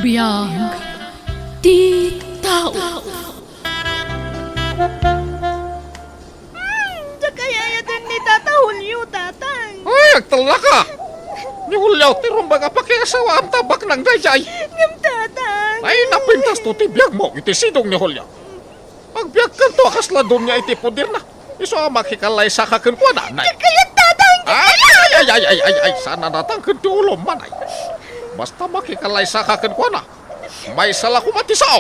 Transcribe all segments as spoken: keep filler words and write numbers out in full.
Biag ti tao. Hmm, diak ay ayaten ni Tata Julio, Tatang. Ay, agtellaka! Ni Julio ti rumbeng a pakiasawaam ta baknang daydiay. Ngem, Tatang. Ay, napintas to ti biagmo iti sidong ni Julio. Agbiagkanto a kasla donia iti poderna. Isu a makikalaysaka kenkuana, nay. Diak kayat, Tatang! Ay, ay, ay, ay, ay, ay, ay, saan a natangken ti ulom, manay. Basta makikalaysaka kenkuana, maysa la koma ti sao.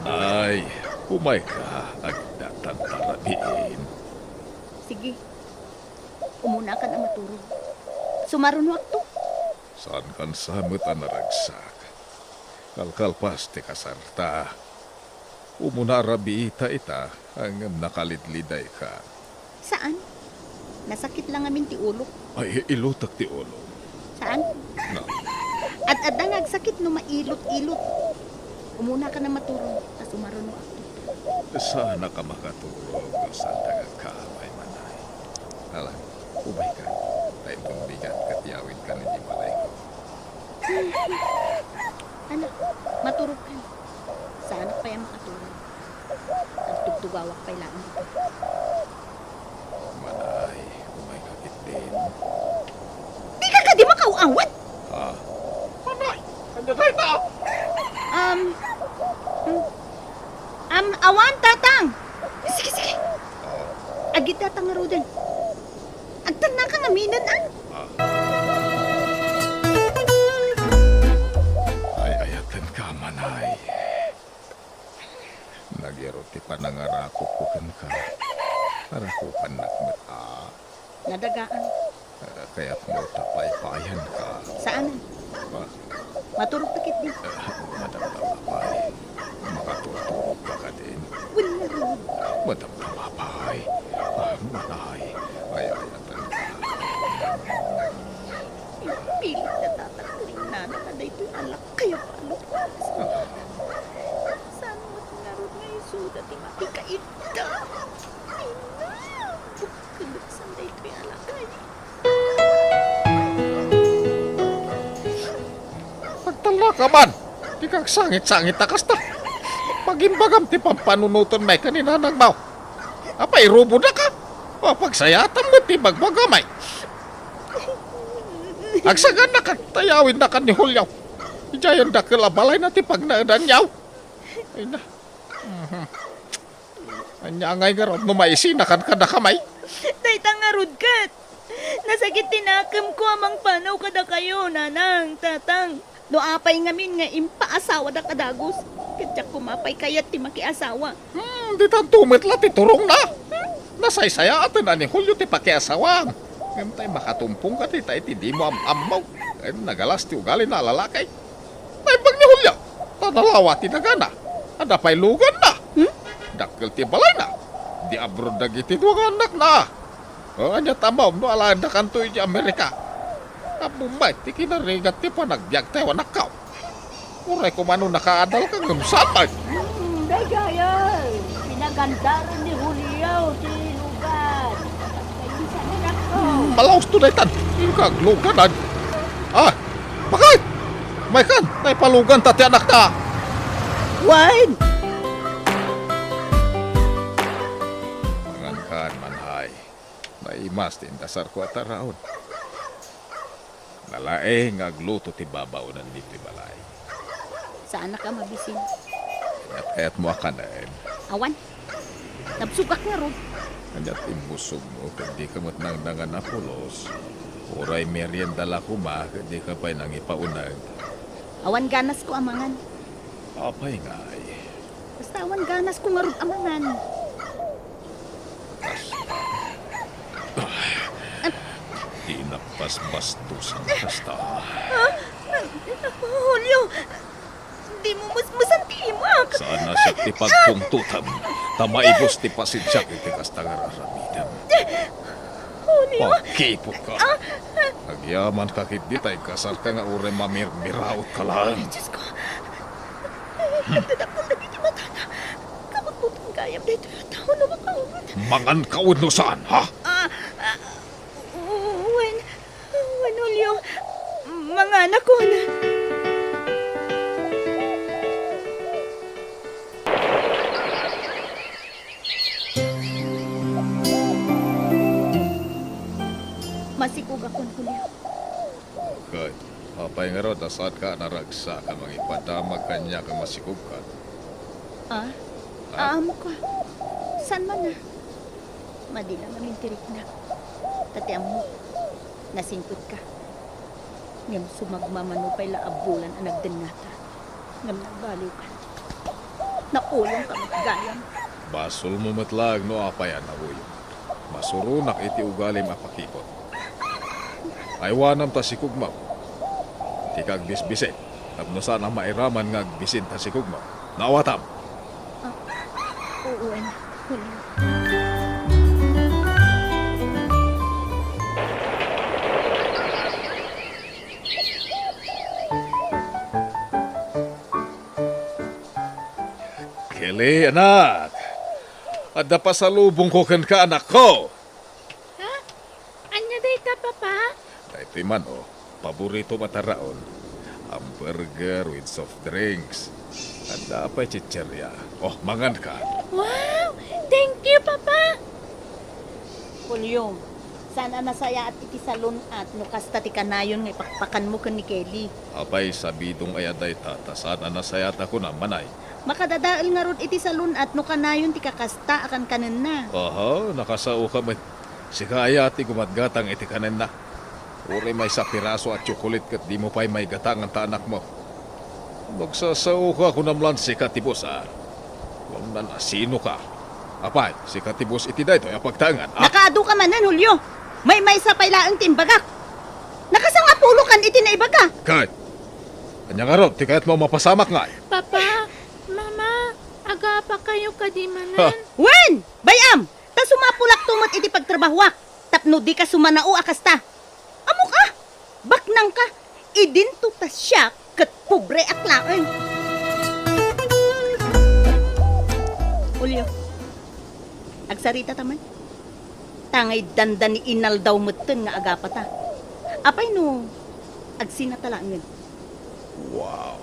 Ay, umayka, agdatang tarabiin. Sige. Umunakan a maturog. Sumarunoakto. Saankan sa met a naragsak. Kalkalpas ti kasarta. Umuna a rabiita ita, ngem nakalidlidayka. Saan? Nasakit la ngamin ti ulok. Ay, ilutek ti ulom. Saan? Na. Ad-adda nga agsakit no mailot-ilot. Umunakan a maturog, ta sumarunoakto. Saanka a makaturog no saanta nga agkaamay, manay. Ala, umayka. Ta inton bigat ket yawidkan iti balayko. Ala, maturogkan. Saanak pay a makaturog. Agtugtugawak pay laeng dita. Manay, umayka ketdin. Dika kadi makaaw-awid? Ha? Manay, ania dayta? Um, hmm. Um, awan, Tatang. Sige, sige. Ah. Agidda ta ngaruden. Agtannaka ngaminen, a? Ah. Ay, ayatenka, manay. Nagyaro ti panangarakupko kenka. Arakupannak met, a? Nadagaan. Ah, kayatmo ta paypayanka? Saanen. Ah. Maturogta ketdi. Ah, madamdama pay. Makaturturogka kadin. Wen ngarud. Madamdama pay. Ah, manay. Ay, ay, ay, ay. Pilit nga tatakrinan na daytoy a lakay a balot. Ah. Saan met ngarud nga isuda ti mapikaidda? Ay, na! Bukkelek san daytoy a lakay. Agtallaka man! Dika agsangit-sangit a kasta. Pagimbagam ti pampanunoten may ken ni nanangmo. Apay, irubodaka? Mapagsayaatam met ti ibagbagam ay. Agsagannakan ta yawidnakan ni Julio. Idiay dakkel a balayna ti pagnaedanyo. Ay na. Mhm. Ania ngay ngarud no maisinakan kadakami? Dayta ngarud ket. Nasakit ti nakemko a mangpanaw kadakayo, nanang, tatang. No apay ngamin nga impaasawadak a dagus, ket diak koma pay kayat ti makiasawa. Hmm, ditanto met la ti turongna. Nasaysayaaten a ni Julio ti pakiasawam. Ngem tay makatumpongka dita iti dimo am-ammo. Ken nagalas ti ugalina a lalaki. Naimbag ni Julio, ta nalawa ti dagana. Adda pay luganna. Hmm? Dakkel ti balayna. Di abroad dagiti dua nga annakna. O, ania ti ammom no alaendakanto iti Amerika? Ammom met ti kinarigat ti panagbiagtayo, anakko. Uray koma no nakaadalka ngem saan met. Hmm, daydiay, pinagandaran ni Julio ti lugan. Kaysa ni Nako. Hmm, malausto daytan. Inka agluganan. Ah, bakit? Maykan, naipaluganta ti anakta. Wen! Pangankan, manay. Naimas ti indasarko a taraon. Nalaing nga agluto ti babaonan ditoy balay. Saanak a mabisin. Kayat-kayatmo a kanen. Awan. Nabsogak ngarud. Ania ti imbusogmo ket dika met nangnangan a pulos? Uray merienda la koma ket dika pay nangipauneg. Awan ganasko a mangan. Apay ngay? Basta awan ganasko ngarud a mangan. Kas-, ay, di napasbastusan kasta. Ah, Julio, dimo mesmesan ti imak. Saan a siak ti pagpungtotam, ta maibus ti pasensiak iti kasta nga ar-aramidem. Julio. Pakipoka. Ah. Agyamanka ketdi ta ikasarka nga uray mamirmiraotka laeng. Diosko. Nagdadakkel dagiti matana. Kabutbuton gayam daytoy a tao no makaawat. Manganka wenno saan, ha? Ah, ah, wen, wen, Julio, manganakon. Masikogakon, Julio. Ket apay ngarud a saanka a naragsak a mangipadamag kaniak a masikogkan? Ah? Ah? Aammoka. Saan man a? Madi la ngamin ti riknak. Ta ti ammo, nasingpetka. Ngem sumagmamano pay la a bulan a nagdennata. Ngem nagbaliwka. Nauyongka met gayam. Basolmo met laeng no apay a nauyong. Masuronak iti ugalim a pakipot. Aywanam ta sikogmam. Dika agbisbisin. Tapno saan a mairaman nga agbisin ta sikogmam. Naawatam. Ah, oo, anak. Wala. Kelly, anak. Adda pasalubongko kenka, anakko. Ha? Ania dayta, Papa? Daytoy man, o, paboritom a taraon. Hamburger with soft drinks. Adda pay chicheria. O, manganka. Wow! Thank you, Papa! Julio, saan a nasayaat iti salun-at no kasta ti kanayon nga ipakpakanmo ken ni Kelly? Apay, sabidong aya dayta, ta saan a nasayaat a kunam, manay. Makadadael ngarud iti salun-at no kanayon ti kakasta a kankanenna. Aha, nakasaoka met. Sika aya ti gumatgatang iti kanenna. Uray maysa a piraso a tsokolit ket dimo pay maigatangan ta anakmo. Nagsasaoka, kunam lan sika ti boss, a. Ngem nan-asinoka. Apay, sika ti boss iti daytoy a pagtaengan, a? Nakaadu ka manen, Julio. Maymaysa pay laeng ti imbagak. Nakasangapulokan iti naibaga. Ket, ania ngarud ti kayatmo a mapasamak ngay? Papa, Mama, agapakayo kadi manen? Ha? Wen! Bay-am! Ta sumapulakto met iti pagtrabahoak tapno dika sumanao a kasta. Ammok a, baknangka, idinto ta siak ket pobreak laeng. Julio, agsaritata man. Ta ngay dandani inaldaw metten nga agapata. Apay no agsinata laengen? Wow!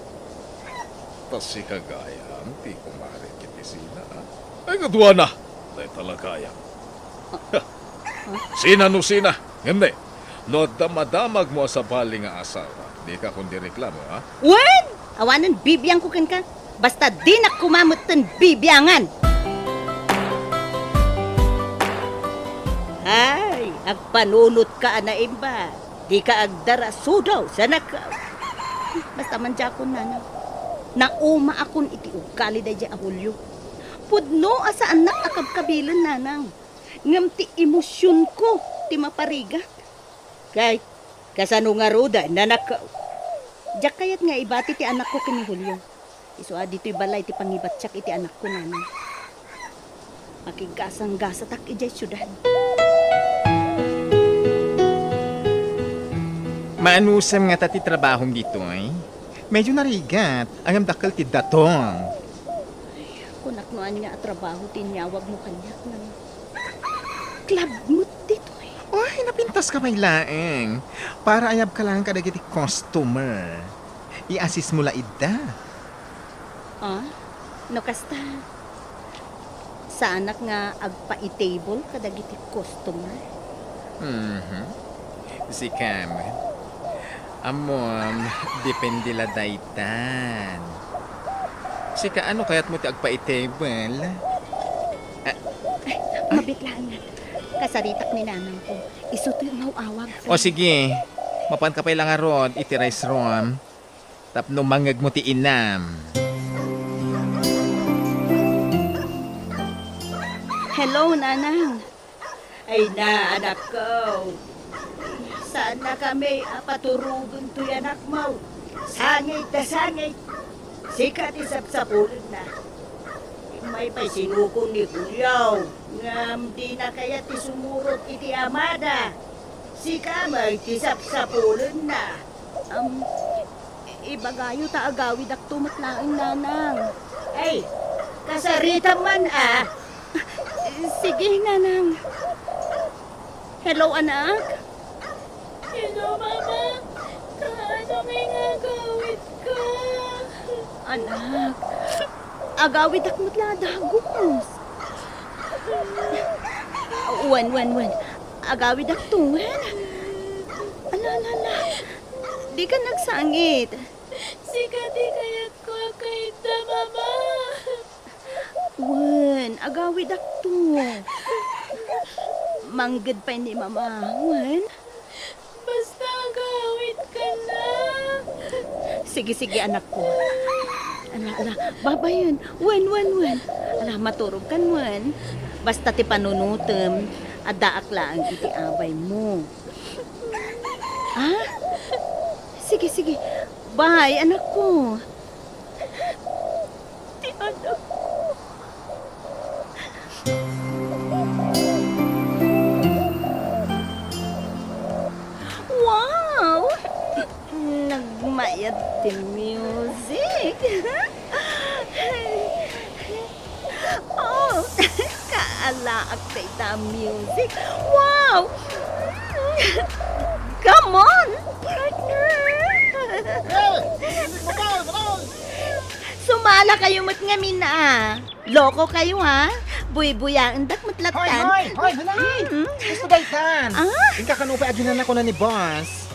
Ta sika gayam ti kumare iti sina, a? Ay, kaduana! Dayta la gayam. Sina no sina? Ngem ne, no adda madamagmo a sabali nga asawa, dika kondi reklamo, a? Wen! Awanen bibiangko kenka. Basta dinak koma metten bibiangan. Ay, agpanunotka a naimba. Dika agdarasudaw, sanak. Basta man diakon, nanang. Naumaakon iti ugali daydiay a Julio. Pudno a saannak a kabkabilen, nanang. Ngem ti emosionko ti maparigat. Kay, kasano ngaruden, anak? Diak kayat nga ibati ti anakko ken ni Julio. Isu a ditoy balay ti pangibatiak iti anakko, nanang. Makigasanggasatak idiay siudad. Maanusem ngata ti trabahom ditoy? Medyo narigat, ngem dakkel ti datong. Kunak no ania a trabaho ti inyawagmo kaniak, nanang. Club met ditoy. Ay, napintaska pay laeng. Para ayabka laeng kadagiti customer. I-assist mo la ida. Ah? No kasta, saanak nga agpa-i-table kadagiti customer? Mhm. Sika, ammom, depende la daytan. Sika, ano kayatmo ti agpa-i-table? Ah. Ay, mabiit laeng. Kasaritak ni nanangko. Isu toy umaw-awag. O sige, mapanka pay la ngarud iti rice room tapno mangngegmo ti inam. Hello, Nanang. Ay na, anakko. Saannakami a paturogen toy anakmo. Sangit ta sangit. Sika ti sapsapulenna. Immay pay sinukon ni Julio, ngem dina kayat ti sumurot iti amada. Sika met ti sapsapulenna. Am, Ibagayo ta agawidakto met laeng, Nanang. Ay, kasaritam man, a. Sige, Nanang. Hello, anak? Hello, Mama. Kaano ngay nga agawidka? Anak, agawidak met la a dagus. Wen, wen, wen. Agawidakto, wen. Ala, ala, ala. Dika nagsangit. Sika ti kayatko a kaita, Mama. Wen, agawidakto. Mangged pay ni Mama, wen? Basta agawidkan la. Sige, sige, anakko. Ala, ala, babayen. Wen, wen, wen. Ala, maturogkan, wen. Basta ti panunotem, addaak laeng iti abaymo. Ha? Sige, sige. Bye, anakko. Ti anakko. Wow! Nagmayat ti music. Oh, kaalaak dayta a music. Wow! Come on, partner! Hey! Hindi mo ba? Wala! Sumala kayo met ngamin, a. Loko kayo, ha? Buybuyaendak met lattan. Hoy, hoy, hoy, hoy! Mm. Gusto daytan. Ah? Inka kano pa aginan ako na ni boss.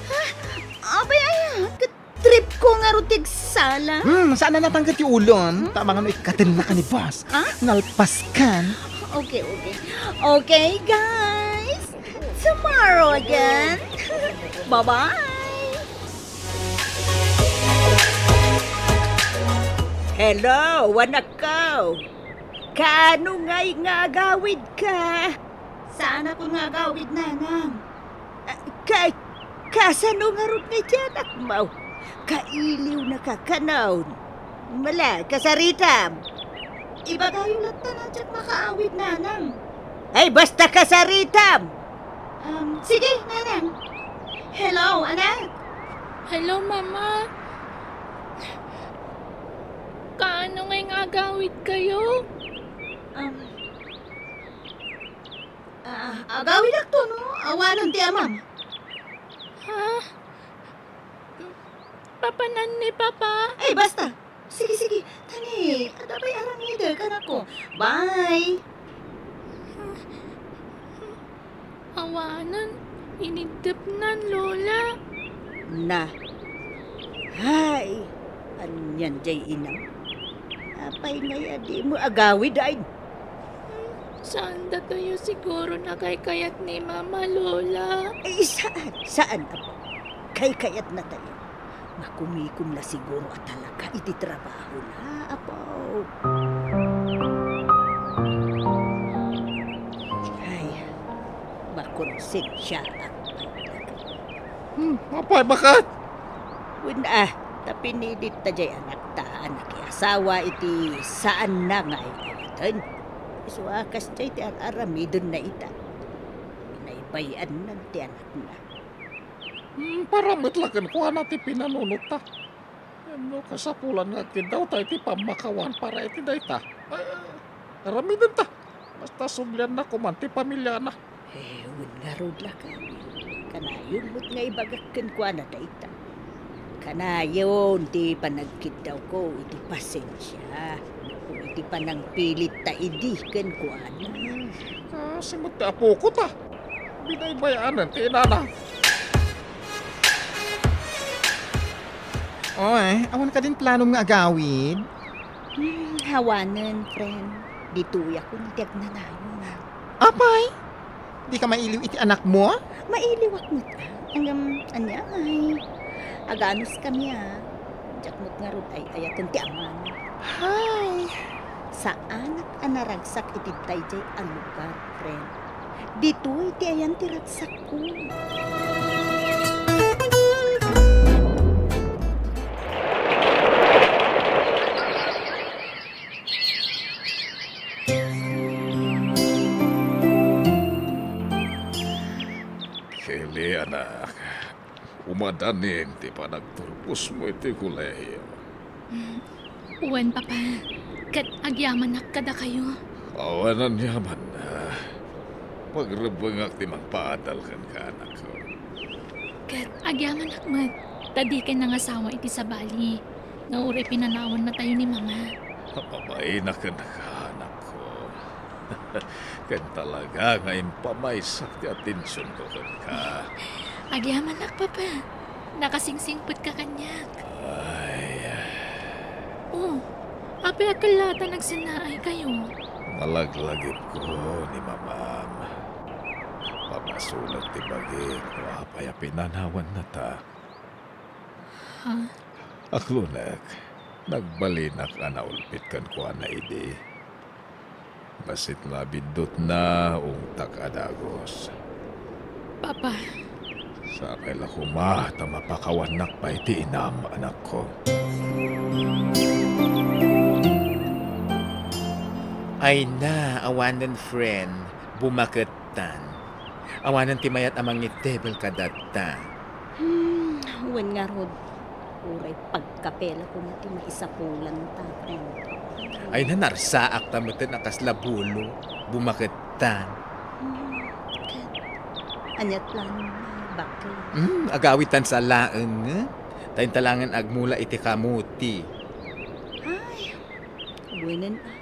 Ah, abay, ay, ah, ket trip ko ngarud ti agsala. Hmm, saan na natangkad ti ulom? Hmm? Tama nga no ikkaten na ka ni boss. Ah? Nalpas kan. Okay, okay. Okay, guys. Tomorrow again. Bye-bye. Hello, anak ko. Kaano ngay nga agawid ka? Saan ako nga agawid, Nanang? Ah, ka-, kasano ngarud nga iti anakmo? Kailiw na ka kanon. Mala, kasaritam. Ibagayo latta a diak makaawid, Nanang. Ay, basta kasaritam! Um, sige, Nanang. Hello, anak. Hello, Mama. Kaano ngay nga agawid kayo? Um, ah, agawidakto no awanen ti amam. Ha? Papanan ni Papa? Ay, basta. Sige, sige. Tani, adda pay aramidek, anakko. Bye. Awanen, iniddepnan, Lola. Na. Hay, anian jay inam? Apay ngay a dimo agawid, ay? Saan datayo siguro nakaykayat ni Mama, Lola? Ay, saan? Saan, apo? Kaykayatnatayo. Makumikom la siguro a talaga iti trabahona, apo. Ay, makonsensiaak pay. Hmm, apay, baket? Wen a, ta pinilit ta jay anakta a nakiasawa iti saanna nga ay-ayaten. Isu a kasjay ti ar-aramidenna ita. Binaybay-annan ti anakna. Hmm, para met la kenkuana ti pinanunotta. Wenno, kasapulan nga agkiddawta iti pammakawan para iti dayta. Ay, aramidenta. Basta sublianna koman ti pamiliana. Eh, wen ngarud la kami. Kanayon met nga ibagak kenkuana dayta. Kanayon ti panagkiddawko iti pasensia, iti panangpilitta idi kenkuana. Hmm, kasi met ti apoko ta. Binaybay-anen ti inana. Oy, awan kadin planom nga agawid? Hmm, awanen, friend. Ditoyak iti agnanayon. Apay? Dika mailiw iti anakmo? Mailiwak met, a. Ngem, ania ngay? Aganus kami, a. Diak met ngarud ay-ayaten ti amana. Hay! Saanak a naragsak iti daydiay a lugar, friend. Ditoy ti ayan ti ragsakko. Kelly, anak. Madanin ti panagturposmo iti kolehio. Wen, Papa. Ket agyamanak kadakayo. Awan aniaman. Pagrebbengak ti mangpaadal kenka, anakko. Ket agyamanak met, ta dikay nangasawa iti sabali, nga uray pinanawannatayo ni Mama. Mabainak kenka, anakko. Ken talaga nga impamaysak ti atensionko kenka. Agyamanak, Papa. Nakasingsingpetka kaniak. Ay. Oh, apay a kella ta nagsennaaykayo? Nalaglagipko ni Mamam. Pabasolek ti bagik no apay a pinanawannata. Ha? Aklonek, nagbalinak a naulpit kenkuana idi. Bassit la a biddutna, ungtak a dagus. Papa. Sakay la koma ta mapakawannak pay ti inam, anakko. Ay na, awanen friend, bumakettan. Awanen ti mayat a mangitebel kadatta. Hmm, wen ngarud, uray pagkape la koma ti maisapulanta, friend. Ay, nanarsaak ta metten a kasla bulo, bumakettan. Hmm, ket ania ti planona, bakit? Hmm, agawidtan sa laeng, eh. Ta inta laengen agmula iti kamuti. Ay, wenen, ah.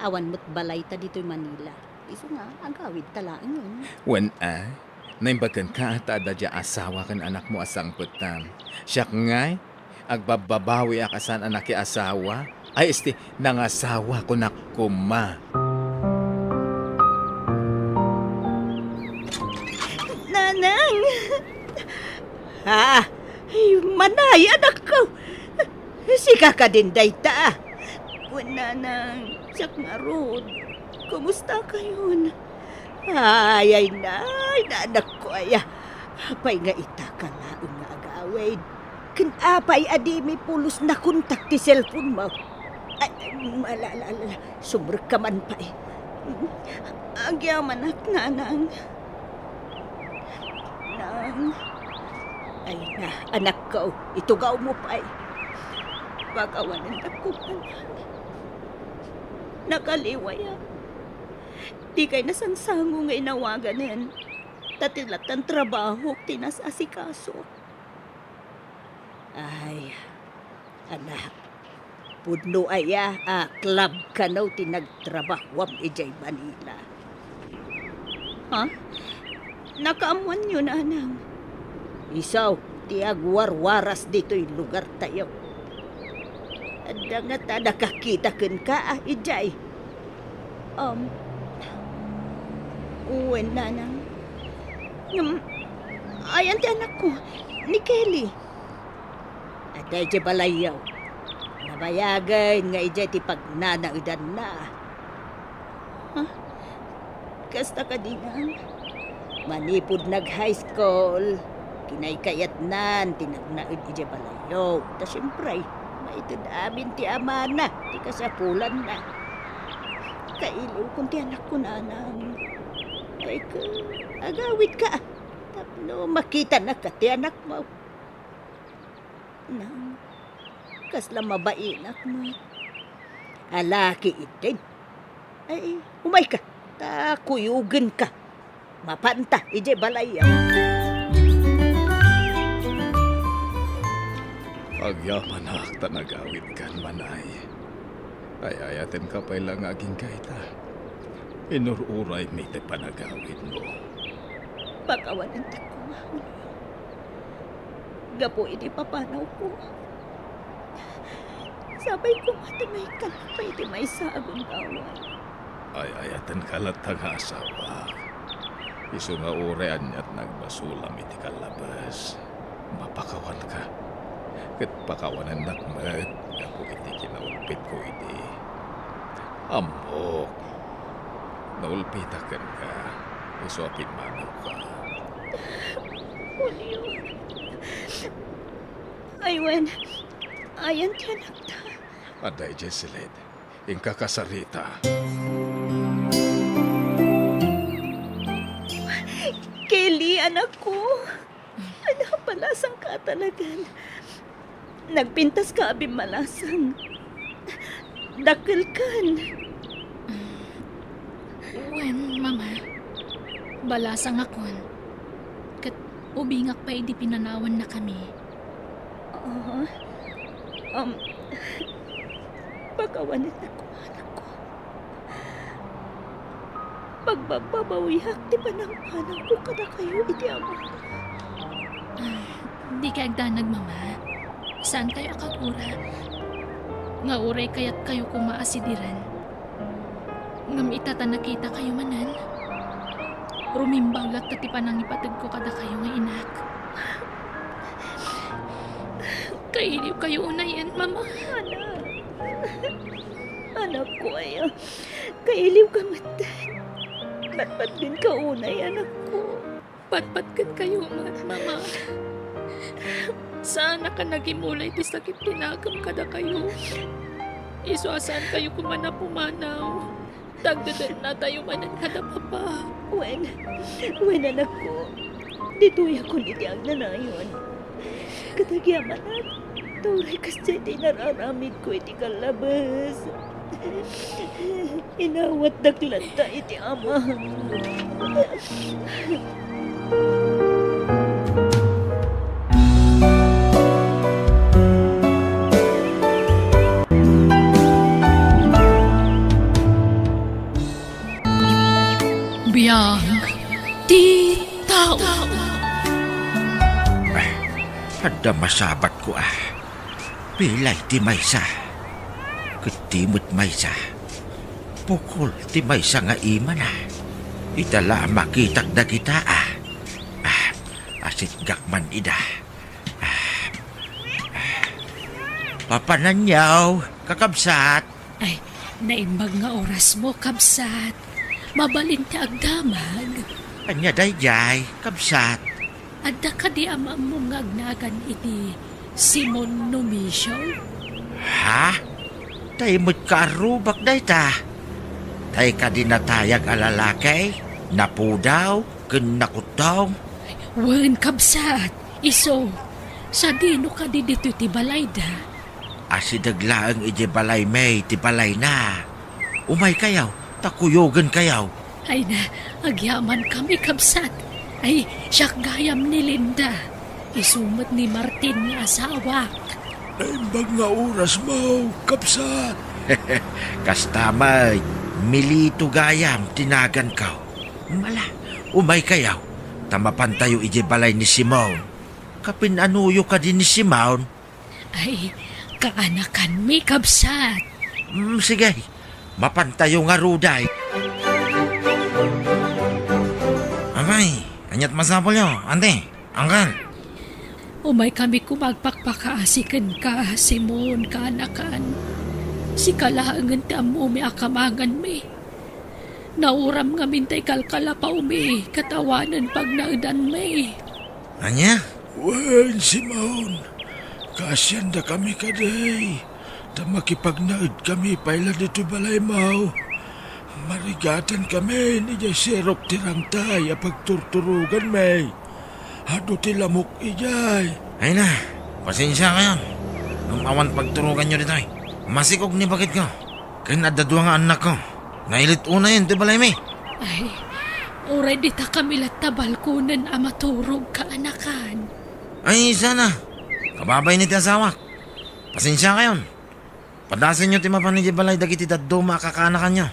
Awan met balayta ditoy Manila. Isu nga, agawidta laengen. Wen, a? Naimbag kenka ta adda diay asawa ken anakmo a sangpetam. Siak ngay, agbabbabawiak a saan a nakiasawa. Ay, esti, nangasawa, kunak koma. Nanang! Ah, ay, manay, anakko! Sika kadin dayta? Wen, Nanang, siak ngarud. Kumustakayon? Ay, ay, nay, nanakko aya. Apay nga itaka laeng nga agawid? Ken apay a dimi pulos nakontak ti cellphone mo? Ay, ay, ala, ala, ala, sumrekka man pay. Agyamanak, Nanang. Nang. Ay na, anakko, itugawmo pay. Pakawanennak koma, Nang. Nakaliwaya. Dikay nasangsango nga inawaganen. Ta ti lattan trabahok ti nas-asikaso. Ay, anak, pudno aya a club kano ti nagtrabahuam idiay Manila? Ha? Nakaammoanyo, Nanang? Isu ti agwarwaras ditoy lugartayo. Adda ngata nakakita kenka a idiay? Um, wen, Nanang. Ngem, ayan ti anakko, ni Kelly. Adda idiay balayyo. Nabayagen nga idiay ti pagnanaedanna. Ha? Kasta kadi, Nang? Manipud nag-high school, kinaykayatnan ti nagnaed idiay balayyo. Ta siempre, maited amin ti amana ti kasapulanna. Kailiwkon ti anakko, Nanang. Ay, ka, agawidka tapno makitanaka ti anakmo. Nang, kasla mabainak met. Alaki idin. Ay, umayka, ta kuyogenka. Mapanta idiay balayyo. Agyamanak ta nagawidkan, manay. Ay-ayatenka pay la nga agingga ita. Inur-uraymi ti panagawidmo. Pakawanentak koma, Julio. Gapu iti papanawko, sapay koma ta maikkan pay ti maysa a gundaway. Ay-ayatenka latta nga asawak. Isu nga uray aniat nga agbasolam iti kallabes, mapakawanka. Ket pakawanennak met gapu iti kinaulpitko idi. Ammok, naulpitak kenka, isu a pimmanawka. Julio. Ay wen, ayan ti anakta. Adda idiay siled. Inka kasarita. Kelly, anakko. Napalasangka a talagan. Nagpintaska a bimmalasang. Dakkelkan. Wen, Mama. Balasangakon. Ket ubingak pay idi pinanawannakami. Ah, um, pakawanennakon, anakko. Pagbababawiak ti panangpanawko kadakayo iti Ama. Ah, dikay agdanag, Mama. Saankayo a kagura. Nga uray kayatkayo koma a sidiren. Ngem ita ta nakitakayo manen, rumimbaw latta ti panangipategko kadakayo nga inak. Kailiwkayo unayen, Mama. Anak. Anakko aya, kailiwka metten. Patpatgenka unay, anakko. Patpatgenkayo met, Mama. Saanak a nagimula iti sakit ti nakem kadakayo. Isu a saankayo koma a pumanaw. Tagdedennatayo manen kada Papa. Wen, wen, anakko. Ditoyakon iti agnanayon. Ket agyamanak, ta uray kasdiay ti inararamidko iti kallabes. Inawatdak latta iti Ama. Biag ti tao. Adda masabatko a. Pilay ti maysa. Ket ti met maysa. Pukol ti maysa nga imana. Ita la a makitak dagita a. Ah, asitgak man ida. Ah, ah. Papananyo, kakabsat. Ay, naimbag nga orasmo, kabsat. Mabalin ti agdamag. Ania daydiay, kabsat? Adda kadi a maammom nga agnagan iti Simon Numisio? Ha? Tay met kaarrubak dayta. Tay kadi natayag a lalaki, napudaw, ken nakuttong. Wen, kabsat, isu. Sadino kadi ditoy ti balayda? Asideg laeng idiay balaymi ti balayna. Umaykayo, ta kuyogenkayo. Ay na, agyamankami, kabsat. Ay, siak gayam ni Linda. Isu met ni Martin nga asawak. Naimbag nga orasmo, kabsat. Kasta met, Milito gayam ti naganko. Ala, umaykayo, ta mapantayo idiay balay ni Simon. Kapin-anoyo kadi ni Simon? Ay, kaanakanmi, kabsat. Mm, sige. Mapantayo ngarud ay. Apay, ania't masapulyo, Auntie, Uncle? Umaykami koma agpakpakaasi kenka, Simon, kaanakan. Sika laengen ti ammomi a kamanganmi. Nauram ngamin ta ikalkalapawmi ket awanen pagnaedanmi. Ania? Wen, Simon, kaasiandakami kadi, ta makipagnaedkami pay la ditoy balaymo. Marigatankami idiay sirok ti rangtay a pagturturoganmi. Adu ti lamok idiay. Ay na, pasensiakayon. Ngem awan pagturoganyo ditoy. Masikog ni baketko. Ken adda dua nga annakko. Nailit unayen ti balaymi. Ay, uray ditakami latta balkonen a maturog, kaanakan. Ay, sana. Kababain ti asawak. Pasensiakayon. Padasenyo ti mapan idiay balay dagiti dadduma a kakaanakanyo.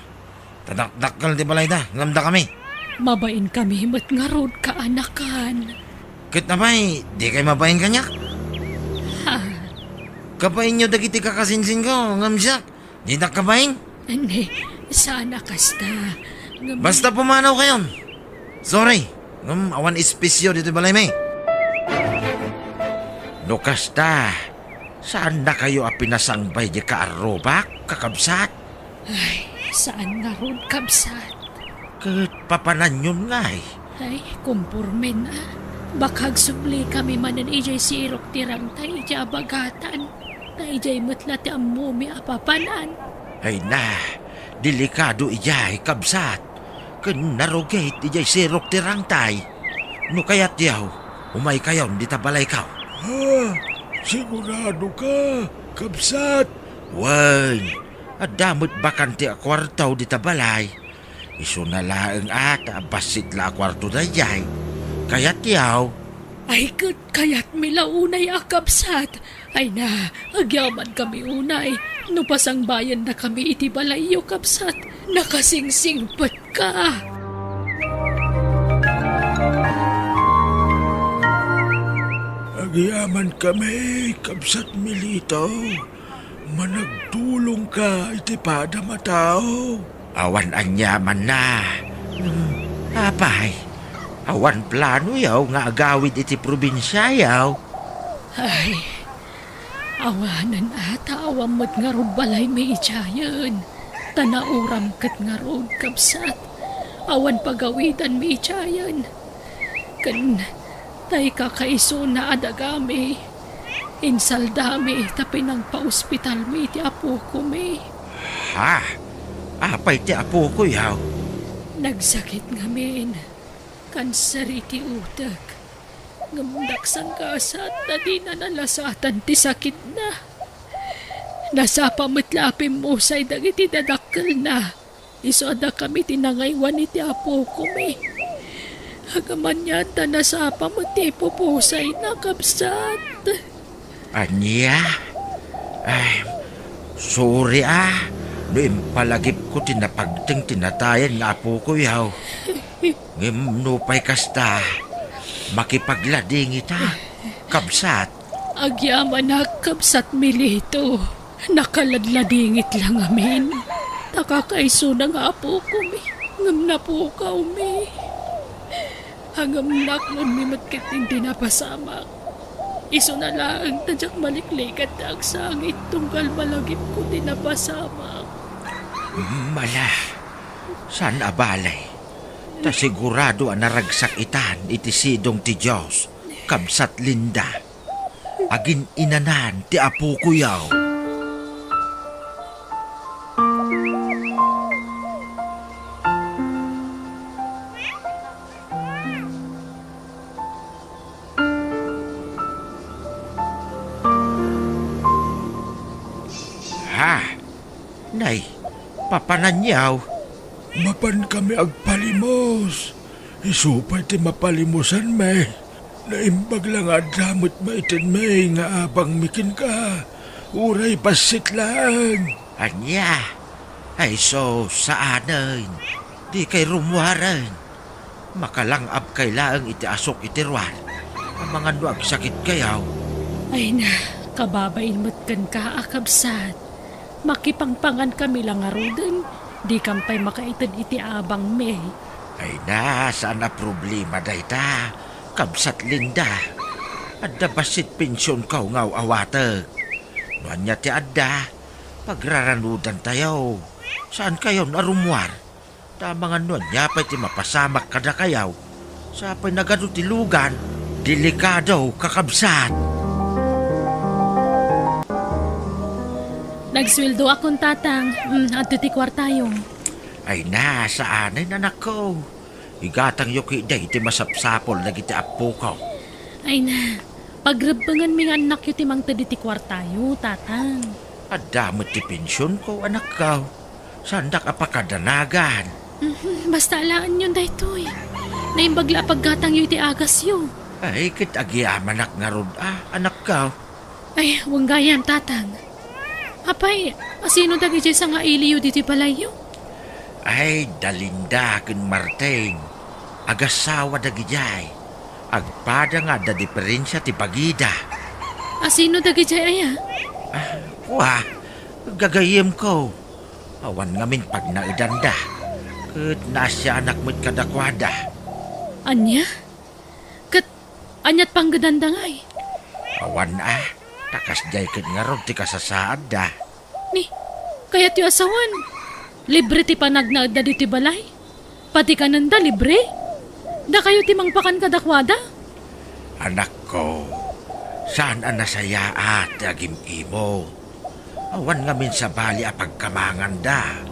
Ta dakdakkel ti balayda, ngem dakami. Mabainkami met ngarud, kaanakan. Ket apay, dikay mabain kaniak? Ha? Kabainyo dagiti kakasinsinko, ngem siak, didak kabain? Ania, saan a kasta. Ngem basta pumanawkayon. Sorry, ngem awan espesyo ditoy balaymi. No kasta, saannakayo a pinasangbay di kaarrubak, kakabsat? Ay, saan ngarud, kabsat. Ket papananyon ngay? Ay, kumpormen a. Baka agsublikami manen idiay sirok ti rangtay idiay abagatan. Ta idiay met la ti ammomi a papanan. Ay na, delikado idiay, kabsat. Ken narugit idiay sirok ti rangtay. No kayatyo, umaykayon dita balayko. Ha? Siguradoka, kabsat? Wen, adda met bakante a kuarto dita balay. Isuna laeng a ta bassit la a kuarto daydiay. Kayatyo? Ay, ket kayatmi la unay a kabsat. Ay na, agyamankami unay. No pasangbayennakami iti balayyo, kabsat, nakasingsingpetka. Agyamankami, kabsat Milito. Managtulongka iti padam a tao. Awan aniamanna. Apay, awan planoyo nga agawid iti probinsiayo? Ay, awanen a ta awan met ngarud balaymi idiayen. Ta nauram ket ngarud, kabsat. Awan pagawidanmi idiayen. Ken tay kakaisuna a dagami, insaldami ta pinangpaospitalmi iti apokomi. Ha? Apay ti apokoyo? Nagsakit ngamin. Kanser iti utek. Ngem nagsanggasat ta dina nalasatan ti sakitna. Nasapa met la a pimmusay dagiti dadakkelna. Isu a dakami ti nangaywan iti apokomi. Ngem ania ta nasapa met ti ipupusayna, kabsat. Ania? Ay, sorry a, no impalagipko ti napagteng ti natayan nga apokoyo. Ngem nupay kasta, makipagladingita, kabsat. Agyamanak, kabsat Milito. Nakaladladingit la ngamin. Ta kakaisuna nga apokomi, ngem napukawmi. Ngem naknonmi met ket iti napasamak. Isuna laeng ta diak malikliket ti agsangit tunggal malagipko ti napasamak. Mala, saan a bale. Ta sigurado a naragsak itan iti sidong ti Dios, kabsat Linda. Agin-inanan ti apokoyo. Ha? Nay, papananyo? Mapankami agpalimos. Isu pay ti mapalimosanmi. Naimbag la nga adda met maitenmi nga abangmi kenka, uray bassit laeng. Ania? Ay sus, saanen. Dikay rummuaren. Makalang-abkay laeng iti asuk iti ruar. Amangan no agsakitkayo. Ay na, kababain met kenka a kabsat. Makipangpangankami la ngaruden, dikam pay makaited iti abangmi. Ay na, saan a problema dayta, kabsat Linda. Adda bassit pensionko nga aw-awatek. No ania ti adda, pagraranudantayo. Saankayon a rummuar. Ta amangan no ania pay ti mapasamak kadakayo. Sapay nagadu ti lugan. Delikado, kakabsat. Nagsueldoakon, Tatang. Mm, adto ti kuartayo. Ay na, saanen, anakko. Igatangyo ketdi ti masapsapul dagiti appoko. Ay na, pagrebbengenmi nga annakyo ti mangted iti kuartayo, Tatang. Adda met ti pensionko, anakko. Saandak a pakadanagan. Mhm, basta alaenyon daytoy. Naimbag la a paggatangyo iti agasyo. Ay, ket agyamanak ngarud a, anakko. Ay, wen gayam, Tatang. Apay, asino dagidiay sangailiyo ditoy balayyo? Ay, da Linda ken Martin. Agassawa dagidiay. Agpada nga adda diferensia ti bagida. Asino dagidiay aya? Ah, kua, gagayyemko. Awan ngamin pagnaedanda. Ket naasianak met kadakuada. Ania? Ket aniat panggedanda ngay? Awan a, ta kasdiay ket ngarud ti kasasaadda. Ni, kayatyo a sawen, libre ti panagnaedda ditoy balay? Pati kanenda libre? Dakayo ti mangpakan kadakuada? Anakko, saan a nasayaat ti agim-imo. Awan ngamin sabali a pagkamanganda.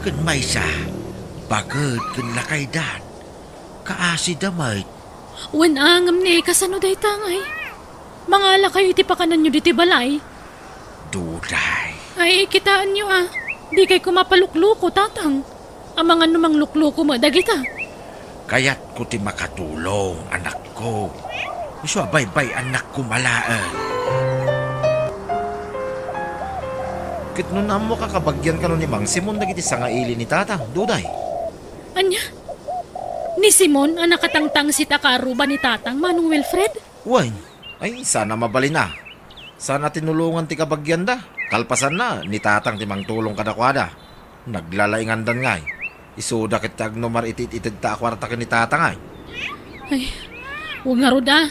Ken maysa, baket ken lakaydan. Kaasida met. Wen a, ngem ni kasano dayta ngay? Mangalakayo iti pakananyo ditoy balay? Duday. Ay, kitaenyo a, dikay koma palukluko, Tatang. Amangan no manglukluko met dagita. Kayatko ti makatulong, anakko. Isu a baybay-annak koma laeng. Ket no naammoka, kabagian kano ni Mang Simon dagiti sangaili ni Tatang, Duday. Ania? Ni Simon a nakatangtangsit a kaaruba ni Tatang, Manong Wilfred? Wen, ay, saan a mabalin a. Saan a tinulongan ti kabagianda. Kalpasanna, ni Tatang ti mangtulong kadakuada. Naglalaingandan ngay. Isuda ket ti agnumar iti it-itedta a kuarta ken ni Tatang ay. Ay, wen ngarud a.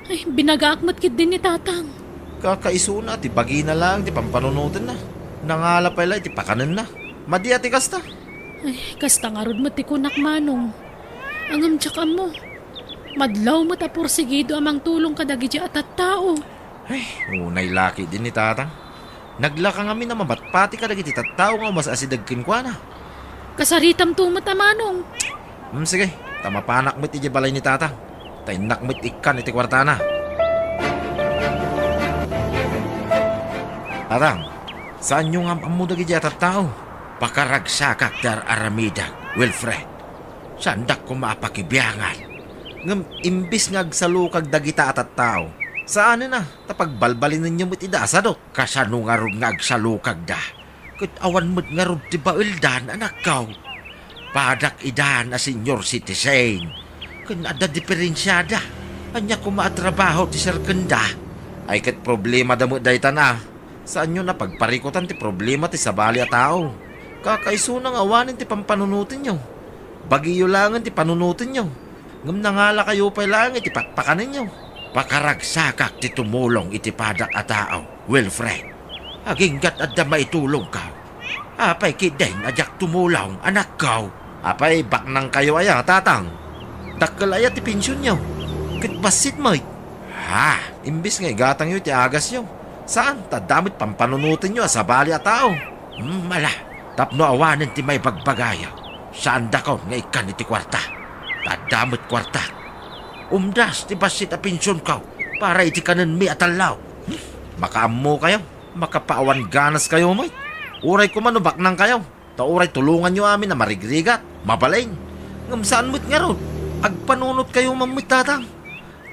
Ay, binagaak met ketdi ni Tatang. Kakaisuna ti bagina laeng ti pampanunotenna. Nangala pay la iti pakanenna. Madi a ti kasta. Ay, kasta ngarud met ti kunak, Manong. Ngem diak ammo. Madlaw met a porsigido a mangtulong kadagiti a tattao. Ay, unay la ketdi ni Tatang. Naglaka ngamin a mamatpati kadagiti tattao nga umas-asideg kenkuana. Kasaritamto met a, Manong. Hmm, sige, ta mapanak met idiay balay ni Tatang. Ta innak met ikkan iti kuartana. Tatang, saanyo nga am-ammo dagiti a tattao? Pakaragsakak ti ar-aramidek, Wilfred. Saandak koma a pakibiangan. Ngem imbes nga agsalukag dagita a tattao, saanen a, ta pagbalbalinenyo met ida a sadut. Kasano ngarud nga agsalukagda? Ket awan met ngarud ti baeldan, anakko. Padak idan a senior citizen. Ken adda diferensiada. Ania koma a trabaho ti serkenda? Ay ket problemada met daytan a. Saanyon a pagparikutan ti problema ti sabali a tao. Kakaisuna nga awanen ti pampanunotenyo. Bagiyo laengen ti panunotenyo. Ngem nangalakayo pay laeng iti pakpakanenyo. Pakaragsakak ti tumulong iti padak a tao, Wilfred. Aginggat adda maitulongko. Apay ketdin a diak tumulong, anakko? Apay baknangkayo aya, Tatang? Dakkel aya ti pensionyo? Ket bassit met. Ha? Imbes nga igatangyo iti agasyo, saan ta adda met pampanunotenyo a sabali a tao. Hmm, ala, tapno awanen ti maibagbagayo, saandakon nga ikkan iti kuarta. Ta adda met kuarta. Umdas ti bassit a pensionko para iti kanenmi a tallo. Hmm, makaammokayo, makapaawan ganaskayo met. Uray koma no baknangkayo, ta uray tulonganyo amin a marigrigat, mabalin. Ngem saan met ngarud, agpanunotkayo man met, Tatang.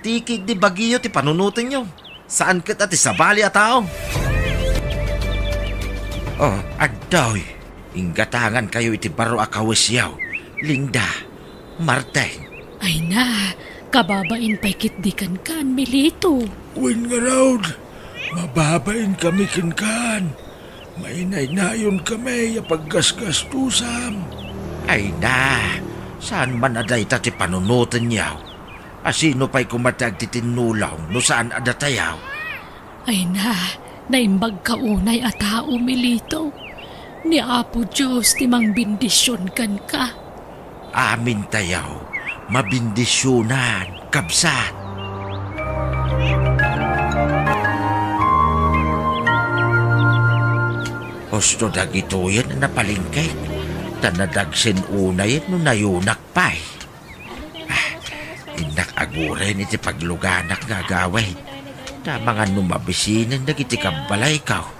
Ti ketdi bagiyo ti panunotenyo. Saan ket a ti sabali a tao. Oh, adtoy. Inggatangankayo iti baro a kawesyo, Linda, Martin. Ay na, kababain pay ketdi kenkan, Milito. Wen ngarud, mababainkami kenkan. Mainaynayonkamay a paggasgastusam. Ay na, saan man a dayta ti panunotenyo? A sino pay koma ti agtitinnulong no saan a datayo? Ay na, naimbagka unay a tao, Milito. Ni Apo Dios ti mangbendision kenka. Amintayo, mabendisionan, kabsat. Husto dagitoyen a napalengke, ta nadagsen unayen no nayunak pay. Ah, innak aguren iti pagluganak nga agawid. Ta amangan no mabisinen dagiti kabbalayko.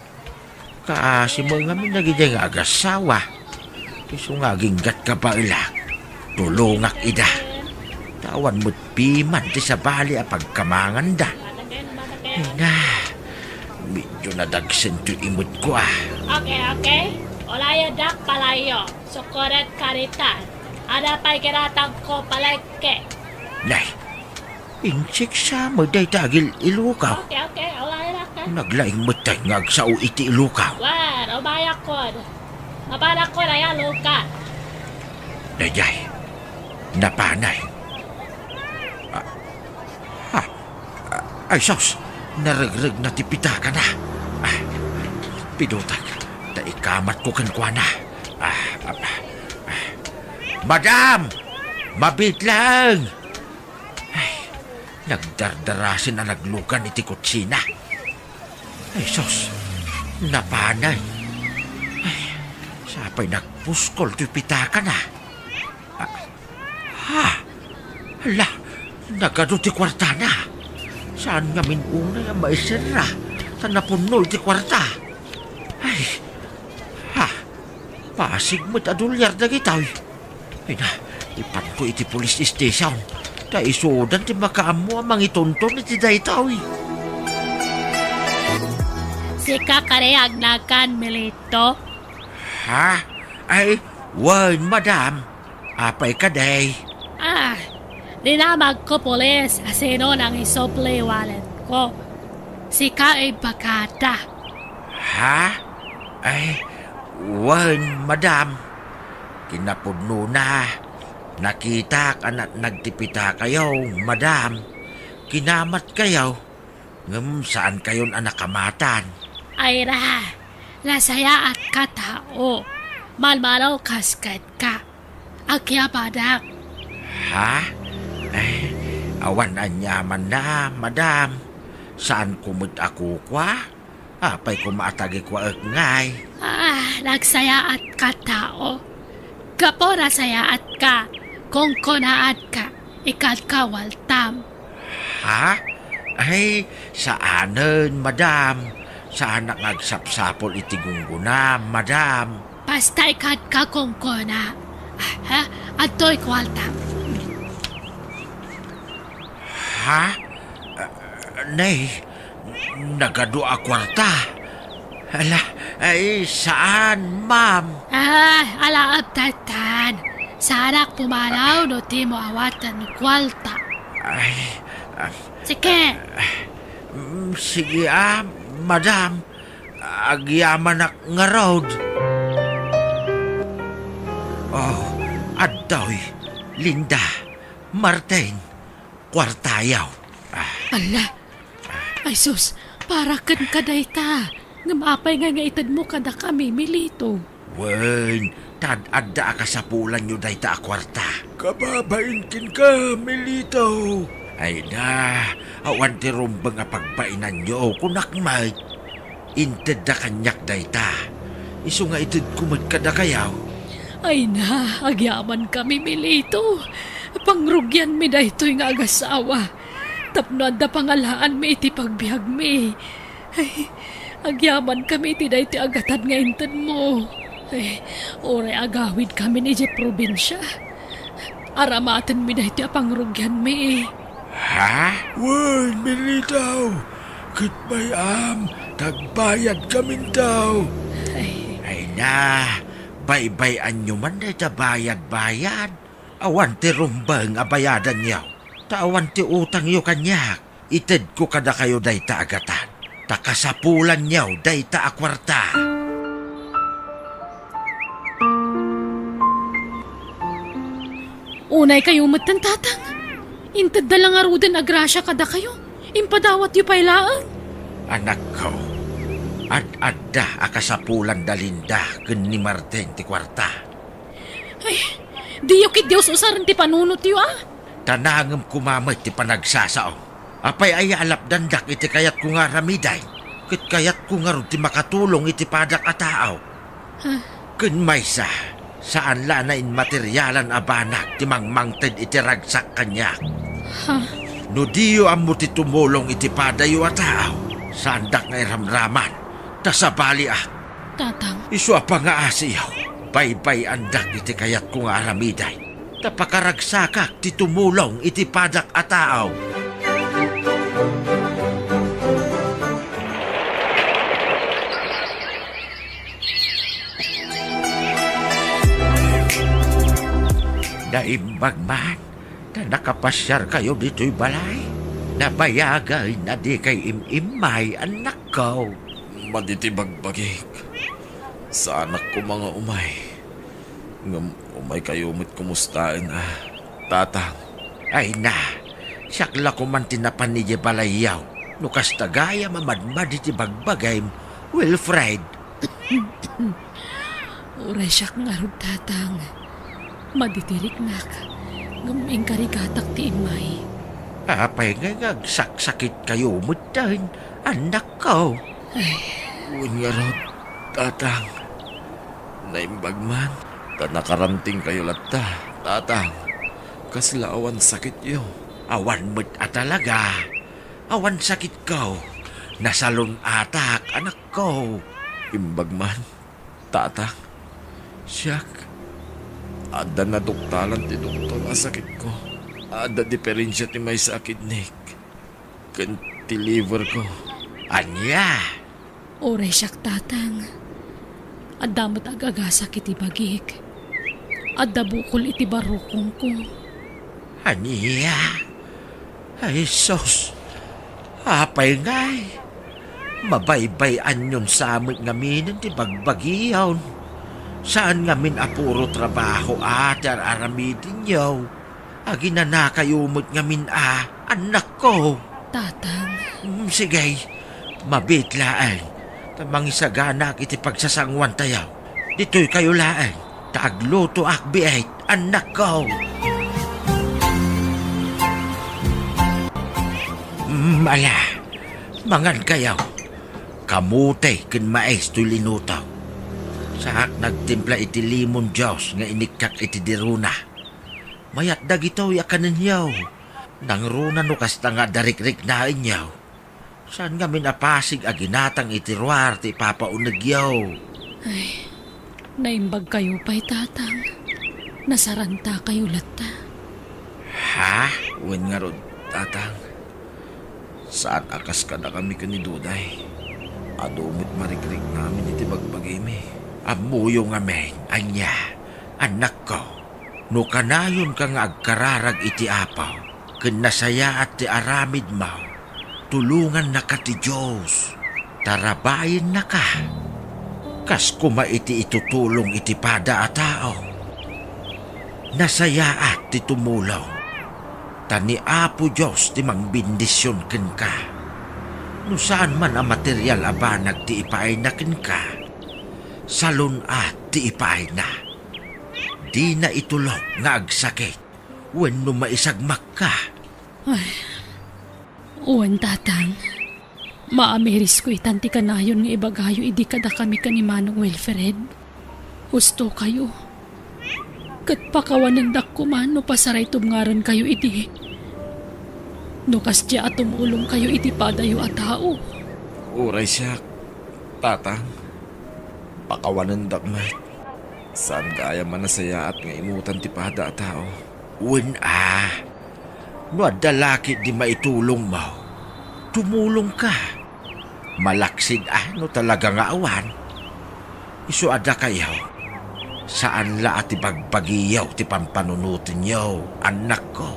Kaasi met ngamin dagidiay nga agassawa. Isu nga aginggat kabaelak, tulongak ida. Ta awan met piman ti sabali a pagkamanganda. Ay na, medyo nadagsen toy imetko, ah. Okay, okay. Ulayodak palayo. Sukoret karitan. Ada pay kinatangko palengke. Nay, insiksa met dayta agil-ilukaw. Okay, okay. Ulayodak, eh. Naglaing met tay nga agsao iti ilukaw. Wen, umayakon. Mapanakon aya, Luka? Daydiay, napanay. Ah, ah, ah, ay, sus! Naregregna ti pitakana. Ah, pidutak, ta ikamatko kenkuana. Ah, ah, ah, ah. Madam! Mabiit laeng! Ay, nagdardarasen a naglugan iti kutsina. Ay, sus! Napanay. Ay, sapay nagpuskol toy pitakana. Ah, ha? Hala, Nagadu ti kuartana. Saan ngamin unay a maiserra ta napunno iti kuarta. Ay, ha, pasig met a dolyar dagitoy. Ay na, ipanto iti police station. Ta isudan ti makaammo a mangitonton iti daytoy. Sika kadi agnakan, Milito? Ha? Ay, wen, madam. Apay kadi? Ah, dinamagko, pulis, a sino nangisupli walletko. Sika imbagada. Ha? Ay, wen, madam. Kinapudnona, nakitak a natnag ti pitakayo, madam. Kinamatkayo, ngem saankayon a nakamatan. Ay na, nasayaatka tao. Malmalaw kas kenka. Agyabanak. Ha? Ay, awan aniamanna, madam. Saanko met a kukua? Apay koma a tagikuaek ngay? Ah, nagsayaatka tao. Gapu nasayaatka, kunkunaatka, ikadka waltam. Ha? Ay, saanen, madam. Saanak nga agsapsapul iti gunggonam, madam. Basta ikadka kunkuna. Ah, ha? Adtoy kuarta. Ha? Ah, nay, nagadu a kuarta. Ala, ay, saan, ma'am? Ah, ala, abtatan. Saanak pumanaw no dimo awaten kuarta. Ay, ah, Sige. Mm, sige, ah, madam. Agyamanak ngarud. Oh, adtoy, Linda, Martin, kuartayo. Ah. Ala. Ay sus, para kenka dayta. Ngem apay ngay nga itedmo kadakami, Milito? Wen, ta ad-adda a kasapulanyo dayta a kuarta. Kababain kenka, Milito. Ay na, awan ti rumbeng a pagbainanyo, kunak met. Intedda kaniak dayta. Isu nga itedko met kadakayo. Ay na, agyamankami, Milito. Pangrugianmi daytoy nga agasawa. Tapno adda pangalaanmi iti pagbiagmi. Ay, agyamankami iti daytoy a gatad nga intedmo. Ay, uray agawidkamin idiay probinsia, aramatenmi daytoy a pangrugianmi. Ha? Wen, Milito, ket bay-am, ta agbayadkaminto. Ay. Ay na, baybay-anyo man dayta bayad-bayad. Awan ti rumbeng a bayadanyo, ta awan ti utangyo kaniak. Itedko kadakayo dayta a gatad, ta kasapulanyo dayta a kuarta. Unaykayo metten, Tatang. Intedda la ngaruden a grasia kadakayo. Impadawatyo pay laeng. Anakko, ad-adda a kasapulan da Linda ken ni Martin ti kuarta. Ay, diyo ketdi us-usaren ti panunotyo, a? Ta nangem koma met ti panagsasao. Apay aya a lapdandak iti kayatko nga aramiden? Ket kayatko ngarud ti makatulong iti padak a tao. Ha? Ken maysa, saan la a nainmaterialan a banag ti mangmangted iti ragsak kaniak. Ha? No diyo ammo ti tumulong iti padayo a tao, saandak nga iramraman, ta sabaliak. Tatang. Isu a pangaasiyo, baybay-andak iti kayatko nga aramiden, ta pakaragsakak ti tumulong iti padak a tao. Naimbag man, ta nakapasiarkayo ditoy balay. Nabayagen a dikay im-immay, annakko. Madi ti bagbagik. Saanak koma nga umay. Ngem umaykayo met kumustaen a, Tatang. Ay na, siak la koman ti napan idiay balayyo. No kasta gayam a madmadi ti bagbagim, Wilfred. Uray siak ngarud, Tatang. Madi ti riknak, ngem inkarigatak ti immay. Apay ngay nga agsaksakitkayo metten, annakko? Ay. Wen ngarud, Tatang. Naimbag man, ta nakarantingkayo latta, Tatang. Kasla awan sakityo. Awan met a talaga. Awan sakitko. Nasalun-atak, anakko. Imbag man, Tatang. Siak, adda naduktalan ti doktor a sakitko. Adda diferensia ti maysa a kidneyko ken ti liverko. Ania? Uray siak, Tatang. Adda met ag-agasak iti bagik. Adda bukol iti barukongko. Ania? Ay, sus! Apay ngay? Mabaybay-anyon sa met ngamin ti bagbagiyon. Saan ngamin a puro trabaho a ti ar-aramidenyo. Aginanakayo met ngamin a, annakko. Tatang. Mm, sige, mabiit laeng, ta mangisaganak iti pagsasanguantayo. Ditoy kayo laeng, ta aglutoak biit, annakko. Mm, ala, mangan kayo. Kamote ken mais toy linuto. Saak nagtimpla iti lemon juice nga inikkak iti dirona. Mayat dagitoy a kanenyo. Nangruna no kasta nga adda rikriknaenyo. Saan ngamin a pasig a ginatang iti ruar ti ipapaunegyo. Ay, naimbag kayo pay, Tatang. Nasaranta kayo latta. Ha? Wen ngarud, Tatang. Saan a kas kadakami ken ni Duday. Adu met marikriknami iti bagbagimi. Ammoyo ngamin, ania, annakko. No kanayonka nga agkararag iti Apo ken nasayaat ti aramidmo, tulongannaka ti Dios, ta rabayinnaka. Kas koma iti itutulong iti pada a tao, nasayaat ti tumulong, ta ni Apo Dios ti mangbendision kenka. No saan man a material a banag ti ipaayna kenka, salun-at ti ipaayna. Dina itulok nga agsakit wenno maisagmakka. Ay, wen, Tatang. Maamirisko itan ti kanayon nga ibagayo idi kadakami ken ni Manong Wilfred. Husto kayo. Ket pakawanendak koma no pasaraytubngarenkayo idi. No kasdiay a tumulongkayo iti padayo a tao. Uray siak, Tatang. Pakawanendak met. Saan gayam a nasayaat nga imutan ti pada a tao. Wen a, no adda la ketdi maitulongmo, tumulongka. Malaksid a no talaga nga awan. Isu a dakayo, saan la a ti bagbagiyo ti pampanunotenyo, annakko.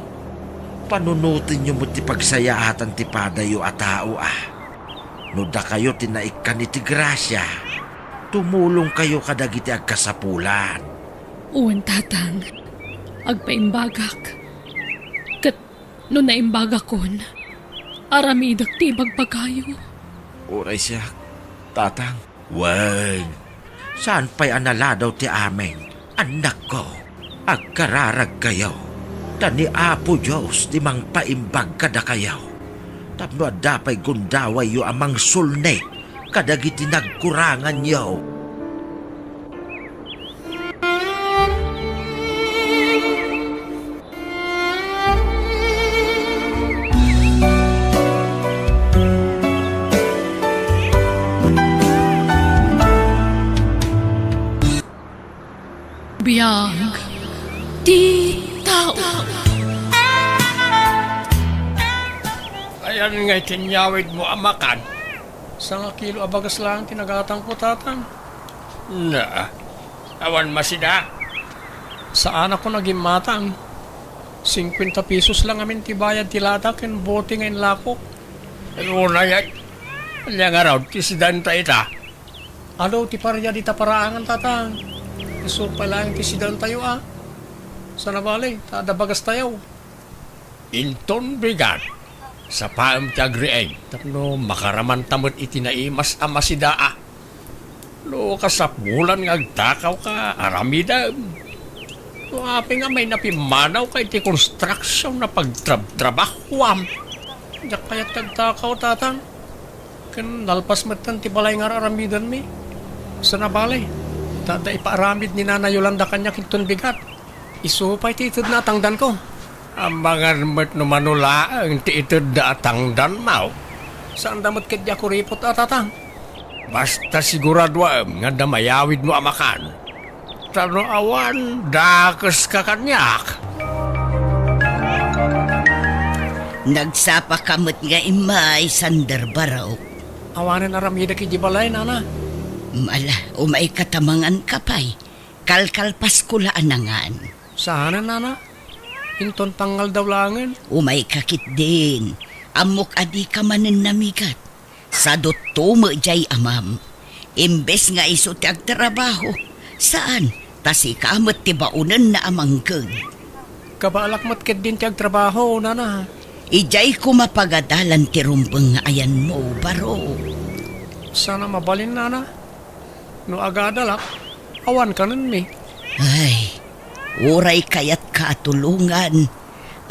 Panunotenyo met ti pagsayaatan ti padayo a tao a. No dakayo ti naikkan iti grasia, tumulongkayo kadagiti agkasapulan. Wen, Tatang, agpaimbagak. Ket no naimbagakon, aramidek ti ibagbagayo. Uray siak, Tatang. Wen, saan pay a naladaw ti amin, annakko. Agkararagkayo, ta ni Apo Dios ti mangpaimbag kadakayo. Tapno adda pay gundawayyo a mangsulnit kadagiti nagkuranganyo. Biag ti tao. Ayan nga iti inyawidmo a makan. Sangakilo a bagas laeng ti nagatangko, Tatang. Na, awan masida. Saanakon a gimmatang. Singkuenta pesos la ngamin ti bayad ti lata ken bote nga inlakok. Unay, ania ngarud ti sidanta ita? Adu ti paria dita paraangan, Tatang. Isu pay laeng ti sidentayo a. Sana bale, ta adda bagastayo. Inton bigat, sapaem ti agriing tapno makaramanta met iti naimas a masidaa. No kasapulan nga agtakawka, aramidem. No apay nga mainapimanawka iti construction a pagtrabtrabahoam. Diak kayat ti agtakaw, Tatang. Ken nalpas metten ti balay nga ar-aramidenmi. Sana bale, ta adda ipaaramid ni Nanay Yolanda kaniak inton bigat. Isu pay ti itedna a tangdanko. Amangan met no mano laeng ti itedda a tangdanmo. Saanda met ketdi a kuripot a, Tatang. Basta siguraduaem nga adda mayawidmo a makan. Ta no awan, dakeska kaniak. Nagsapaka met nga immay, Sander Barok. Awanen aramidek idiay balay, Nana. Ala, umayka ta manganka pay. Kalkalpasko la a nangan. Saanen, Nana? Inton pangngaldaw laengen. Umayka ketdin. Ammok a dika manen namigat. Sadutto met diay amam. Imbes nga isu ti agtrabaho, saan, ta sika met ti baonenna a mangngeg. Kabaalak met ketdin ti agtrabaho, Nana. Idiay koma pagadalan ti rumbeng nga ayanmo, Barok. Saan a mabalin, Nana. No agadalak, awan kanenmi. Ay, uray kayatka a tulongan,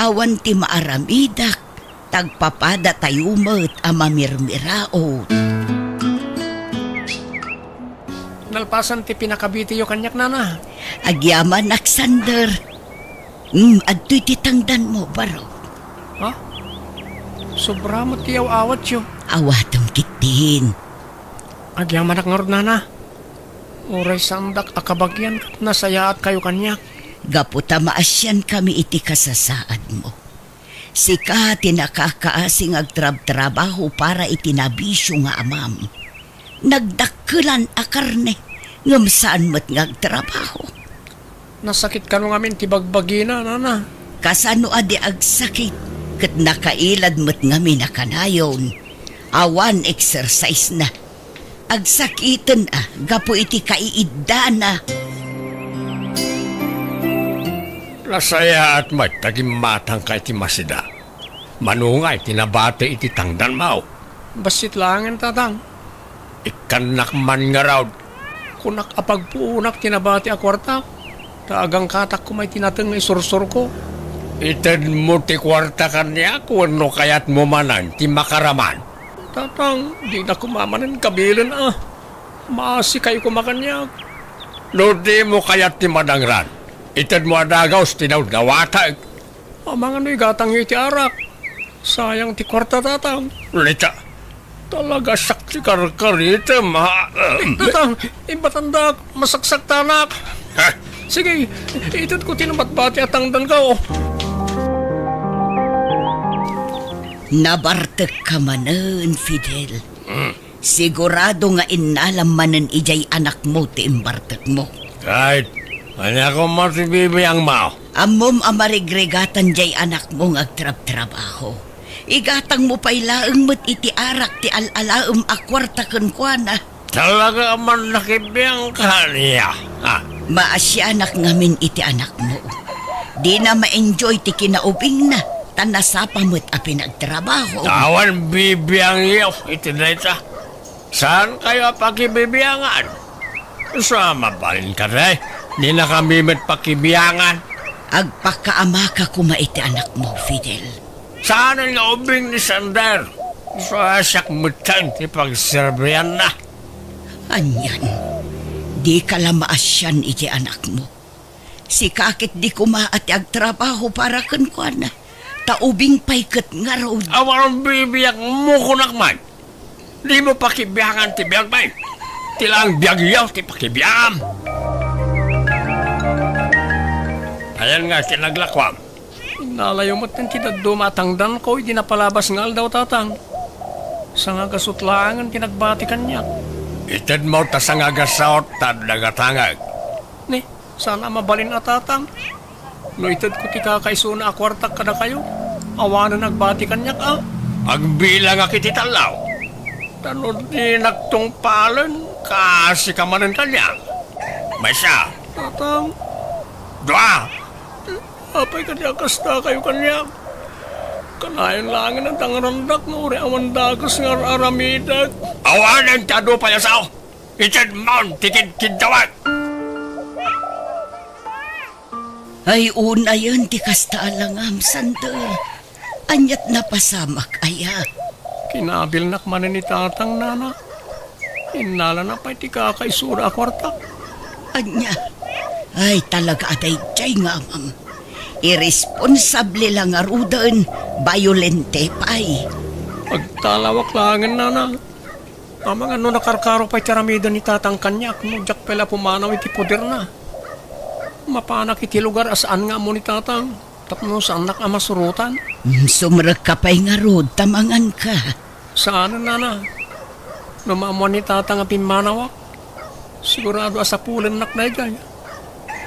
awan ti maaramidak, ta agpapadatayo met a mamirmiraot. Nalpasan ti pinakabitiyo kaniak, Nana. Agyamanak, Sander. Hmm, adtoy ti tangdanmo, Barok. Ha? Sobra met ti aw-awatyo. Awatem ketdin. Agyamanak ngarud, Nana. Uray saandak a kabagian ket nasayaatkayo kaniak. Gapu ta maasiankami iti kasasaadmo. Sika ti nakakaasi nga agtrabtrabaho para iti nabisio nga amam. Nagdakkelan a karne, ngem saan met nga agtrabaho. Nasakit kano ngamin ti bagbagina, Nana. Kasano a di agsakit, ket nakailad met ngamin a kanayon. Awan exercise na. Agsakiten a gapu iti kaiiddana. Nasayaat met ta gimmatangka iti masida. Mano ngay ti nabati iti tangdanmo? Bassit laengen, Tatang. Ikkannak man ngarud. Kunak a pagpuonak ti nabati a kuarta, ta agangkatak koma iti nateng nga isursurko. Itedmo ti kuarta kaniak wenno kayatmo manen ti makaraman? Tatang, dina koma manen kabilen a. Maasikayo koma kaniak. No dimo kayat ti madangran, itedmo a dagus ti daun nga wateg. Amangan no igatangyo iti arak. Sayang ti kuarta, Tatang. Lita, talaga siak ti karkaritem, ha? Tatang, ibatandak, masaksaktanak. Ha? Sige, itedko ti nabatbati a tangdanko. Nabartekka manen, Fidel. Hmm. Sigurado nga innalam manen idiay anakmo ti imbartekmo. Ket, ania koma ti bibiangmo? Ammom a marigrigatan diay anakmo nga agtrabtrabaho. Igatangmo pay laeng met iti arak ti al-alaem a kuarta kenkuana. Talaga a man nakibiang kaniak, ha? Maasianak ngamin iti anakmo. Dina ma-enjoy ti kinaubingna, ta nasapa met a pinagtrabaho. Awan bibiangyo iti dayta. Saankayo a pakibibiangan? Sa mabalin kadi, dinakami met pakibiangan. Agpakaamaka koma iti anakmo, Fidel. Saanen nga ubing ni Sander. Sa siak metten ti pagserbianna. Anian, dika la maasian iti anakmo. Sika ket di koma a ti agtrabaho para kenkuana, ta ubing pay ket ngarud. Awan bibiagmo kunak man. Dimo pakibiangan ti biagmi. Ti laeng biagyo ti pakibiangam. Ayan nga ti naglakuam. Innalayo metten ti dadduma a tangdanko idi napalabas nga aldaw, Tatang. Sangagasut laengen ti nagbati kaniak. Itedmo ta sangagasut ta adda gatangek. Ni, saan a mabalin a, Tatang. No itedko ti kakaisuna a kuartak kadakayo, awanen agbati kaniak a. Agbilangak iti tallo. Ta no dinak tungpalen, kaasika manen kaniak. Maysa. Tatang. Dua. Apay kadi a kastakayo kaniak? Kanayon laengen a dangrandak no uray awan dakes nga ar-aramidek. Awanen ti adu payasaw. Itedmon ti kidkiddawek. Ay, unayen ti kasta a langam, Sander. Aniat napasamak aya? Kinabilnak manen ni Tatang, Nana. Innalana pay ti kakaisura a kuarta. Ania? Ay, talaga a daydiay nga amam. Irresponsable la ngaruden, bayolente pay. Agtalawak laengen, nana. Amangan no nakarkaro pay ti aramiden ni tatang kaniak no diak pay la pumanaw iti poderna. Mapanak iti lugar a saan nga ammo ni tatang tapno saannak a masurotan. Mm, sumrekka pay ngarud ta manganka. Saanen, nana. No maammoan ni tatang a pimmanawak, sigurado a sapulennak daydiay.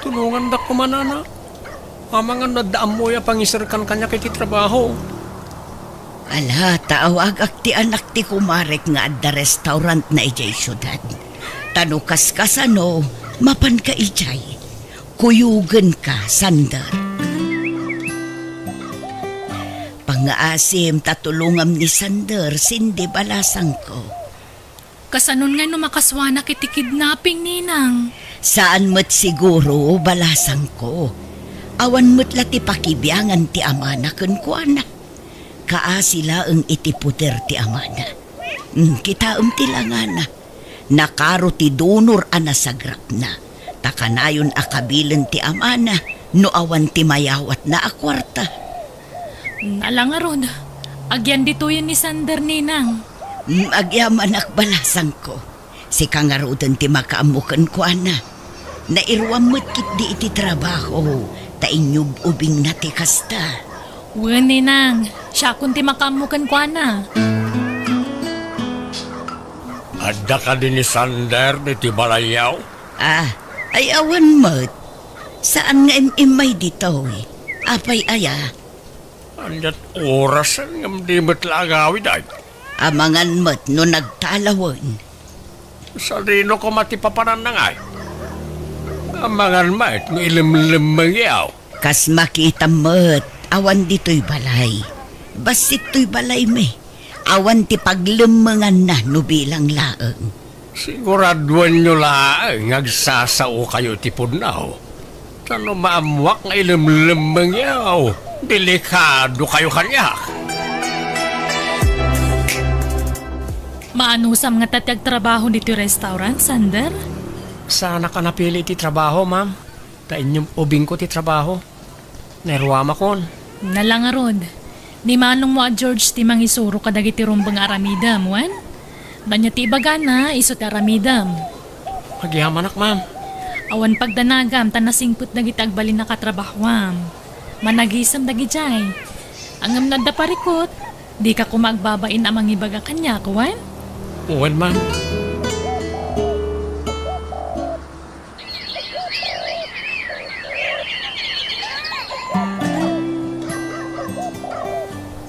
Tulongandak koma, nana. Amangan no adda ammoyo a pangiserkan kaniak iti trabaho. Ala, ta awagak ti anak ti kumarek nga adda restaurantna idiay siudad. Ta no kaskasano, mapanka idiay. Kuyogenka, Sander. Pangngaasim ta tulongam ni Sander, Cindy, balasangko. Kasanon ngay no makasuanak iti kidnapping, ninang? Saan met siguro, balasangko. Awan met la ti pakibiangan ti amana kenkuana. Kaasi laeng iti poder ti amana. Hmm, kitaem ti langana. Nakaro ti donor a nasagrapna. Ta kanayon a kabilen ti amana no awan ti mayawatna a kuarta. Ala ngarud, agyan ditoyen ni Sander, ninang. Mm, agyamanak, balasangko. Sika ngaruden ti makaammo kenkuana. Nairuam met ketdi iti trabaho, ta inyub-ubingna ti kasta. Wen, ninang, siakon ti makaammo kenkuana. Adda kadi ni Sander ditoy balayyo? Ah, ay awan met. Saan nga im-immay ditoy? Apay aya? Ania't orasen ngem di met la agawid ay? Amangan met no nagtalawen. Sadino koma ti papananna ngay? Amangan met no ilemlemmengyo. Kas makitam met, awan ditoy balay. Bassit toy balaymi. Awan ti paglemmenganna no bilang laeng. Siguraduenyo laeng nga agsasaokayo iti pudno. Ta no maammoak nga ilemlemmengyo, delikadokayo kaniak. Maanusam ngata ti agtrabaho ditoy restaurant, Sander? Saanak a napili ti trabaho, ma'am. Ta inyub-ubingko ti trabaho. Nairuamakon. Ala ngarud, ni manongmo a George ti mangisuro kadagiti rumbeng a aramidem, wen? Ania ti ibagana, isu ti aramidem. Agyamanak, ma'am. Awan pagdanagam ta nasingpet dagiti agbalin a katrabahoam. Managisem dagidiay. Ngem no adda parikut, dika koma agbabain a mangibaga kaniak, wen? Wen, ma'am.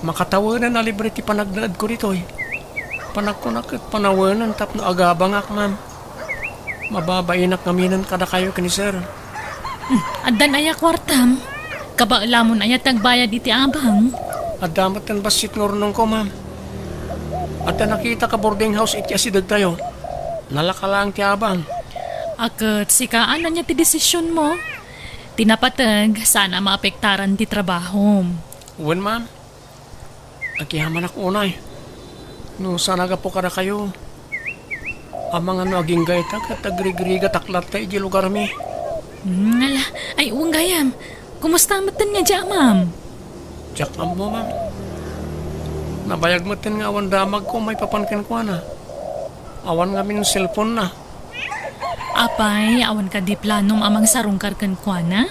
Makatawenen a libre ti panagnaedko ditoy. Panagkunak ket panawenen tapno agabangak, ma'am. Mababainak ngaminen kadakayo ken ni sir. Hmm, addan aya kuartam? Kabaelamon aya ti agbayad iti abang? Adda met ti bassit nga urnongko, ma'am. Adda nakita ka boarding house iti asidegtayo. Nalaka laeng ti abang. A ket sika, ania ti desisionmo? Ti napateg, saan a maapektaran ti trabahom. Wen, ma'am. Agyamanak unay. No saan a gapu kadakayo, amangan no agingga ita ket agrigrigatak latta idiay lugarmi. Hmm, ala, ay, wen gayam. Kumusta metten nga diay amam? Diak ammo, ma'am. Nabayag metten nga awan damagko maipapan kenkuana. Awan ngamin cellphone-na. Apay, awan kadi planom a mangsarungkar kenkuana?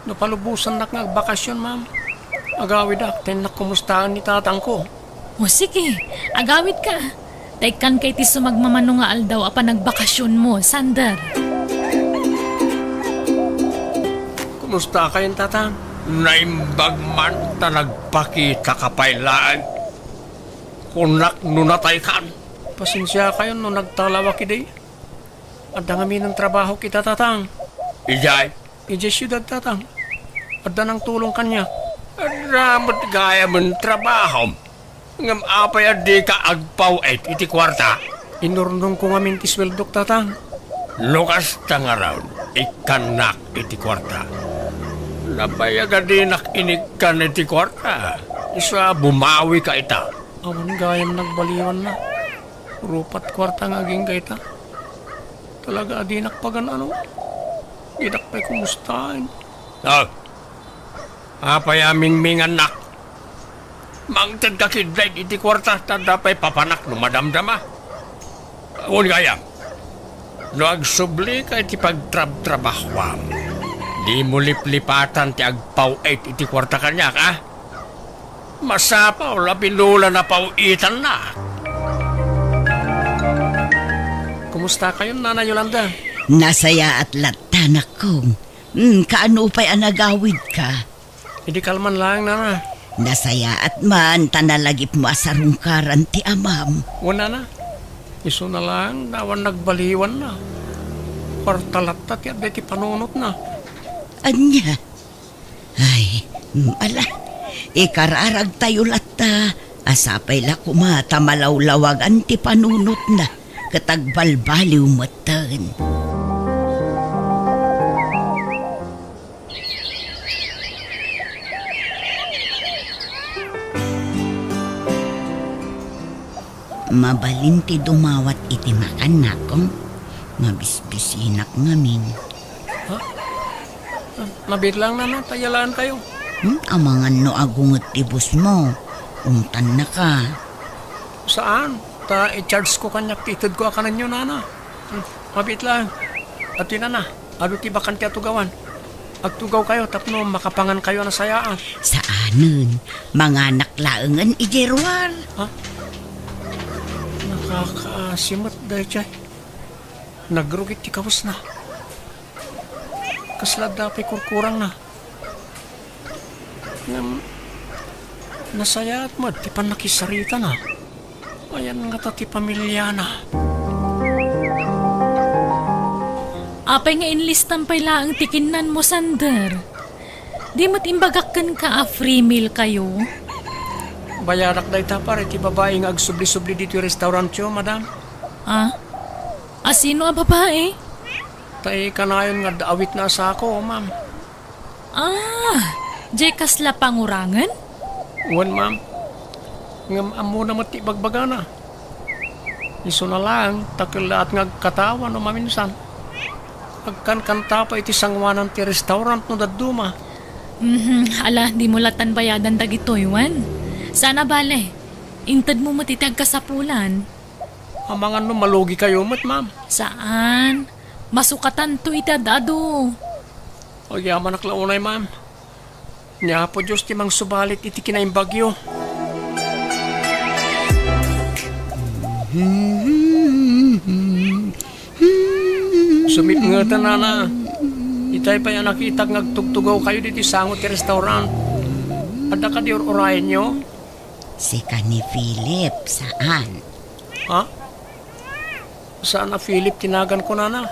No palubosannak nga agbakasyon, ma'am, agawidak ta innak kumustaen ni tatangko. O sige, agawidka. Ta ikkanka iti sumagmamano nga aldaw a panagbakasyonmo, Sander. Kumustakayon, tatang? Naimbag man ta nagpakitaka pay laeng. Kunak no nataykan. Pasensiakayon no nagtalawak idi. Adda ngamin a trabahok ita, tatang. Idiay? Idiay siudad, tatang. Adda nangtulong kaniak. Adda met gayam a trabahom. Ngem apay a dika agpaw-it iti kuarta? Inurnongko ngamin ti sueldok, tatang. No kasta ngarud, ikkannak iti kuarta. Nabayag a dinak inikkan iti kuarta. Isu a bumawika ita. Awan gayam nagbaliwanna. Rupat kuarta nga agingga ita. Talaga a dinak pagan-ano. Dinak pay kumustaen. Ah, Apay a mingmingannak? Mangted ka ketdi iti kuarta, ta adda pay papanak no madamdama. Wen gayam, no agsubli ka iti pagtrabtrabahuam, dimo liplipatan ti agpaw-it iti kuarta kaniak, a? Masapul a binula na paw-itannak. Kumusta kayon, Nana Yolanda? Nasayaat latta, anakko. Hmm, kaano pay a nagawidka? Idi kalman laeng, Nana. Nasayaat man ta nalagipmo a sarungkaran ti amam. Wen, Nana. Isuna laeng, awan nagbaliwanna. Kuarta latta ti adda iti panunotna. Ania? Ay, mm, ala, ikararagtayo latta, a sapay la koma ta malawlawagan ti panunotna, ket agbalbaliw metten. Mabalin ti dumawat iti makan, nakong? Mabisbisinak ngamin. Ha? Mabiit laeng, Nana, ta yalaenkayo. Hmm? Amangan no agunget ti busmo. Umtannaka. Saan? Ta i-charge ko kaniak ti itedko a kanenyo, Nana. Hmm, mabiit laeng. Adtoy, Nana, adu ti bakante a tugawan. Agtugawkayo tapno makapangankayo a nasayaat. Saanen. Manganak laengen idiay ruar. Ha? Nakakaasi met daytoy. Nagrugit ti kawesna. Kasla adda pay kurkurangna. Ngem, nasayaat met ti pannakisaritana. Ayan ngata ti pamiliana. Apay nga inlistam pay laeng ti kinnanmo, Sander? Di met imbagak kenka a free meal kayo? Bayadak dayta, pare, ti babai nga agsubli-subli ditoy restaurantyo, madam. Ah? A sino a babai? Ta ikanayon nga adda awitna a sako, ma'am. Ah, diay kasla pangurangen? Wen, ma'am. Ngem ammona met ti ibagbagana. Isuna laeng, ta kellaat nga agkatawa no maminsan. Agkankanta pay iti sangoanan ti restaurant no dadduma. Mhm, ala, dimo lattan bayadan dagitoy, wen? Saan a bale, intedmo met iti agkasapulan. Amangan no malugikayo met, ma'am. Saan. Masukatanto iti ad-adu. Agyamanak la unay, ma'am. Ni Apo Dios ti mangsubalit iti kinaimbagyo. Sumipngeten, Nana. Itay pay a nakitak nga agtugtugawkayo ditoy sango ti restaurant. Adda kadi ur-urayenyo? Sika ni Philip, saan? Ha? Saan a Philip ti naganko, Nana?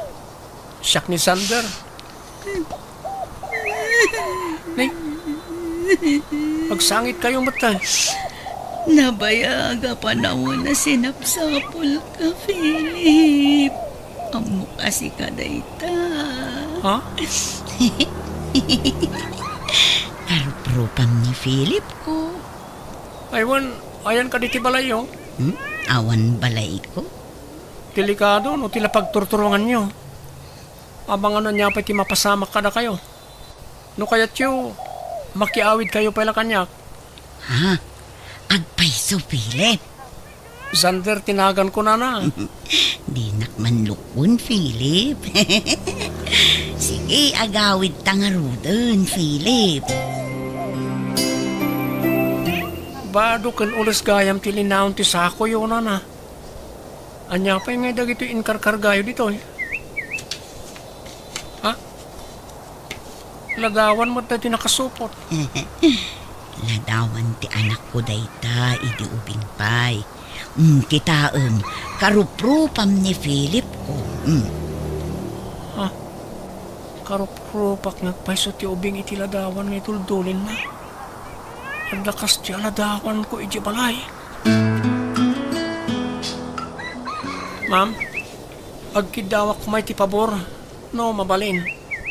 Siak ni Sander. Ni? Agsangitkayo met, ay. Nabayag a panawen a sinapsapulka, Philip. Ammok a sika dayta. Ha? Karuprupam ni Philip ko. Ay, wen, ayan kadi ti balayyo? Hmm? Awan balayko? Delikado no ti la pagturturonganyo. Amangan no ania pay ti mapasamak kadakayo. No kayatyo, makiawidkayo pay la kaniak. Ha? Agpayso, Philip? Sander ti naganko, Nana. Dinak manlukon, Philip. Sige, agawidta ngaruden, Philip. Bado ken ules gayam ti linaon ti sakoyo, Nana. Ania pay ngay dagitoy inkarkargayo ditoy? Ha? Ladawan met daytoy nakasupot. Ladawan ti anakko dayta idi ubing pay. Mm, kitaem, karuprupam ni Philip ko. Mm. Ha? Karuprupak nga agpayso ti ubing iti ladawan nga ituldulinna. Adda kasta a ladawanko idiay balay. Ma'am, agkiddawak koma iti pabor, no mabalin.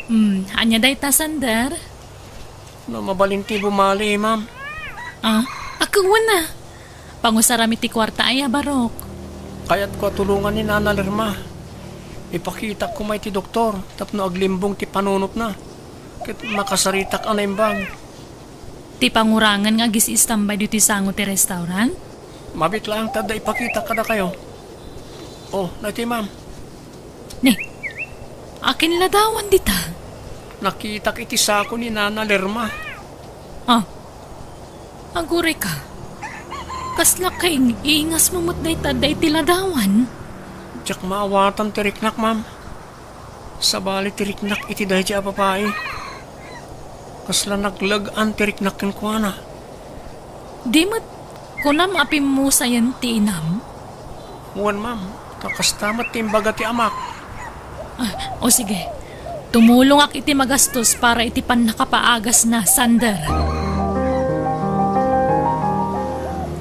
Hmm, ania dayta, Sander? No mabalin ti bumali, ma'am. Ah, akewen a. Pangusaram iti kuarta aya, Barok. Kayatko a tulongan ni Nana Lerma. Ipakitak koma iti doktor tapno aglimbong ti panunotna. Ket makasaritak a naimbag. ti pangurangan nga agis-istambay ditoy sango ti restaurant? Mabiit laeng ti adda ipakitak kadakayo. Oh, daytoy, ma'am. Ni, akin ladawan dita? Nakitak iti sako ni Nana Lerma. Ah, aguray ka. Kasla kaing-ingas mo met dayta dayta ti ladawan? Diak maawatan ti riknak, ma'am. Sabali ti riknak iti daydi a babai. Kasla naglag-an ti riknak kenkuana. Di met kunam a pimmusayen ti inam? Wen, ma'am. Ta kasta met ti imbaga ti amak. Ah, o sige. Tumulongak iti magastos para iti pannakapaagasna, Sander.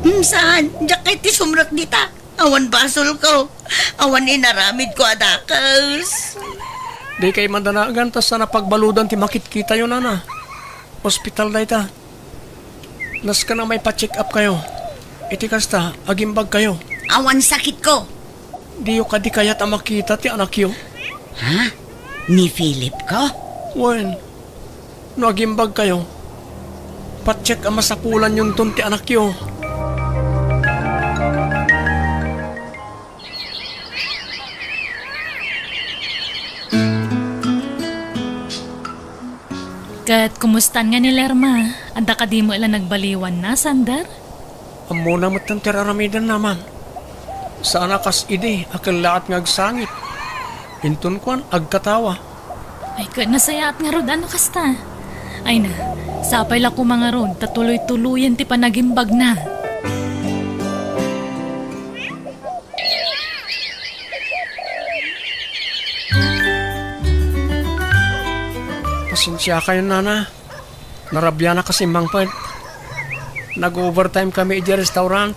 Hmm, saan? Diak kay ti sumrek dita. Awan basolko. Awan inaramidko a dakes. Dikay madanagan ta saan a pagbaludan ti makitkitayo, nana. Ospital dayta. Nasken a maipa-check up kayo. Iti kasta, agimbag kayo. Awan sakitko. Diyo kadi kayat a makita ti anakyo? Ha? Ni Philip ko? Wen, no agimbag kayo, pa-check a masapulanyonton ti anakyo. Ket kumustan nga ni Lerma? Adda kadi met la nagbaliwanna, Sander? Ammona metten ti ar-aramidenna, ma'am. Saan a kas idi a kellaat nga agsangit. Inton kuan, agkatawa. Ay, ket nasayaat ngarud a no kasta. Ay na, sapay la koma ngarud ta tuloy-tuloyen ti panagimbagna. Pasensiakayon, nana. Narabianak a simmangpet. Nag-overtime kami idiay restaurant.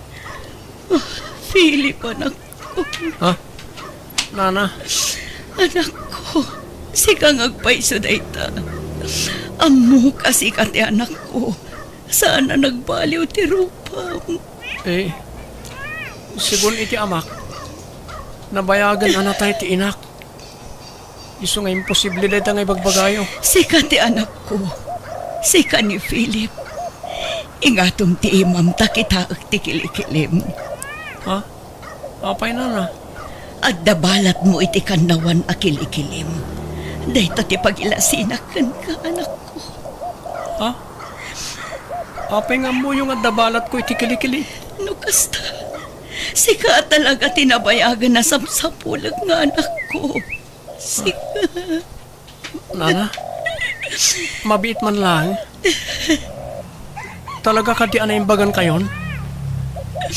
Ah, Philip, anakko. Ha? Nana? Anakko, sika nga agpayso dayta. Ammok a sika ti anakko. Saan a nagbaliw ti rupam. Eh, segun iti amak, nabayagen a natay ti inak. Isu nga imposible dayta nga ibagbagayo. Sika ti anakko. Sika ni Philip. Ingatom ti imam ta kitaek ti kilikilim. Ha? Apay, nana? Adda balatmo iti kannawan a kilikilim. Dayta ti pagilasinak kenka, anakko. Ha? Apay nga ammoyo nga adda balatko iti kilikilim? No kasta, sika a talaga ti nabayagen a sapsapulek nga anakko. Sika. Nana, mabiit man laeng. Talaga kadi a naimbagankayon?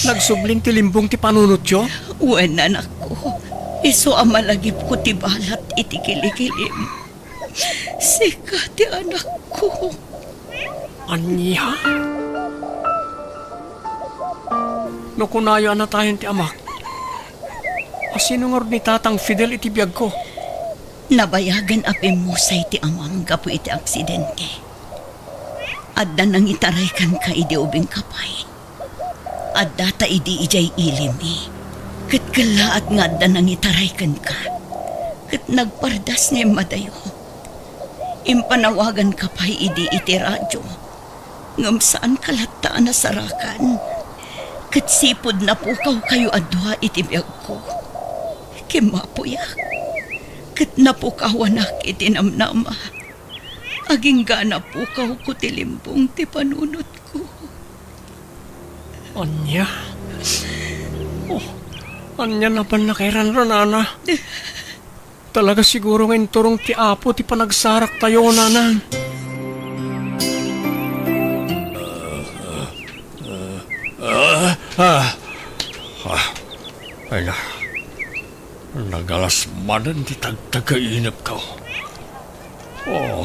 Nagsublin ti limbong ti panunotyo? Wen, anakko. Isu a malagipko ti balat iti kilikilim. Sika ti anakko. Ania? No kunayo a natayen ti amak, asino ngarud ni Tatang Fidel iti biagko? Nabayagen a pimmusay ti amam gapu iti aksidente. Adda nangitaray kenka idi ubingka pay. Addata idi idiay ilimi. Ket kellaat nga adda nangitaray kenka. Ket nagpardas nga immadayo. Impanawaganka pay idi iti radio. Ngem saanka latta a nasarakan. Ket sipud napukawkayo a dua iti biagko, kimmapuyak. Ket napukawanak iti namnama. Agingga napukawko ti limbong ti panunotko. Ania? Oh, ania napan nakairan, nana? Talaga siguro nga inturong ti Apo ti panagsaraktayo, nanang. Ah, ah, ah, ah. Ay na, nagalas manen ti tagtagainepko. Oh,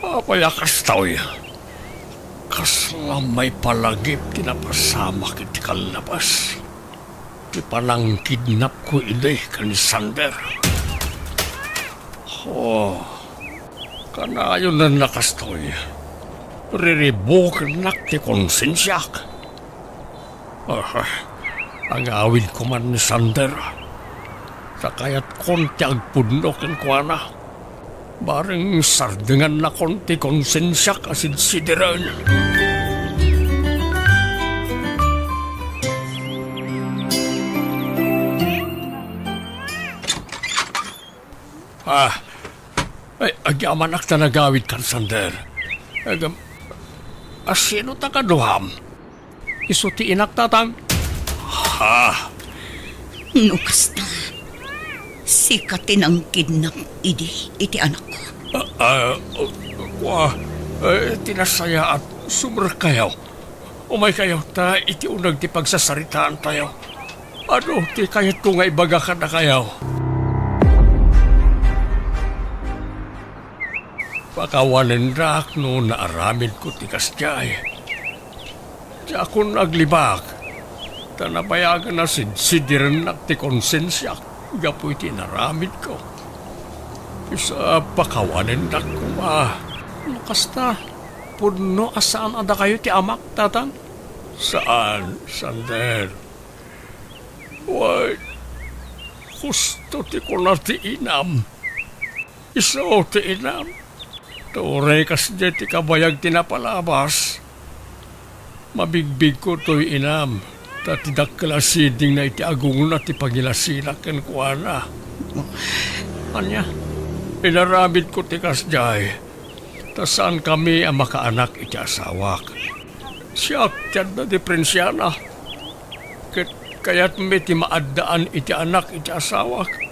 apay a kastoy? Kasla maipalagip ti napasamak iti kallabas. Ti panangkidnapko idi ken ni Sander. Oh, kanayon a kastoy. Riribukennak ti konsensiak. Ah, agawidko man ni Sander. Ta kayatkon ti agpudno kenkuana. Bareng sardengannakon ti konsensiak a sidsidiren. Ah, ay, agyamanak ta nagawidkan, Sander. Agam, a, sino ta kaduam? Isu ti inak, Tatang. Ha? No kasta, sika ti nangkidnap idi iti anakko. Ah, ah, kua, eh, ti nasayaat, sumrekkayo. Umaykayo, ta iti uneg ti pagsasaritaantayo. Adu ti kayatko nga ibaga kadakayo. Pakawanendak no naaramidko ti kasdiay. Diakon aglibak, ta nabayagen a sidsidirennak ti konsensiak gapu iti inaramidko. Isu a pakawanendak koma. No kasta, pudno a saan a dakayo ti amak, Tatang? Saan, Sander. Wen, husto ti kuna ti inam. Isu ti inam. Ta uray kasdiay ti kabayag ti napalabas, mabigbigko toy inam, ta ti dakkel a sidingna iti agongna ti pangilasinak kenkuana. Ania, inaramidko ti kasdiay, ta saankami a makaanak iti asawak. Siak ti adda diperensiana, ket kayatmi ti maaddaan iti anak iti asawak.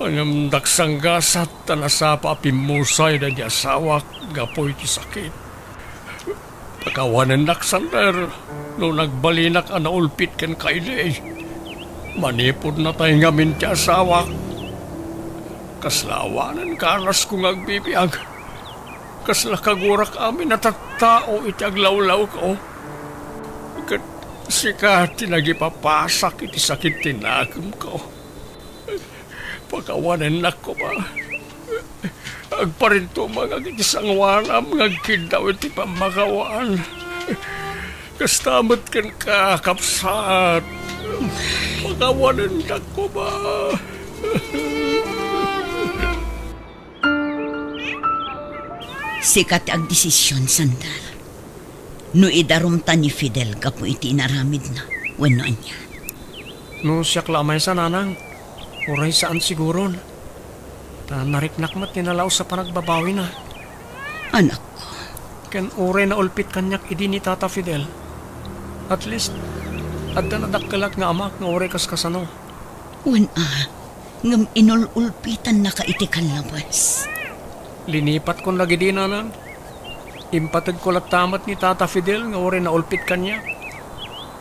Ngem daksanggasat ta nasapa a pimmusay daydi asawak gapu iti sakit. Pakawanennak, Sander, no nagbalinak a naulpit kenka idi. Manipud natay ngamin ti asawak. Kasla awanen kanasko nga agbibiag. Kasla kagurak amin a tattao iti aglawlawko. Ket sika ti nagipapasak iti sakit ti nakemko. Pakawanennak koma. Agparintuma nga iti sangoanam nga agkiddaw iti pammakawan. Kasta met kenka, kabsat. Pakawanennak koma. Sika ti agdesision, Sander. No idarumta ni Fidel gapu iti inaramidna, wenno ania? No siak la a maysa, nanang, uray saan siguron. Ta nariknak met ti nalaus a panagbabawina. Anakko. Ken uray naulpit kaniak idi ni Tata Fidel. At least, adda nadakkelak nga amak nga uray kaskasano. Wen a, ngem inul-ulpitannaka iti kallabes. Linipatkon dagidi, nanang. Impategko latta met ni Tata Fidel nga uray naulpit kaniak.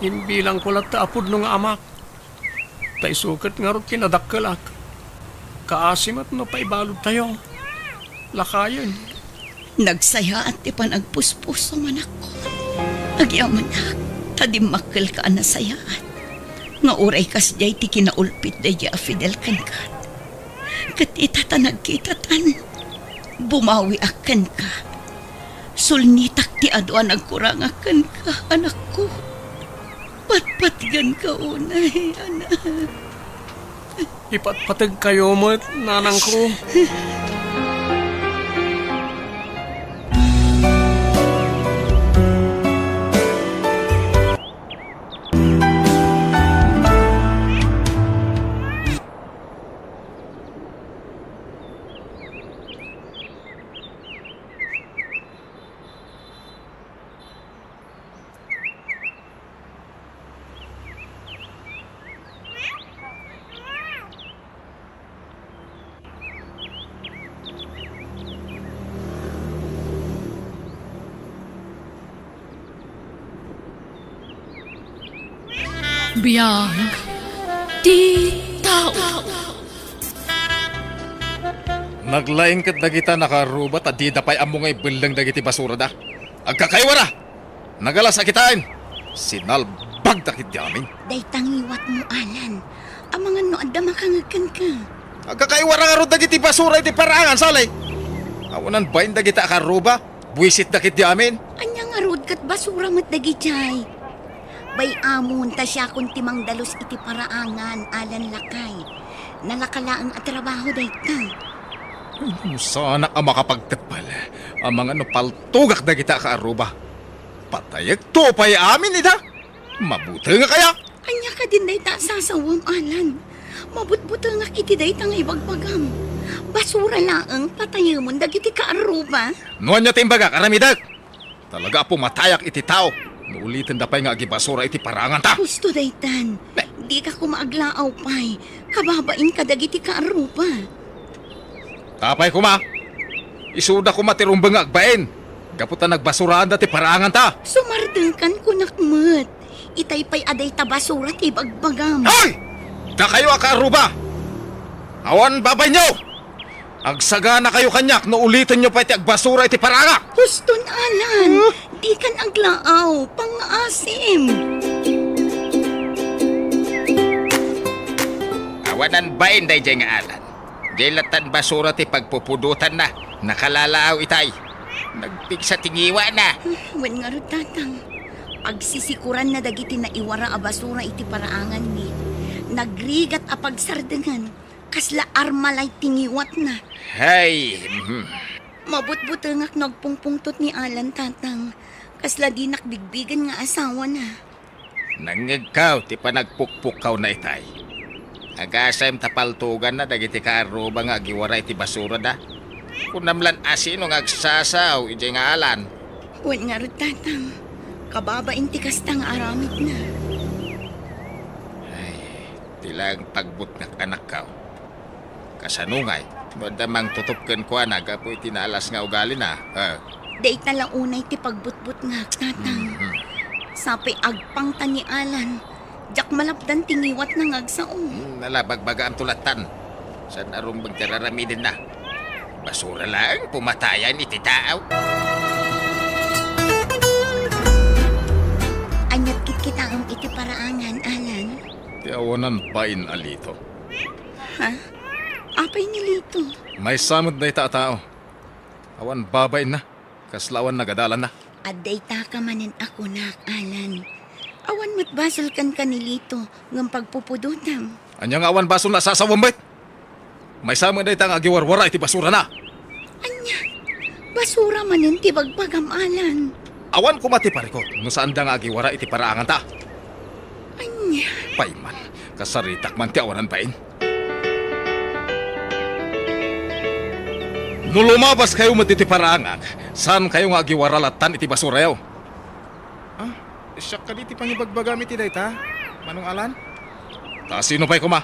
Imbilangko latta a pudno nga amak. Ta isu ket ngarud ti nadakkelak. Kaasi met no paibaludtayo. Lakayen. Nagsayaat ti panagpuspusom, anakko. Agyamanak, ta dimmakkelka a nasayaat nga uray kasdiay ti kinaulpit daydi a Fidel kenka. Ket ita ta nagkitatan, bumawiak kenka. Sulnitak ti adu a nagkurangak kenka, anakko. Patpatgenka unay, anak. Ipatpategkayo met, nanangko. Biag ti tao. Naglaing ket dagita nakaarruba ta dida pay ammo nga ibelleng dagiti basurada. Agkakaiwara! Nagalas a kitaen! Sinalbagda ketdi amin. Dayta ngiwatmo, Alan. Amangan no adda makangeg kenka. Agkakaiwara ngarud dagiti basura iti paraangan, Sally! Awanan bain dagita a kaarruba. Buisitda ketdi amin. Ania ngarud ket basura met dagidiay? Bay-amon ta siakon ti mangdalus iti paraangan, Alan lakay. Nalaka laeng a trabaho dayta. Ngem saanak a makapagteppel amangan no paltogak dagita a kaarruba. Patayekto pay amin ida. Mabutengak aya? Ania kadin dayta a sasawem, Alan? Mabutbutengak iti dayta nga ibagbagam. Basura laeng patayemon dagiti kaarruba. No ania ti imbagak, aramidek. Talaga a pumatayak iti tao no ulitenda pay nga agibasura iti paraanganta. Husto daytan. Ne. Dika koma aglaaw pay. Kababain kadagiti kaarruba. Apay koma? Isuda koma ti rumbeng nga agbain. Gapu ta nagbasuraanda ti paraanganta. Sumardengkan kunak met. Itay pay a dayta basura ti ibagbagam. Hoy! Dakayo a kaarruba! Awan babainyo! Agsaganakayo kaniak no ulitenyo pay ti agbasura iti paraangak! Huston, Alan! Huh? Dikan aglaaw, pangngaasim! Awanan bain daydiay nga Alan. Diay lattan basura ti pagpupudotanna. Nakalalaaw itay. Nagpigsa ti ngiwana. Wen ngarud, Tatang. Pagsisikuranna dagiti naiwara a basura iti paraanganmi. Nagrigat a pagsardengan. Kasla armalay ti ngiwatna. Hay, mhm. Mabutbutengak no agpungpungtot ni Alan, Tatang. Kasla dinak bigbigen nga asawana. Nangngegkaw ti panagpukpukkawna itay. Agasem ta paltoganna dagiti kaarruba nga agiwara iti basurada. Kunam lan asino nga agsasao idiay nga Alan. Wen ngarud, Tatang. Kababain ti kasta nga aramidna. Ay, ti laeng pagbutngak, anakkaw. Kasano ngay no adda mangtutup kenkuana gapu iti naalas nga ugalina? Ah. Dayta la unay ti pagbutbutngak, Tatang. Mhm. Sapay agpangta ni Alan. Diak malapdan ti ngiwatna nga agsao. Hmm, nalabagbagaamto lattan. Saan a rumbeng ti raramidenna? Basura laeng pumatayan iti tao. Aniat kitkitaem iti paraangan, Alan? Ti awanan bain a Lito. Ha? Apay ni Lito? Maysa met dayta a tao. Awan babainna. Kasla awan nagadalanna. Adda itaka manen a kunak, Alan. Awan met basol kenka ni Lito ngem pagpupudotam. Ania nga awan basolna a sasawem met? Maysa met dayta nga agiwarwara iti basurana. Ania? Basura manen ti bagbagam, Alan. Awan koma ti parikut no saanda nga agiwara iti paraanganta. Ania? Payman, kasaritak man ti awanan bain. No lumabaskayo met iti paraangak, saankayo nga agiwara lattan iti basurayo. Ah, siak kadi ti pangibagbagam iti dayta, Manong Alan? Ta sino pay koma?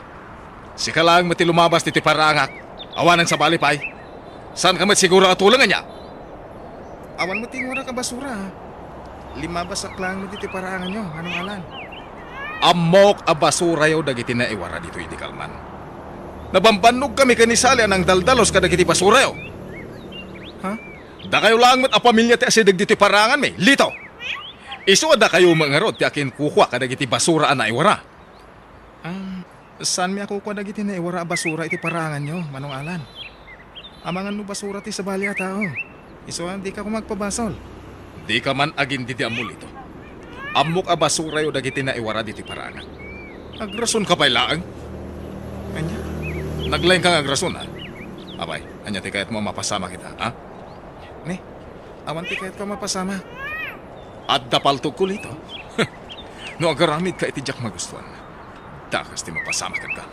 Sika laeng met ti lumabas ditoy paraangak. Awanen sabali pay. Saanka met siguro a tuleng, ania? Awan met ti inwarak a basura, ah. Limabasak laeng met iti paraanganyo, Manong Alan. Ammok a basurayo dagiti naiwara ditoy idi kalman. Nabambannogkami ken ni Sally a nangdaldalus kadagiti basurayo. Ha? Dakayo laeng met a pamilia ti asideg ditoy paraanganmi, Lito. Isu a dakayo met ngarud ti akinkukua kadagiti basura a naiwara. Ah, saanmi a kukua dagiti naiwara a basura iti paraanganyo, Manong Alan. Amangan no basura ti sabali a tao. Isu a, dika koma agpabasol. Dika man agin-didiammo, Lito. Ammok a basurayo dagiti naiwara ditoy paraangak. Agrasonka pay laeng? Ania? Naglaingka nga agrasona. Apay, ania ti kayatmo a mapasamak ita, ha? Ne, awan ti kayatko a mapasamak. Adda paltogko, Lito. No agaramidka iti diak magustuan, dakes ti mapasamak kenka.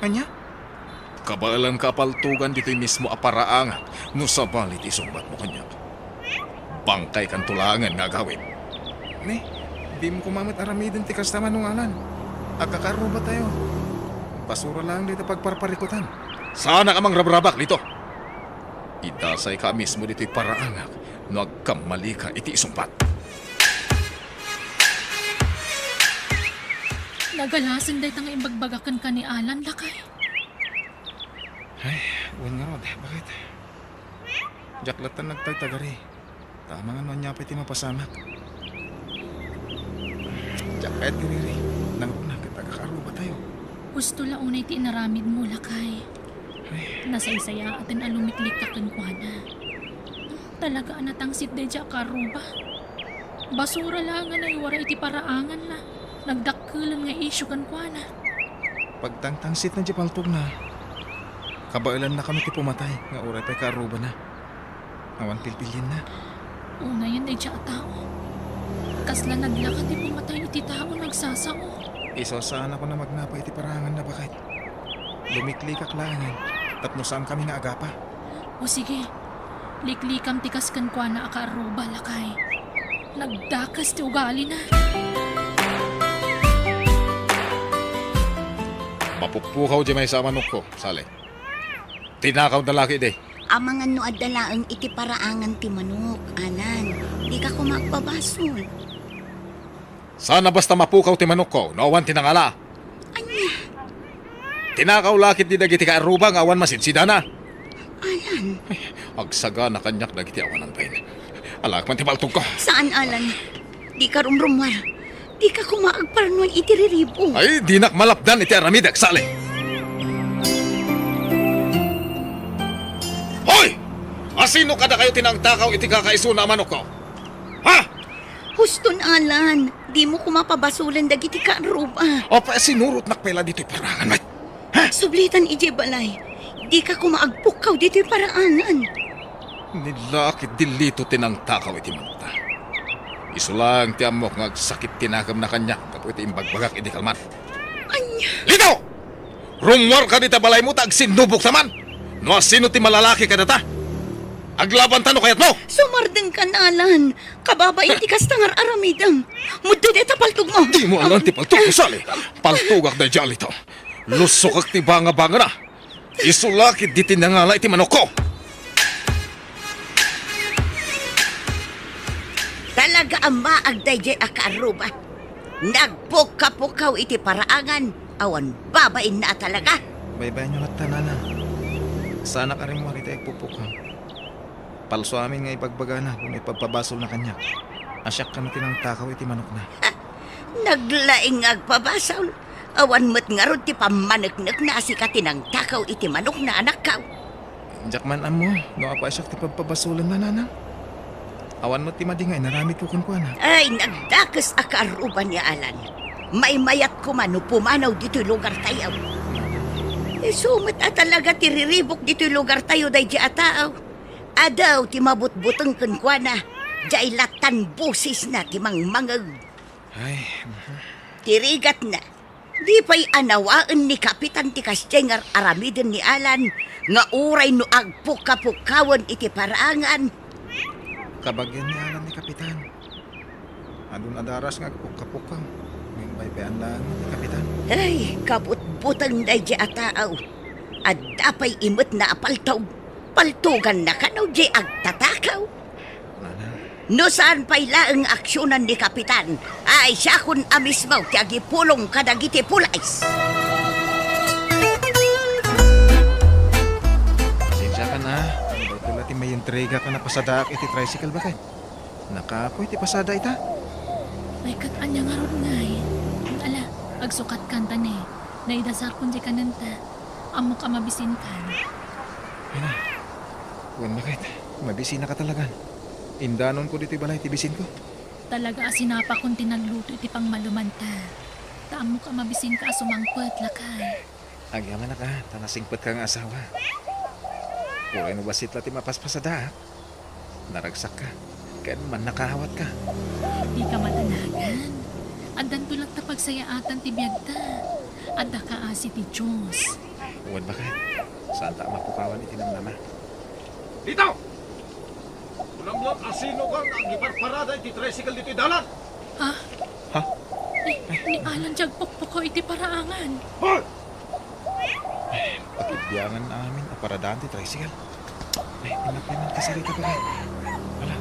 Ania? Kabaelanka a paltogan ditoy mismo a paraangak no sabali ti isungbatmo kaniak. Bangkaykanto laengen nga agawid. Ne, dimo koma met aramiden ti kasta, Manong Alan. Agkakaarrubatayo. Basura laeng dayta pagparparikutan. Saanak a mangrabrabak, Lito. Idasayka a mismo ditoy paraangak no agkammalika iti isungbat. Nagalasen dayta nga imbagbagak kenka ni Alan, lakay. Ay, wen ngarud, bakit? Diak latta nagtagtagari. Ta amangan no ania pay ti mapasamak. Diak kayat ti riri. Nangruna ket agkakaarrubatayo. Husto la unay ti inaramidmo, lakay. Ay. Nasaysayaaten a lumiklikka kenkuana. Talaga a natangsit daydiay a kaarruba. Basura laeng nga naiwara iti paraanganna. Nagdakkelen nga isyu kenkuana. Pagtangtangsitna diay paltogna. Kabaelannakami ti pumatay nga uray pay kaarrubana. Awan pilpilienna. Unayen daydiay a tao. Kasla naglaka ti pumatay iti tao nagsasao. Isu a saanakon a magnapa iti paraanganna, baket. Lumiklikak laengen tapno saankami nga agapa. O sige, liklikam ti kas kenkuana a kaarruba, lakay. Nagdakes ti ugalina. Mapukpukaw diay maysa a manokko, Sally. Tinakawda la ketdi. Amangan no adda laeng iti paraangan ti manok, Alan. Dika koma agpabasol. Saan a basta mapukaw ti manokko no awan ti nangala. Ania? Tinakaw la ketdi dagiti kaarruba nga awan masidsidana. Alan. Agsagana kaniak dagiti awanan bain. Alaek man ti paltogko. Saan, Alan. Dika rumrummuar. Dika koma agparnuay iti riribuk. Ay, dinak malapdan iti aramidek, Sally. Hoy! Asino kadakayo ti nangtakaw iti kakaisuna a manokko? Ha? Huston, Alan. Dimo koma pabasolen dagiti kaarruba. Apay, sinurotnak pay la ditoy paraangan, met. Ha? Sublitan idiay balay. Dika koma agpukkaw ditoy paraangan. Ni la ketdi lito ti nangtakaw iti manokta. Isu laeng ti ammok nga agsakit ti nakemna kaniak gapu iti imbagbagak idi kalman. Ania? Lito! Rummuarka dita balaymo ta agsinnubokta man. No asino ti malalaki kadata? Aglabanta no kayatmo! Sumardengkan, Alan. Kababain ti kasta nga ar-aramidem. Muddo dayta paltogmo. Dimo alan ti paltogko, Sally. Paltogak daydiay a lito. Lusokek ti bangabangana. Isu la ketdi ti nangala iti manokko. Talaga a maag daydiay a kaarruba. Nagpukkapukaw iti paraangan, awan babainna a talaga. Baybayanyo latta, Nanang. Saanak a rimmuar iti agpukpukaw. Palso amin nga ibagbagana wenno ipagpabasolna kaniak a siak kano ti nangtakaw iti manokna. Naglaing nga agpabasol. Awan met ngarud ti pammaneknekna a sika ti nangtakaw iti manokna, anakko. Diak man ammo no apay siak ti pagpabasolenna, Nanang. Awan met ti madi nga inaramidko kenkuana. Ay, nagdakes a kaarruba ni Alan. Maymayat koma no pumanaw ditoy lugartayo. Isu met a talaga ti riribuk ditoy lugartayo daydiay a tao. Adu ti mabutbuteng kenkuana, diay lattan bosesna ti mangmangeg. Ay, mhm. Ti rigatna, di pay anawaen ni Kapitan ti kasdiay nga ar-aramiden ni Alan nga uray no agpukkapukkawen iti paraangan. Kabagian ni Alan ni Kapitan. Adun a daras nga agpukkapukkaw. Ngem baybayan laeng ni Kapitan. Ay, kabutbuteng daydiay a tao. Adda pay imetna a paltog. Paltoganna kano diay agtatakaw. Nanang. No saan pay laeng aksionan ni Kapitan, ay siakon a mismo ti agipulong kadagiti pulis. Pasensiakan a. Daytoy la ti mayentrega ka napasadaak iti tricycle, baket. Nakapoy ti pasada ita. Ay, ket ania ngarud ngay? Ala, agsukatkan ta ne. Naidasakon diay kanenta. Ammok a mabisinkan. Ay na. Wen, baket. Mabisinaka talagan. Indanonko ditoy balay ti bisinko. Talaga a sinapakon ti nagluto iti pangmalumanta. Ta ammok a mabisinka a sumangpet, lakay. Agyamanak a, ta nasingpetka nga asawa. Uray no bassit la ti mapaspasadaak, naragsakka, ken mannakaawatka. Dika madanagan. Addanto latta pagsayaatan ti biagta. Adda kaasi ti Dios. Wen, baket, saanta a mapukawan iti namnama. Dito! Kunam laeng a sinoka nga agiparparada iti tricycle ditoy dalan? Ha? Ha? Ni, ni Alan ti agpukpukaw iti paraangan. Hoy! Pagibiangan amin a paradaan ti tricycle. Ay, inapay man kasarita pa kay. Ala,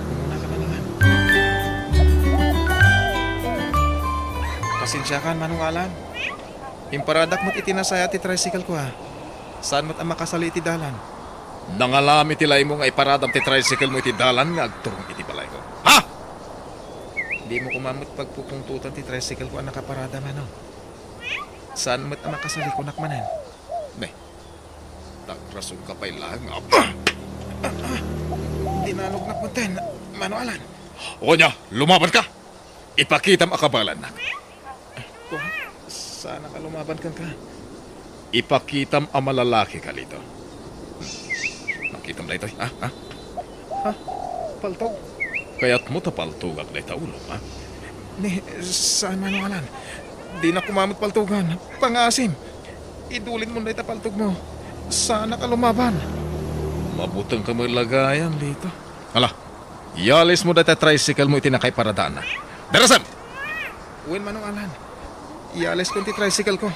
umuna ka maningan. Pasensiakan, Manong Alan. Imparadak met iti nasaya ti tricycle ko, ha. Saan met a makasali iti dalan. Nangalam iti laymo nga iparadam ti tricycle mo iti dalan nga agturong iti balayko. Ha? Dimo koma met pagpupungtotan ti tricycle ko a nakaparada, Manong. Saan met a makasali, kunak manen. Ne, nagrasonka pay laeng nga, ah! Ah, ah! Dinanognak metten, Manong Alan. O ania, lumabanka! Ipakitam a kabaelannak. Kuan, saan a lumaban kenka. Ipakitam a malalaki ka, Lito. Makitam daytoy, ha? Ha? Ha? Paltog? Kayatmo ta paltogak dayta ulo, ha? Ni, saan, Manong Alan. Dinak koma met paltogan. Pangaasim. Idulin mo dayta paltog mo. Saanak a lumaban. Mabuteng ka met la gayam, Lito. Ala, iyalis mo dayta tricycle mo iti nakaiparadaanna. Darasem! Wen, Manong Alan. Iyalis ko ti tricycle ko.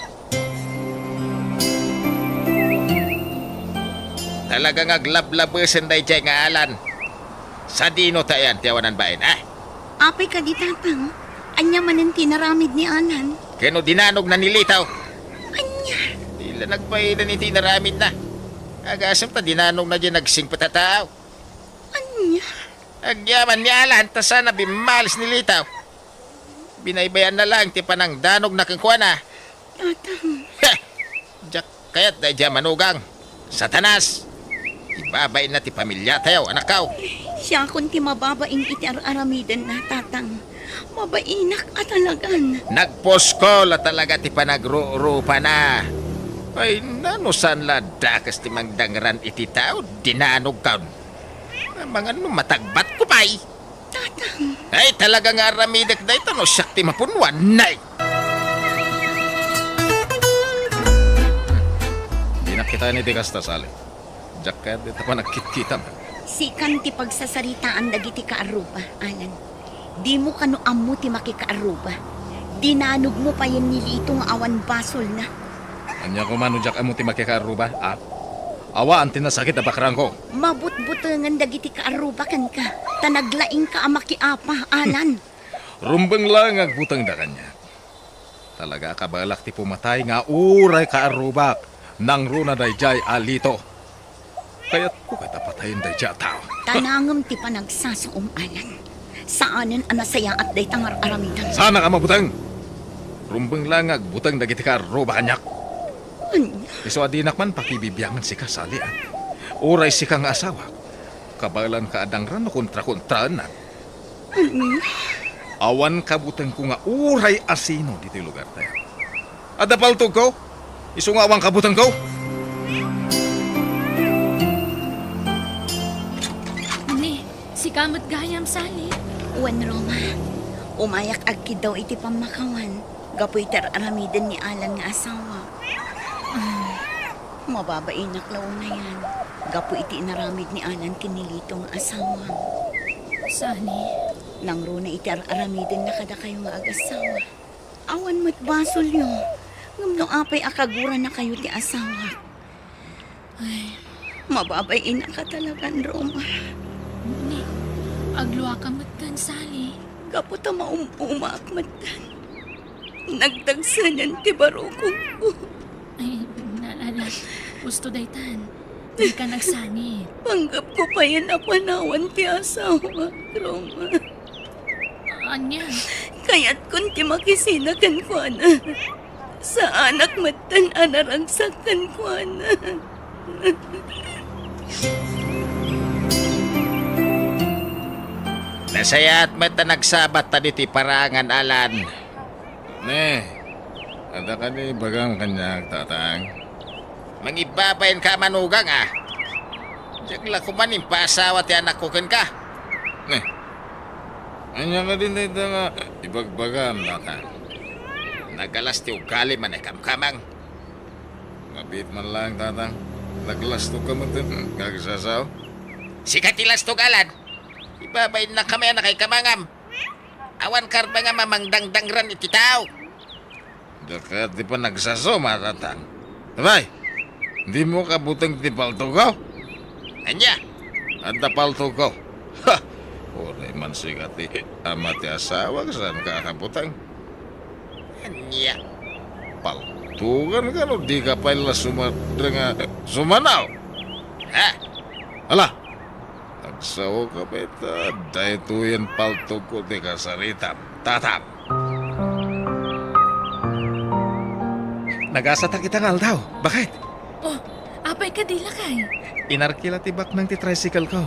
Talaga nga aglablabesen daydiay nga Alan. Sadino ta ayan ti awanan bain, ha? Apay kadi, Tatang? Ania manen ti inaramid ni Alan? Ken no dinanogna ni Lito? Ania? Dila nagpaida ni ti inaramidna. Agasem ta dinanogna diay nagsingpet a tao. Ania? Agyaman ni Alan ta saan a bimmalis ni Lito. Binaybayanna laeng ti panangdanogna kenkuana. Tatang. Heh! Diak kayat daydiay a manugang. Satanas! Ibabainna ti pamiliatayo, anakko. Siakon ti mababain iti ar-aramidenna, Tatang. Mabainak a talagan. Nagpusko la talaga ti panagrurupana. Ay, nano saan la dakes ti mangdangran iti tao, dinanogkon. Amangan no matagbatko pay. Tatang. Ay, talaga nga aramidek dayta no siak ti mapunwan. Nay! Dinak kitaen iti kasta, Sally. Diak kayat dayta panagkitkitam. Sikan ti pagsasaritaan dagiti kaarruba, Alan. Dimo kano ammo ti makikaarruba. Dinanogmo payen ni Lito nga awan basolna. Ania koma no diak ammo ti makikaarruba, a? Awan ti nasakit a bakrangko. Mabutbutengen dagiti kaarruba kenka, ta naglaingka a makiapa, Alan. Rumbeng laeng nga agbutengda kaniak. Talaga a kabaelak ti pumatay nga uray kaarrubak, nangruna daydiay a Lito. Kayatko ket a patayen daydiay a tao. Tanangem ti panagsasaom, Alan. Saanen a nasayaat dayta nga ar-aramidem. Saanak a mabuteng! Rumbeng laeng nga agbuteng dagiti kaarruba kaniak. Ania? Isu a dinak man pakibibiangen sika, Sally, a. Uray sika nga asawak, kabaelanka a dangran no kontrakontraennak. Ania? Awan kabutengko nga uray asino ditoy lugartayo. Adda paltogko? Isu nga awan kabutengko? Ni, sika met gayam, Sally? Wen, Roma. Umayak agkiddaw iti pammakawan gapu iti ar-aramiden ni Alan nga asawa. Ah, mababainak la unayan gapu iti inaramid ni Alan ken ni Lito nga asawam. Sally. Nangruna iti ar-aramidenna kadakayo nga agasawa. Awan met basolyo, ngem no apay a kagurannakayo ti asawak. Ay. Mababainak a talagan, Roma. Ni, agluaka metten, Sally. Gapu ta maum-umaak metten. Nagtagsenen ti barukongko. Ay, na, na, na. Husto daytan. Dika nagsangit. Panggepko payen a panawan ti asawak, Roma. Ania? Kayatkon ti makisina kenkuana. Saanak metten a naragsak kenkuana. Nasayaat met a nagsabatta ditoy paraangan, Alan. Ne, adda kadi ibagam kaniak, Tatang? Mangibabainka a manugang, a. Diak la koma impaasawa ti anakko kenka. Ne, ania kadi dayta nga ibagbagam, Tatang? Nagalas ti ugalim a naikamkamang. Mabiit man laeng, Tatang. Naglastoka metten nga agsasao. Sika ti lastog, Alan. Ibabainnak kami a nakaikamangam. Awan karbengam a mangdangdangran iti tao. Daka ti panagsasaom, Tatang. Abay, dimo kabuteng ti paltogko? Ania? Adda paltogko. Ha! Uray man sika ti ama ti asawak, saanka a kabuteng? Ania? Paltoganka no dika pay la sumadreng a sumanaw. Ha? Ala, agsaoka pay ta daytoyen paltogko ti kasaritam, Tatang. Nagasatak ita nga aldaw. Bakit? Oh, apay kadi, lakay? Inarkila ti baknang ti tricycle-ko.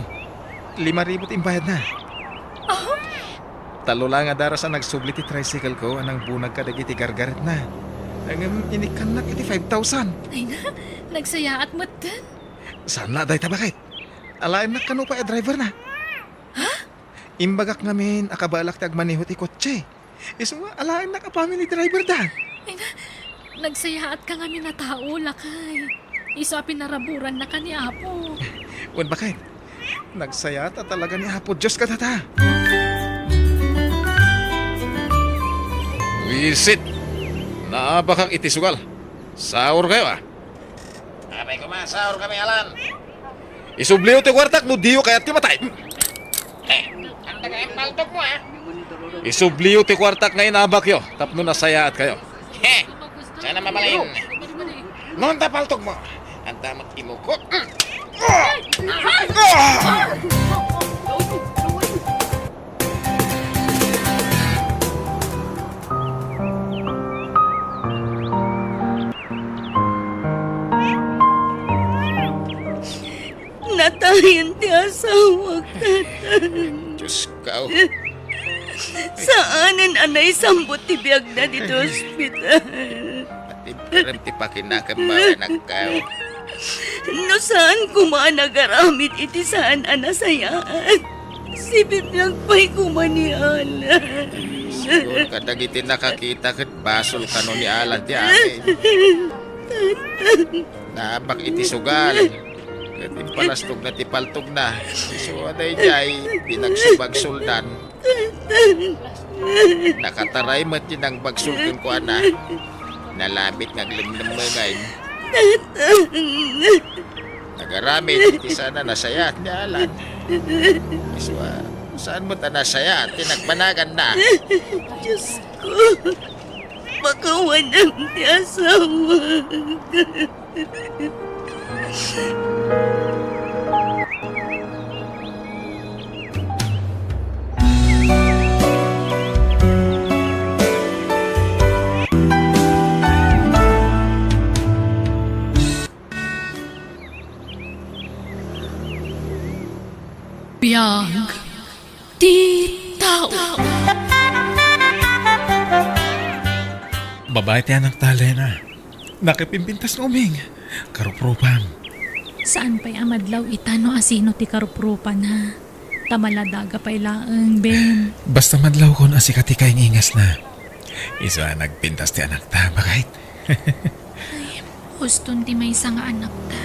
Lima ribu ti imbayadna. Oh? Tallo laeng a daras a nagsubli ti tricycle-ko a nangbunag kadagiti gargaretna. Ngem inikkannak iti five thousand. Ay na, nagsayaat metten. Saan la dayta, baket? Alaennak kano pay a driver na. Ha? Imbagak ngamin a kabaelak ti agmaneho ti kotse. Isu nga alaennak a family driver da. Ay na, nagsayaatka ngamin a tao, lakay. Isu a pinaraburannak ni Apo. Wen, baket, nagsayaat a talaga ni Apo Dios kadata. Wisit! Naabakak iti sugal. Saurkayo, a. Apay koma, saurkami, Alan. Isubliyo ti kuartak no diyo kayat ti matay. Eh, anda ka paltog mo, ha? Isubliyo ti kuartak nga inabakyo tapno nasayaatkayo. He, sana mabalin. Nonta paltog mo. Anda mo timuko. Natayen ti asawak, Tatang. Diyos ko. Saanen a naisambot ti biagna ditoy ospital. Pati perem ti pakinakemmo, anakko. No saan koma a nagaramid iti saan a nasayaat, sibibiag pay koma ni Alan. Siguro kadagiti nakakita ket basol kano ni Alan ti amin. Naabak iti sugal. Ket impalastogna ti paltogna. Isu a daydiay, pinagsubagsoldan. Nakataray met ti nangbagsol kenkuana. Nalabit nga aglemlemmengay. Nagaramid iti saan a nasayaat ni Alan. Isu a, saan met a nasayaat ti nagbanaganna. Diyos ko, pakawanem ti asawa. Biag ti tao. Babae ti anakta, Lena. Nakipimpintas nga uming. Karuprupam. Saan pay a madlaw ita no asino ti karuprupana. Ta maladaga pay laeng, Ben. Basta madlawkon a sika ti kaingingasna. Isu a nagpintas ti anakta, baket. Ay, uston ti maysa nga anakta.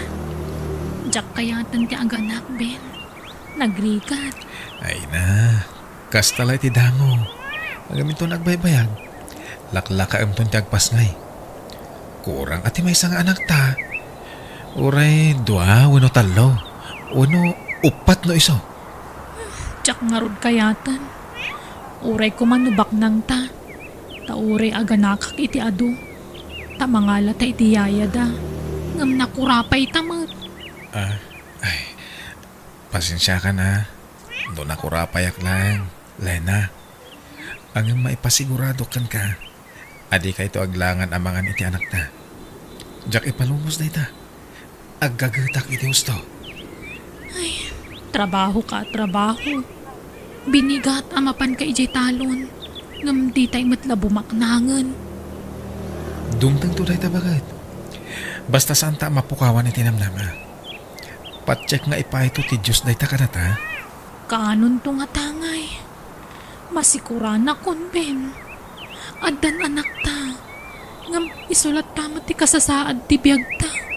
Diak kayaten ti aganak, Ben. Nagrigat. Ay na, kasta la iti dango. Ngem inton agbaybayag, laklakaemton ti agpasngay. Kurang a ti maysa nga anakta. Uray dua wenno tallo, wenno uppat no isu. Diak ngarud kayaten. Uray koma no baknangta. Ta uray aganakak iti adu. Ta mangalata iti yayada. Ngem nakurapayta met. Ah, ay, pasensiakan a. No nakurapayak laeng, Lena. Ngem maipasiguradok kenka a dikayto aglangan a mangan iti anakta. Diak ipalubos dayta. Aggagetak iti husto. Ay, trabaho ka, trabaho. Binigat a mapanka idiay talon, ngem ditay met la bumaknangen. Dumtengto dayta, baket. Basta saanta a mapukawan iti namnama. Patiek nga ipayto ti Dios dayta kadata. Kaanonto nga tangay? Masikuranakon, Ben. Addan anakta. Ngem isu latta met ti kasasaad ti biagta.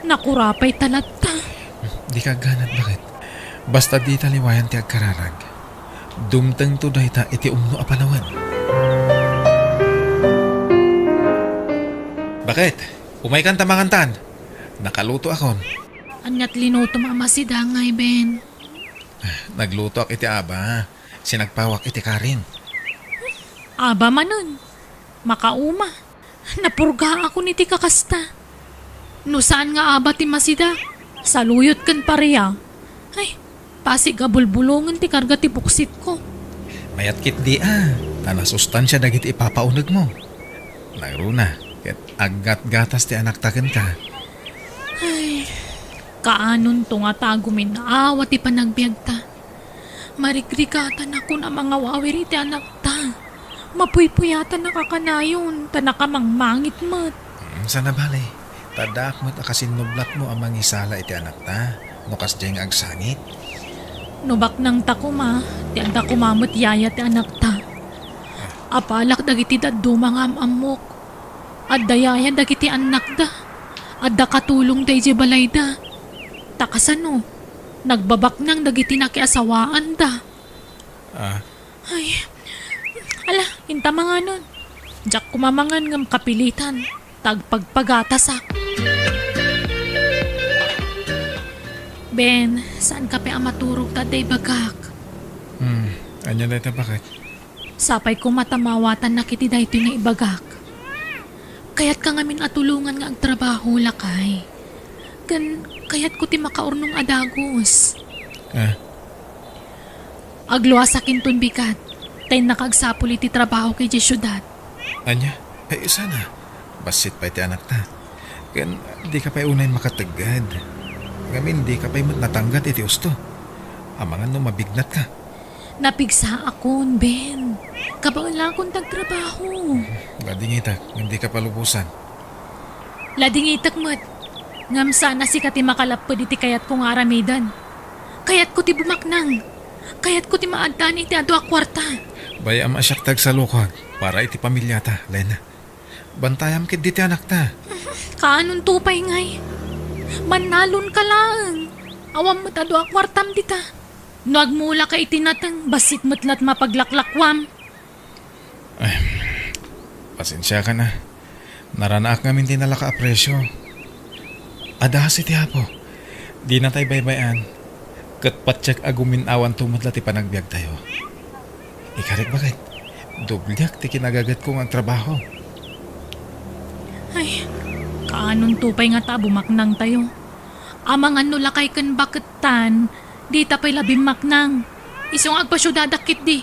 Nakurapayta latta. Dika agganad, baket. Basta dita liwayan ti agkararag. Dumtengto dayta iti umno a panawen. Baket, umaykan ta mangantan. Nakalutoakon. Ania ti linutom a masidangay, Ben? Naglutoak iti aba. Sinagpawak iti karin. Aba manen. Makauma. Napurgaakon iti kakasta. No saan nga aba ti masida, saluyot ken paria. Ay, pasig a bulbulongen ti karga ti buksitko. Mayat ketdi a, ta nasustansia dagiti ipapaunegmo. Nangruna, ket aggatgatas ti anakta kenka. Ay, kaanonto nga ta guminnawa ti panagbiagta. Marigrigatanakon a mangawawir iti anakta. Mapuypuyatan a kanayon, ta nakamangmangit met. Hmm, sana bale. Ta addaak met a kasinnublatmo a mangisala iti anakta, no kasdiay nga agsangit. No baknangta koma, ti adda koma met yaya ti anakta. Apalak dagiti dadduma nga am-ammok. Adda yaya dagiti annakda. Adda katulongda idiay balayda. Ta kasano, nagbabaknang dagiti nakiasawaanda. Ah. Ay, ala, inta manganon. Diak koma mangan ngem kapilitan. Ta agpagpagatasak. Ben, saanka pay a maturog ta adda ibagak. Hmm, ania dayta, baket? Sapay koma ta maawatannak iti daytoy nga ibagak. Kayatka ngamin a tulongan nga agtrabaho, lakay. Ken kayatko ti makaurnong a dagus. Ah. Agluasak inton bigat, ta innaka agsapul iti trabahok idiay siudad. Ania? Ay, sana. Bassit pay ti anakta. Ken dika pay unay makategged. Ngamin, dika pay met natanggat iti usto. Amangan no mabignatka. Napigsaakon, Ben. Kabaelakon ti agtrabaho. Ladingitek, ngem dika palubosan. Ladingitek met. Ngem saan a sika ti makalapped iti kayatko nga aramiden. Kayatko ti bumaknang. Kayatko ti maaddan iti adu a kuarta. Bay-am a siak ti agsalukag para iti pamiliata, Lena. Bantayam ketdi ti anakta. Kaanonto pay ngay? Mannalonka laeng. Awan met adu a kuartam dita. No agmulaka iti nateng, bassit met la't mapaglaklakuam. Ay, pasensiakan a. Naranaak ngamin ti nalaka a presio. Adda kas iti Apo. Dinatay baybay-an. Ket patiek a gumin-awanto met la ti panagbiagtayo. Ikarik, baket, dobliak ti kinagagetko nga agtrabaho. Ay, kaanonto pay ngata a bumaknangtayo? Amangan no lakay ken bakettan, dita pay la bimmaknang. Isu nga agpasiudadak ketdi.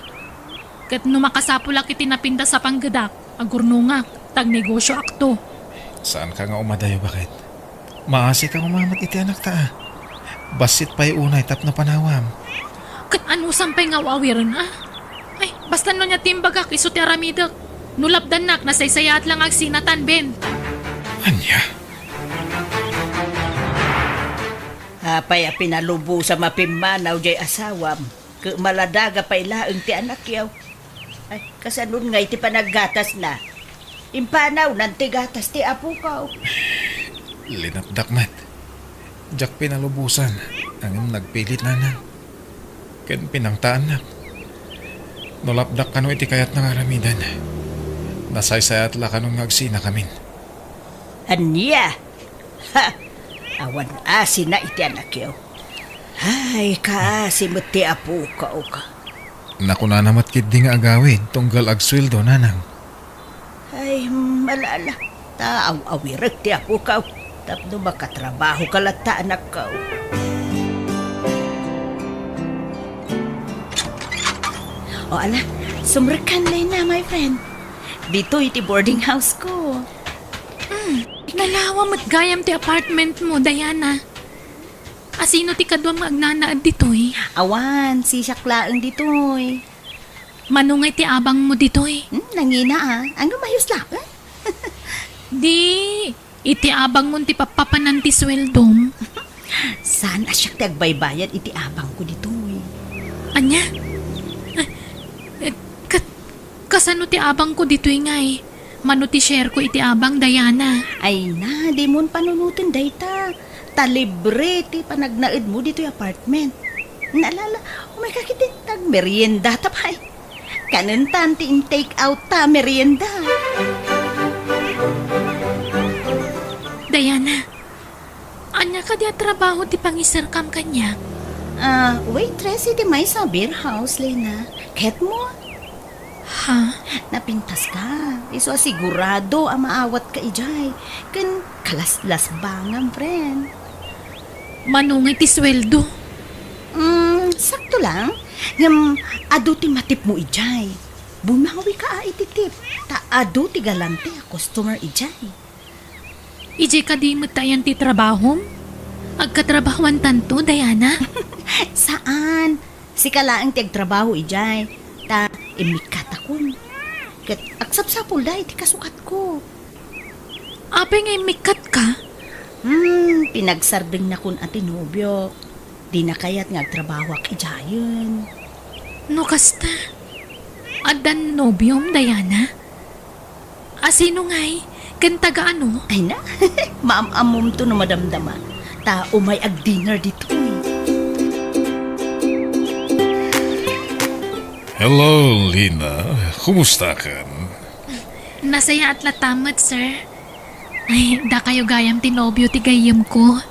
Ket no makasapulak iti napintas a panggedak, agurnongak, ta agnegosioakto. Saanka nga umadayo, baket? Maasika nga umamat iti anakta a. Bassit pay unay tapno panawam. Ket anusam pay nga aw-awiren a? Ay, basta no ania ti imbagak, isu ti aramidek. No lapdannak, nasaysayaat la nga agsinatan, Ben. Ania? Apay a pinalubosam a pimmanaw diay asawam? Ket maladaga pay laeng ti anakyo. Ay, kasanon ngay ti panaggatasna? Impanawnan ti gatas ti apokaw. Linatdak met. Diak pinalubosan, ngem nagpilit, nanang. Ken pinangtaannak. No lapdak kano iti kayatna nga aramiden, nasaysayaat la kanon nga agsinakamin. Ania? Ha! Awan asina iti anakyo. Ay, kaasi met ti apokaw ka. Nakunana met ketdi nga agawid tunggal agsueldo, nanang. Ay, malala. Ta aw-awirek ti apokaw. Tapno makatrabaho ka latta, anakkaw. O, ala, sumrekkan, Lena, my friend. Ditoy ti boarding house ko. Hmm, nalawa met gayam ti apartment mo, Diana. Asino ti kaduam nga agnanaed ditoy? Awan, sisiak laeng ditoy. Mano ngay ti abang mo ditoy? Hmm, nangina a. Ano, mayos laeng? Di, iti abang mo ti pappapanan ti sueldom. Saan a siak ti agbaybayad iti abang ko ditoy? Anya? Eh, eh, kat-, kasano ti abang ko ditoy ngay? Mano ti share ko iti abang, Diana? Ay na, dimon panunoten dayta. Ta libre ti panagnaed mo ditoy apartment. Naalala, umay ka kiti tagmerienda ta pay. Kanentan ti in-take out ta merienda. Diana, ania kadi a trabaho ti pangiserkam kaniak? Ah, waitress iti maysa a beer house, Lena. Ket mo? Ha? Napintaska. Isu a sigurado a maawatka idiay. Ken kalaslasbangam, friend. Mano ngay ti sueldo? Mm, sakto lang. Ngem adu ti matipmo idiay. Bumawika a iti tip. Ta adu ti galante a customer idiay. Idiay kadi met ti ayan ti trabahom? Agkatrabahoantanto, Diana? Saan. Sika laeng ti agtrabaho idiay. Ta immikkatakon. Ket agsapsapulda iti kasukatko. Apay nga immikkatka? Hmm, pinagsardengna kun a ti nobiok. Dina kayat nga agtrabahoak idiayen. No kasta, addan nobiom, Diana? A sino ngay? Ken taga ano? Ay na, maam-ammomto no madamdama. Ta umay ag-dinner ditoy. Hello, Lina. Kumustakan? Nasayaat latta met, sir. Ay, dakayo gayam ti nobio ti gayyemko.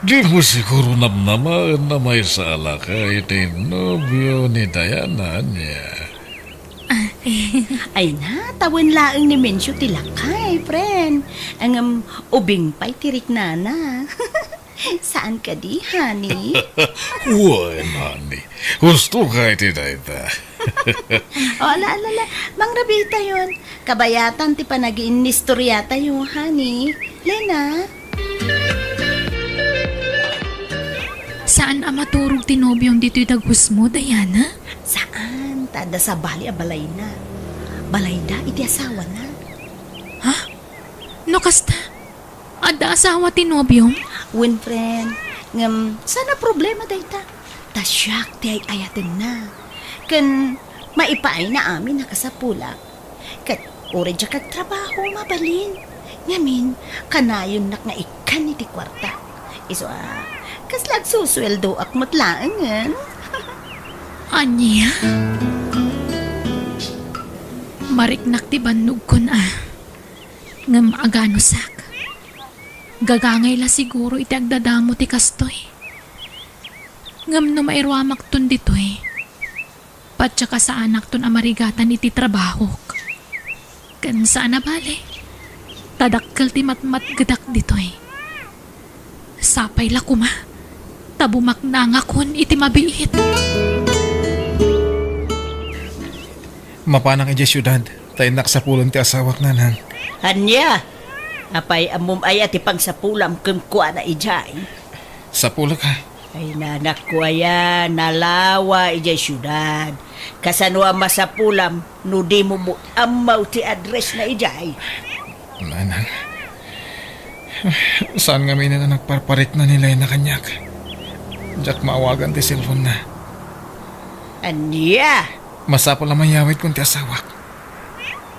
Dimo siguro namnamaen a maysa a lakay ti nobio ni Diana, ania? Ay na, tawen laeng ni Mencio ti lakay, friend. Ngem ubing pay ti riknana. Saan kadi, honey? Wen, honey. Husto ka iti dayta. O, ala, ala, ala. Mangrabiitayon. Kabayatan ti panagiinnistoriatayo, honey. Lena? Saan a maturog ti nobiom ditoy dagus mo, Diana? Saan, ta adda sabali a balayna. Balayda iti asawana. Ha? No kasta, adda asawa ti nobiom? Wen, friend. Ngem, saan a problema dayta. Ta siak ti ay-ayatenna. Ken, maipaayna amin a kasapulak. Ket uray diak agtrabaho, mabalin. Ngamin, kanayonnak nga ikkan iti kuarta. Isu a, kasla agsusueldoak met laengen. Ania? Mariknak ti bannogkon a. Ngem aganusak. Gagangay la siguro iti agdadamo ti kastoy. Ngem no mairuamakton ditoy, Patyak a saanakton a marigatan iti trabahok. Ken saan a bale, ta dakkel ti matmatgedak ditoy. Sapay la koma, ta bumaknangakon iti mabiit. Mapanak idiay siudad, ta innak sapulen ti asawak, nanang. Ania? Apay, ammom aya ti pangsapulam kenkuana idiay? Sapulek a. Ay, nanakko aya, nalawa idiay siudad. Kasano a masapulam no dimo met ammo ti address na idiay? Nanang, saan ngaminen a nagparparikna ni Lena kaniak. Diak maawagan ti cellphone na. Ania? Masapul a mayawidkon ti asawak.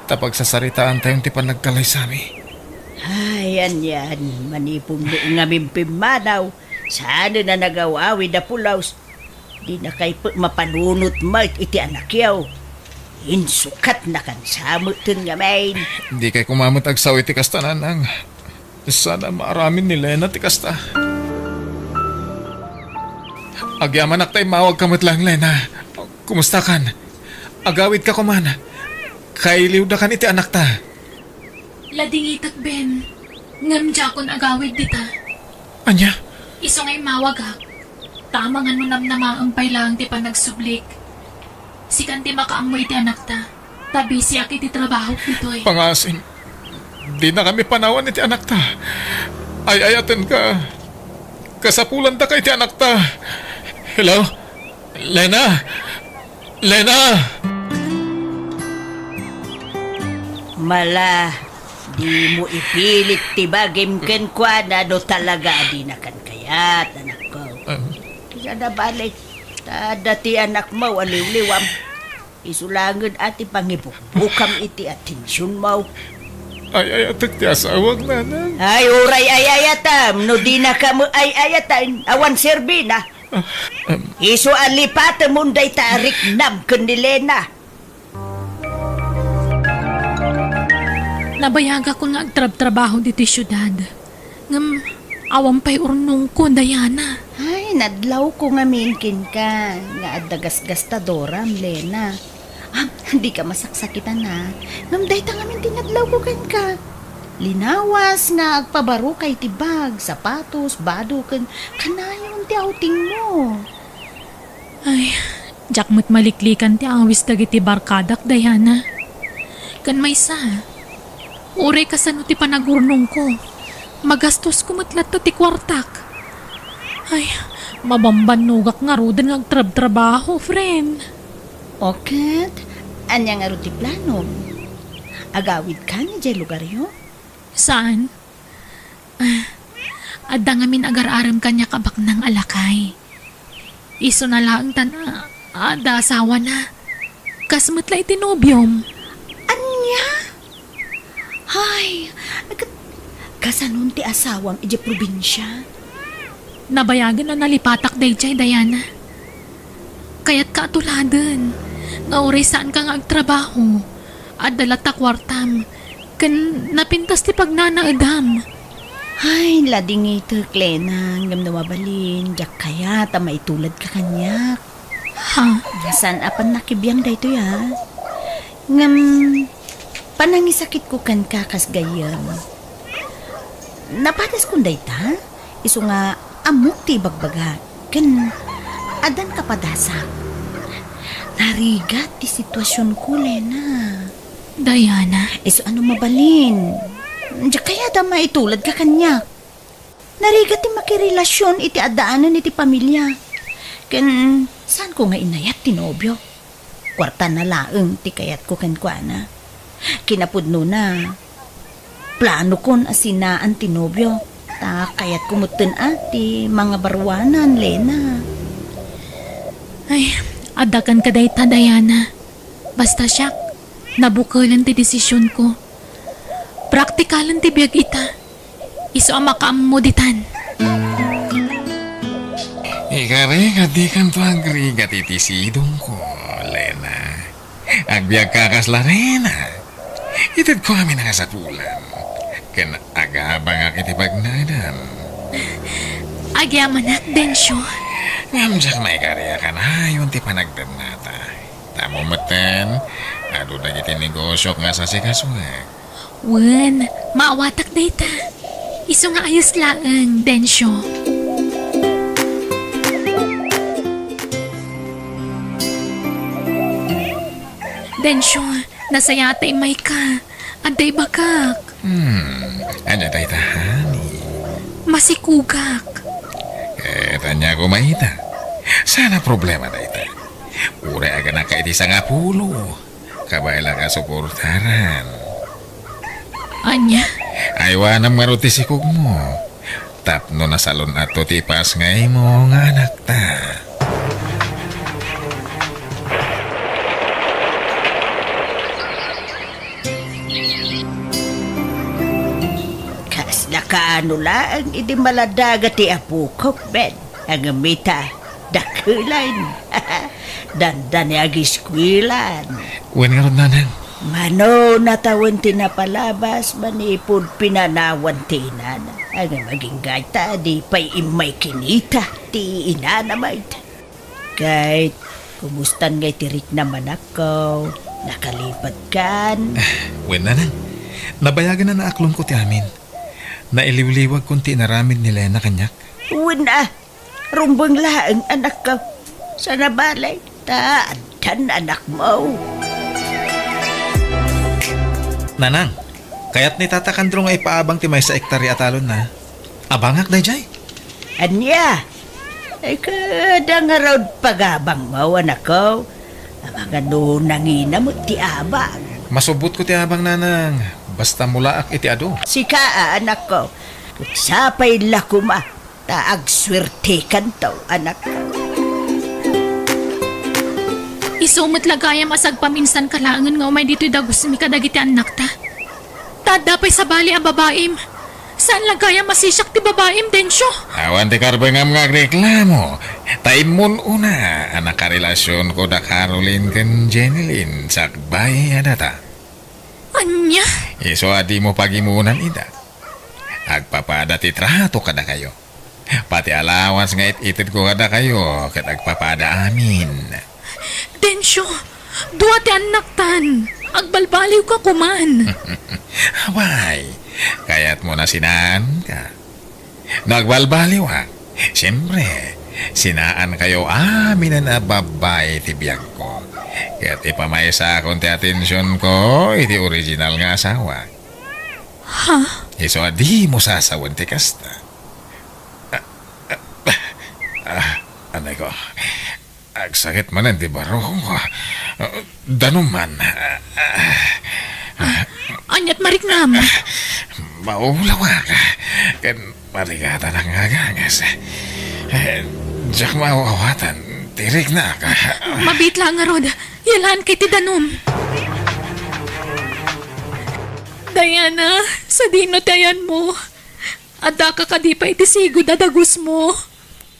Ta pagsasaritaantayon ti panagkalaysami. Ay, anian, manipun mo ngamin pimmanaw, saanen a nagaw-awid a pulaws. Dinakay pek mapanunot met iti anakyo. Insukatnakan sa metten ngamin. Dikay koma met agsao iti kasta, nanang. Saan a maaramin ni Lena ti kasta. Agyamanak ta immawagka met laeng, Lena. Kumustakan? Agawidka koman. Kailiwdakan iti anakta. Ladingitek, Ben. Ngem diakon agawid dita. Ania? Isu nga immawagak. Ta amangan no namnamaem pay laeng ti panagsublik. Sikan ti makaammo iti anakta. Ta bisiak iti trabahok ditoy. Pangasim, dinakami panawan iti anakta. Ay-ayatenka. Kasapulantaka iti anakta. Hello? Lena! Lena! Mala, dimo ipilit ti bagim kenkuana no talaga a dinakan kayat, anakko. Em. Saan a bale, ta adda ti anakmo a liwliwam. Isu laengen a ti pangibukbukam iti atensionmo. Ay-ayatek ti asawak, nanang. Ay, uray ay-ayatam no dinaka met ay-ayatan, awan serbina. Ah, em. Isu a lipatemon dayta a riknam ken ni Lena. Nabayagakon nga agtrabtrabaho ditoy siudad. Ngem awan pay urnongko, Diana. Ay, nadlawko ngamin kenka nga adda gasgastadoram, Lena. Ah, dika masaksakitan, a. Ngem dayta ngamin ti nadlawko kenka. Linawas nga agpabaroka iti bag, sapatos, bado, ken kanayon ti outingmo. Ay, diak met maliklikan ti awis dagiti barkadak, Diana. Ken maysa, uray kasano ti panagurnongko, magastosko met latta ti kuartak. Ay, mabambannogak ngaruden nga agtrabtrabaho, friend. O ket, Ania ngarud ti planom? Agawidkan idiay lugaryo? Saan? Ah, adda ngamin agar-arem kaniak a baknang a lakay. Isuna laeng ta adda asawana. Kas met la iti nobiom. Ania? Hay, ket kasanon ti asawam idiay probinsia? Nabayagen a nalipatak daydiay, Diana. Kayatka a tuladen nga uray saanka nga agtrabaho, adda latta kuartam, ken napintas ti pagnanaedam. Ay, ladingitek, Lena, ngem no mabalin, diak kayat a maituladka kaniak. Ha? Saan a pannakibiang daytoy, a? Ngem, panangisakitko kenka kas gayyem. Napadaskon dayta, isu nga ammok ti ibagbagak, ken addan kapadasak. Narigat ti situasionko, Lena. Diana. Isu a no mabalin, diak kayat a maituladka kaniak. Narigat ti makirelasion iti addaanen iti pamilia. Ken saanko nga inayat ti nobio. Kuartana laeng ti kayatko kenkuana. Kinapudnona, planokon a sinaan ti nobio. Ta kayatko metten a ti mangabaruanan, Lena. Ay, adda kenka dayta, Diana. Basta siak, nabukelen ti desisionko. Praktikalen ti biag ita. Isu a makaammo ditan. Ikari, dikanto agrigat iti sidongko, Lena. Agbiagka kas Lena. Itedko amin a kasapulan. Ken agabangak iti pagnaedam. Agyamanak, Dencio. Ngem diak maikari a kanayon ti panagtednata. Tammo metten, adu dagiti negosiok nga sasikasoek. Wen, maawatak dayta. Isu nga ayos laeng, Dencio. Dencio, nasayaat ta immayka. Adda ibagak. Hmm, ania dayta, honey? Masikogak. Ket ania koma ita? Saan a problema dayta. Uray aganaka iti sangapulo. Kabay la nga suportaran. Ania? Aywanam ngarud ti sikogmo. Tapno nasalun-atto ti ipasngaymo nga anakta. Kasla kaano laeng idi maladaga ti apokok, Ben. Ngem ita, dakelan. Dandani agiskuelan. Wen ngarud, nanang. Mano natawen ti napalabas manipud pinanawan ti inana. Ngem agingga ita, di pay immay kinita ti inana met. Ket, kumustan nga iti riknam, anakko? Nakalipatkan? Wen, nanang. Nabayagen a naaklonko ti amin. Nailiwliwagkon ti inaramid ni Lena kaniak. Wen a, rumbeng laeng, anakko. Sana bale, ta addan anakmo. Nanang, kayat ni Tata Kandro nga ipaabang ti maysa a ektarya a talonna. Abangak daydiay. Ania? Ay, kada ngarud pagabangmo, anakko. Amangan no nangina met ti abang. Masubbotko ti abang, nanang. Basta mulaak iti adu. Sika a, anakko. Sapay la koma, ta agsuertekanto, anakko. Isu met la gayam a sagpaminsanka laengen nga umay ditoy dagusmi kadagiti annakta. Ta adda pay sabali a babaim. Saan la gayam a sisiak ti babaim, Dencio? Awan ti karbengam nga agreklamo. Ta immun-una a nakarelasionko da Caroline ken Jenilyn sakbay a data. Ania? Isu a dimo pagimunan ida. Agpapada ti trato kadakayo. Pati allowance nga it-itedko kadakayo ket agpapada amin. Dencio, dua ti annaktan. Agbalbaliwka koman. Abay, kayatmo a sinaanka? No agbalbaliwak, siempre, sinaankayo aminen a babbai ti biagko. Ket ipamaysakon ti atensionko iti original nga asawa. Ha? Isu a dimo sasawen ti kasta. Ah, ah, ah, anay ko. Agsakit manen ti barukongko. Ah, danum man. Ah, ah, ah. Aniat mariknam? Maulawak. Ken marigatanak nga agangas. Eh, diak maaw-awatan ti riknak. Mabiit la ngarud. Yalaan kay ti danum. Diana, sadino ti ayanmo? Addaka kadi pay iti sigud a dagusmo?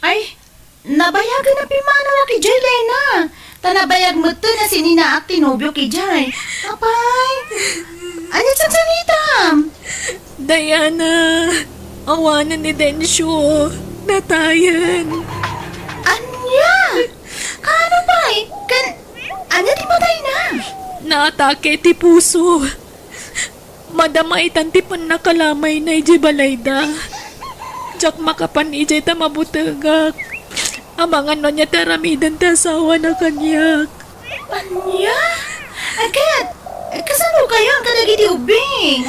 Ay, nabayagen a pimmanaw a kidiay, Lena. Ta nabayag metten a sininaak ti nobio kidiay. Apay, ania ti sangsanitam? Diana, awanen ni Dencio. Natayen. Ania? Kaano pay? Ken, ania ti matayna? Naatake ti puso. Madama itan ti pannakalamayna idiay balayda. Diak makapan idiay ta mabutegak. Amangan no ania ti aramiden ti asawana kaniak. Ania? Ket, kasano kayon kadagiti ubbing?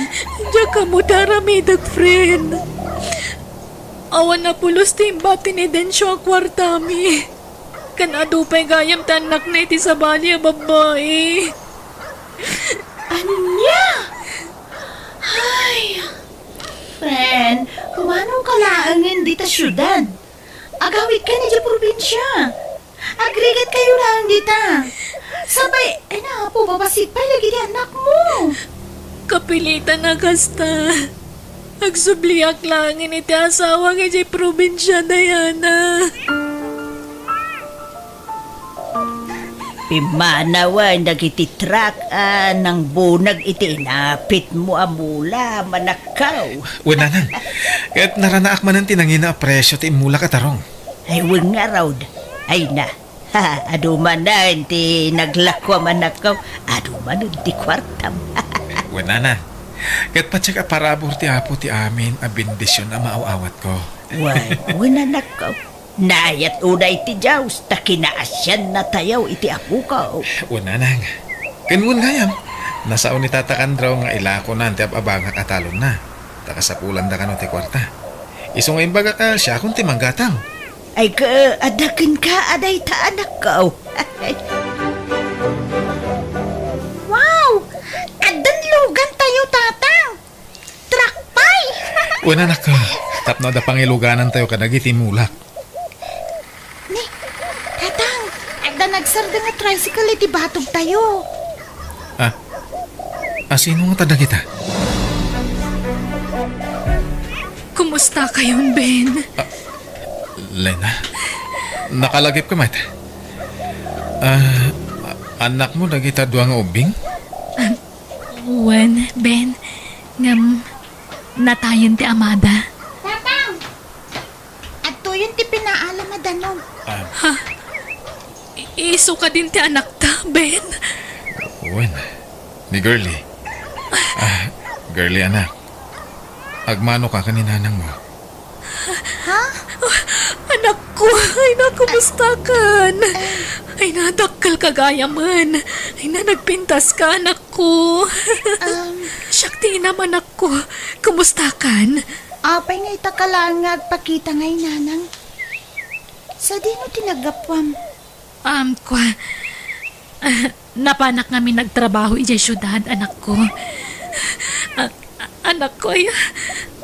Diak ammo ti aramidek, friend. Awan a pulos ti imbati ni Dencio a kuartami. Ken adu pay gayam ti annakna iti sabali a babbai. Ania? Ay, friend, kumanonka laengen dita siudad. Agawidka idiay probinsia. Agrigatkayo laeng dita. Sapay, ay na, Apo, babassit pay dagiti annakmo. Kapilitan a kasta. Agsubliak laengen iti asawak idiay probinsia, Diana. Pimmanawen dagiti truck a nangbunag iti inapitmo a mula, manakkaw. Wen, nanang. Ket naranaak manen ti nangina a presio ti immulak a tarong. Ay, wen ngarud. Ay na. Ha, adu manen ti naglako a manakkaw. Adu manen ti kuartam. Wen, nanang. Ket patiek a parabur ti Apo ti amin a bendision a maaw-awatko. Wen, wen, anakko. Naayat unay ti Dios ta kinaasiannatayo iti apokaw. Wen, nanang. Ken wen gayam, nasao ni Tata Kandraw nga ilakonan ti ab-abangak a talonna. Ta kasapulan da kano ti kuarta. Isu nga imbagak a siakon ti manggatang. Ay, ka, adda kenka a dayta, anakko. Wow! Addan lugantayo, Tatang! Truck pay! Wen, anakko, tapno adda pangiluganantayo kadagiti mulak. Ni, Tatang, adda nagsardeng a tricycle iti batogtayo. Ah, asino ngata dagita? Kumusta kayon, Ben? Ah, Lena, nakalagipka met? Ah, annakmo dagita dua nga ubbing? Ah, wen, Ben, ngem natayen ti amada. Tatang! Adtoyen ti pinaalam a danum. Ah. Ha? I-, isu kadin ti anakta, Ben? Wen, ni Girlie. Ah, Girlie, anak. Agmanoka ken ni nanangmo. Ha? Anakko, ay na, kumustakan? Ay na, dakkelka gayamen. Ay na, nagpintaska, anakko. Um. Siak ti inam, anakko. Kumustakan? Apay nga ita ka laeng nga agpakita ngay, nanang? Sadino ti naggapuam? Um, kua, ah, napanak ngamin nagtrabaho idiay siudad, anakko. Ah, ah, anakko, ay,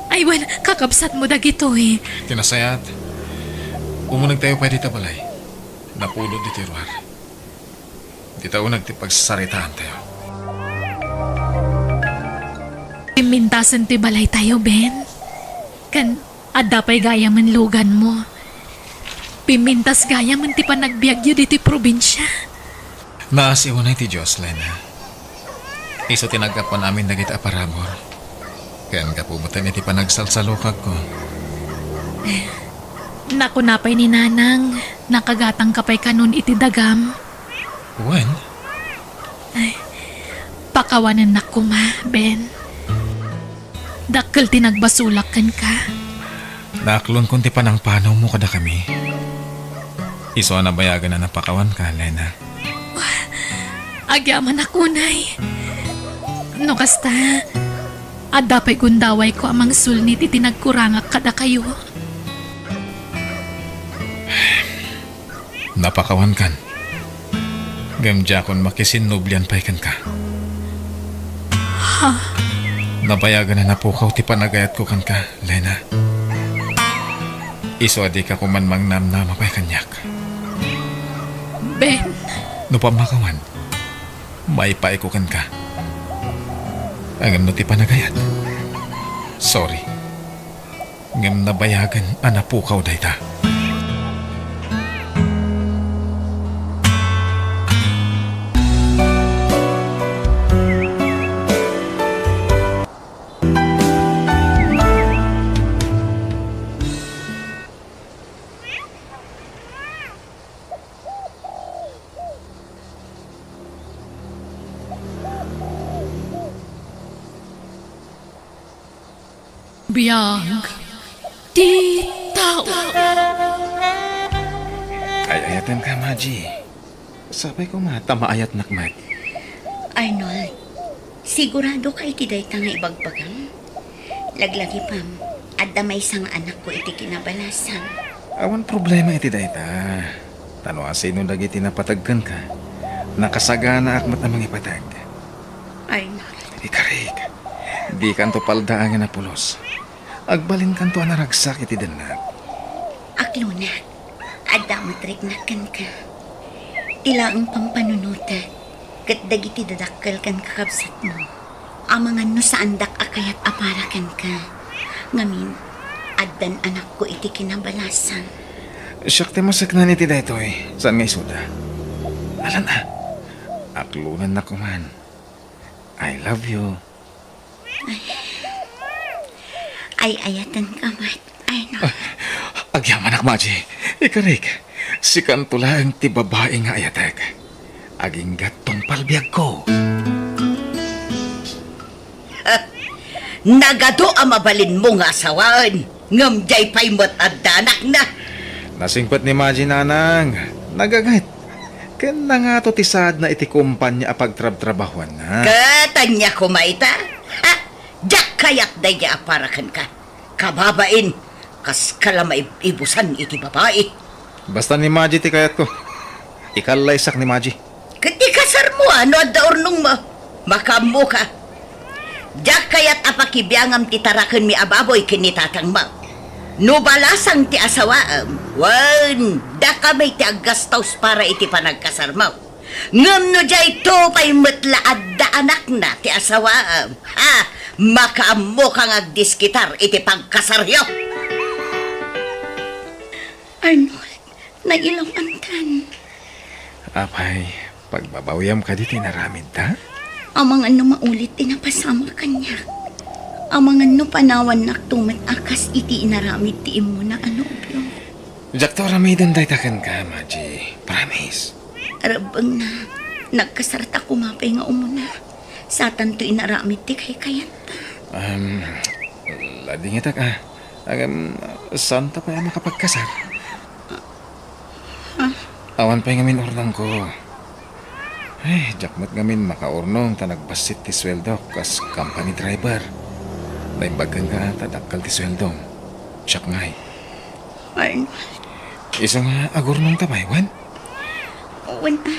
ay, wen, kakabsatmo dagitoy. Ti nasayaat, umunegtayo pay dita balay. Napudot ditoy ruar. Dita uneg ti pagsasaritaantayo. Pimmintasen ti balaytayo, Ben. Ken adda pay gayamen luganmo. Pimmintas gayamen ti panagbiagyo ditoy probinsia. Naasiw unay ti Dios, Lena. Isu ti naggapuan amin dagiti a parabur. Ken gapu metten iti panagsalsalukagko. Nakuna pay ni Nanang, nakagatangka pay kanon iti dagam. Wen? Ay, pakawanennak koma, Ben. Dakkel ti nagbasolak kenka. Naaklonkon ti panangpanawmo kadakami. Isu a nabayagen a napakawanka, Lena. Agyamanak unay. No kasta, adda pay gundawayko a mangsulnit iti nagkurangak kadakayo. Napakawankan. Ngem diakon makisinnublian pay kenka. Ha? Nabayagen a napukaw ti panagayatko kenka, Lena. Isu a dika koman mangnamnama pay kaniak. Ben! No pammakawan, maipaayko kenka. Ngem no ti panagayat, sorry. Ngem nabayagen a napukaw dayta. Biag ti tao. Ay-ayatenka, Maji. Sapay koma ta maayatnak met. Arnold, sigurado ka iti dayta nga ibagbagam? Laglagipem, adda maysa nga anakko iti kinabalasan. Awan problema iti dayta. Ta no asino dagiti napateg kenka, nakasaganaak met a mangipateg. Arnold. Ikarik, dikanto paldaangen a pulos. Agbalinkanto a naragsak iti dennak. Aklonak, adda met riknak kenka. Ti laeng pampanunotek ket dagiti dadakkel ken kakabsatmo. Amangan no saandak a kayat a para kenka. Ngamin, addan anakko iti kinabalasan. Siak ti maseknan iti daytoy, saan nga isuda. Alan a, aklonannak koman. I love you. Ay, ay-ayatenka met, Arnold. Ah, agyamanak, Maji. Ikarik, sikanto laeng ti babai nga ayatek. Agingga't tungpal biagko. Nagadu a mabalinmo nga asawaen, ngem diay pay met adda anakna. Nasingpet ni Maji, nanang. Nagaget. Ken nangato ti saadna iti kompania a pagtrabtrabahuanna. Ket ania koma ita? Ha? Diak kayat daydiay a para kenka. Kababain, kaska la maib-ibusan iti babai. Basta ni Maji ti kayatko. Ikallaysak ni Maji. Ket ikasarmo a no adda urnongmo. Makaammoka. Diak kayat a pakibiangam ti tarakenmi a baboy ken ni tatangmo. No balasang ti asawaem, wen, dakami ti aggastos para iti panagkasarmo. Ngem no daytoy pay met la adda anakna ti asawaem, ha, makaammoka nga agdiskitar iti pagkasaryo. Arnold, nailaw-antan. Apay, pagbabawiam kadi ti inaramidta? Amangan no maulit ti napasamak kaniak. Amangan no panawannakto met a kas iti inaramid ti immuna a nobio. Diakto aramiden dayta kenka, Maji. Promise. Rebbengna, nagkasarta koma pay nga umuna. Satanto inaramid ti kaykayatta. Um, ladingitak a. Ngem, saanta pay a makapagkasar? Ha? Awan pay ngamin urnongko. Ay, diak met ngamin makaurnong ta nagbassit ti sueldok kas company driver. Naimbag kenka ta dakkel ti sueldom. Siak ngay. Arnold. Isu nga agurnongta pay, wen? Wen a,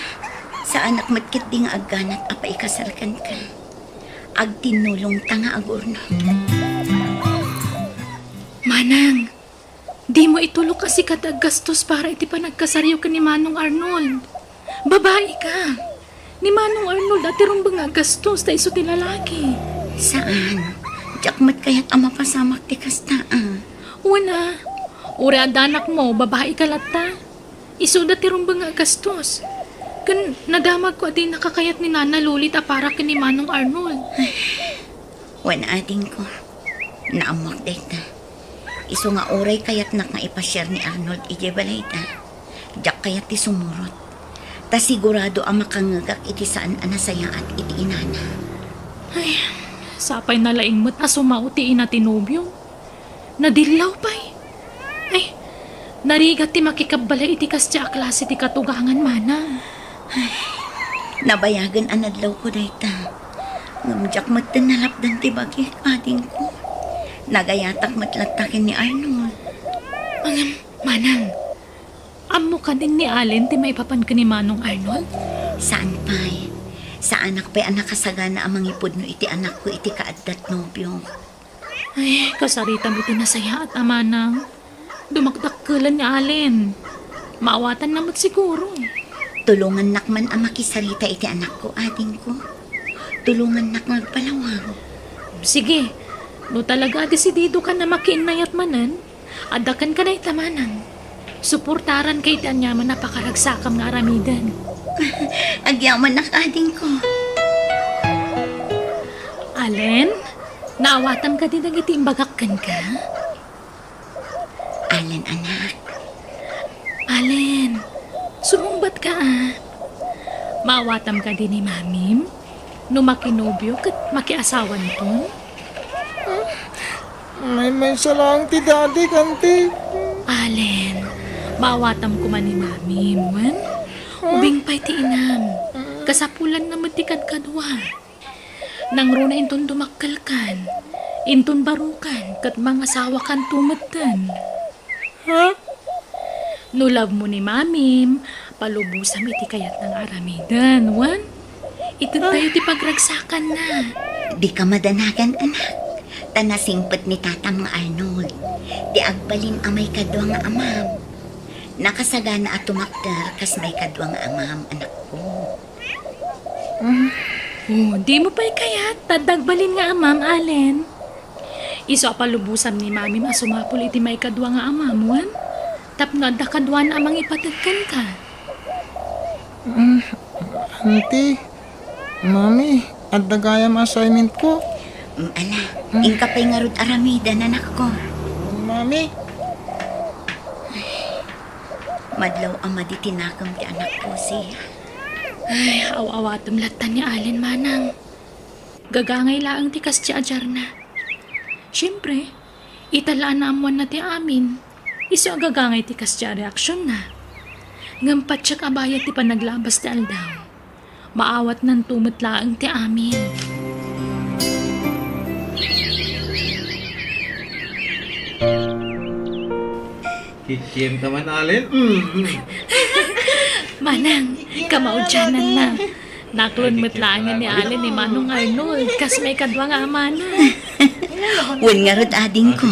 saanak met ketdi nga agganat a paikasar kenka. Agtinnulongta nga agurnong. Manang, dimo itulok a sika ti aggastos para iti panagkasaryo ken ni Manong Arnold. Babai ka. Ni Manong Arnold a ti rumbeng nga aggastos ta isu ti lalaki. Saan. Diak met kayat a mapasamak ti kasta a. Wen a, uray adda anakmo, babai ka latta. Isuda ti rumbeng nga aggastos. Ken nadamagko a dinaka kayat ni Nana Lulit a para ken ni Manong Arnold. Wen, adingko, naammoak dayta. Isu nga uray kayatnak nga ipasiar ni Arnold idiay balayda, diak kayat ti sumurot. Ta sigurado a makangngegak iti saan a nasayaat iti inana. Ay, sapay nalaing met a sumao ti ina ti nobio. Nadillaw pay. Ay, narigat ti makikabbalay iti kasdiay a klase ti katugangan, manang. Ay, nabayagen a nadlawko dayta. Ngem diak metten nalapdan ti bagik, adingko. Nagayatak met latta ken ni Arnold. Ngem, manang, ammo kadin ni Allen ti maipapan ken ni Manong Arnold? Saan pay. Saanak pay a nakasagana a mangipudno iti anakko iti kaaddat nobio. Ay, kasarita mo ti nasayaat, Amanang. Dumakdakkelan ni Allen. Maawatanna met siguro. Tulongannak man a makisarita iti anakko, adingko. Tulongannak nga agpalawag. Sige, no talaga desidido ka na makiinnayat manen, adda kenka dayta, Manang. Suportaran ka iti aniaman a pakaragsakam nga aramiden. Agyamanak, adingko. Allen, naawatam kadi dagiti imbagak kenka? Allen, anak. Allen, sumungbat ka, a. Maawatam kadi ni Mamim? No makinobio ket makiasawanton? Maymaysa laeng ti dadik, Auntie. Allen, maawatam koma ni Mamim, wen? Ubing pay ti inam. Kasapulanna met ti kadkadua. Nangruna inton dumakkelkan, inton barokan, ket mangasawakanto metten. Ha? No love mo ni Mamim, palubosam iti kayatna nga aramiden, wen? Itedtayo ti pagragsakanna. Dika madanagan, anak. Ta nasingpet ni tatam nga Arnold, ti agbalin a maikadua nga amam. Nakasagana a tumakder kas maikadua nga amam, anakko. Mm. Oh, dimo pay kayat, ta adda agbalin nga amam, Allen. Isu a palubosam ni Mamim a sumapul iti maikadua nga amam, wen? Tapno adda kaduana a mangipated kenka. Mm, Auntie, Mami, adda gayam assignment ko. Mm, ala, mm. Inka pay ngarud aramiden, anakko. Mami. Madlaw a madi ti nakem ti anakko, siya. Ay, aw-awatem latta ni Allen, Manang. Gagangay laeng ti kasdi a diarna. Siempre, ita la a naammoanna ti amin. Isu a gagangay ti kasdi a reaksionna. Ngem patiek a bayat ti panaglabas ti aldaw. Maawatnanto met laeng ti amin. Kikiemka man, Allen? Mm. Manang, kamaudiananna. Naklon met laengen ni Allen ni Manong Arnold, kas maikadua nga amana. Wen ngarud, adingko,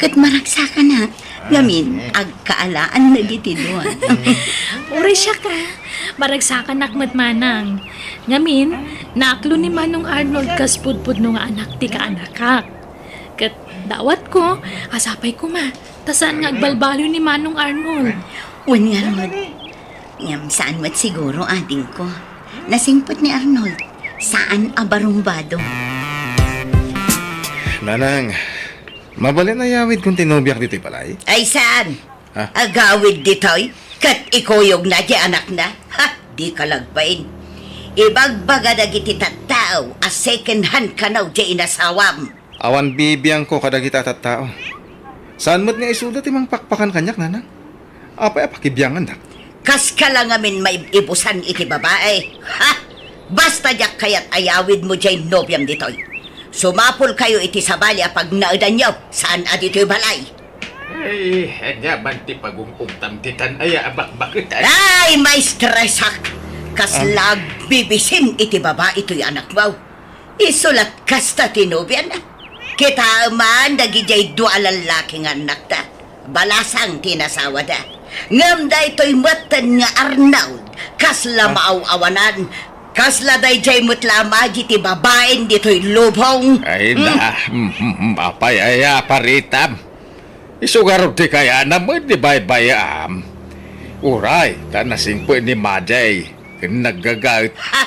ket maragsakanak. Ngamin, agkaalaan dagiti dua. Uray siak, a. Maragsakanak met, Manang. Ngamin, naklon ni Manong Arnold kas pudpudno nga anak ti kaanakak. Ket dawatko, a sapay koma, ta saan nga agbalbaliw ni Manong Arnold. Wen ngarud. Ngem saan met siguro, adingko. Nasingpet ni Arnold. Saan a barumbado. Nanang, mabalin a yawidkon ti nobiak ditoy balay? Ay, saan? Ha? Agawid ditoy? Ket ikuyogna diay anakna? Ha? Dika lagbain. Ibagbaga dagiti tattao a second hand kano diay inasawam. Awan bibiangko kadagita a tattao. Saan met nga isuda ti mangpakpakan kaniak, Nanang. Apay a pakibiangandak? Kaska la ngamin maib-ibusan iti babai. Ha? Basta diak kayat a yawidmo diay nobiam ditoy. Sumapulkayo iti sabali a pagnaedanyo, saan a ditoy balay. Ay, ania man ti pagung-ugtam ditan aya a bakbaketan? Ay, maistresak! Kasla agbibisin iti babai toy anakmo. Isu la't kasta ti nobiana. Kitaem man dagidiay dua a lallaki nga annakta. Balasang ti nasawada. Ngem daytoy metten nga Arnold, kasla maaw-awanan. Kasla daydiay met la a madi ti babaen ditoy lubong. Ay, hmm, da. Mm, mm, mm, apay aya a paritam? Isu ngarud ti kayaanam met ti baybayam. Uray, ta nasingpet ni Madi ken naggagaet. Ha?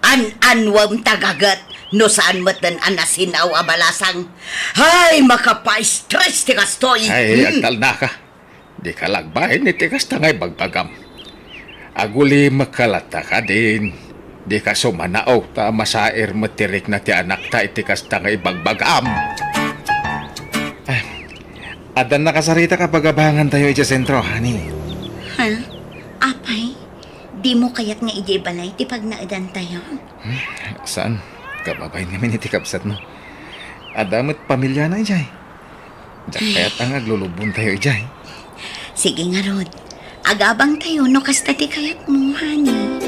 An-annuem ta gaget no saan metten a nasin-aw a balasang. Ay, makapaistres ti kastoy. Ay, hmm, agtalnaka. Dika lagbain iti kasta nga ibagbagam. Agulimekka latta kadin. Dika sumanaw ta masair met ti rikna ti anakta iti kasta nga ibagbagam. Ah, addan nakasarita a pagabangantayo idiay sentro, honey. Ha? Apay? Dimo kayat nga idiay balay ti pagnaedantayo? Hmm, saan? Kababain ngamin iti kabsatmo. Adda met pamiliana idiay. Diak kayat a nga aglulubontayo idiay. Sige ngarud. Agabangtayo no kasta ti kayatmo, honey.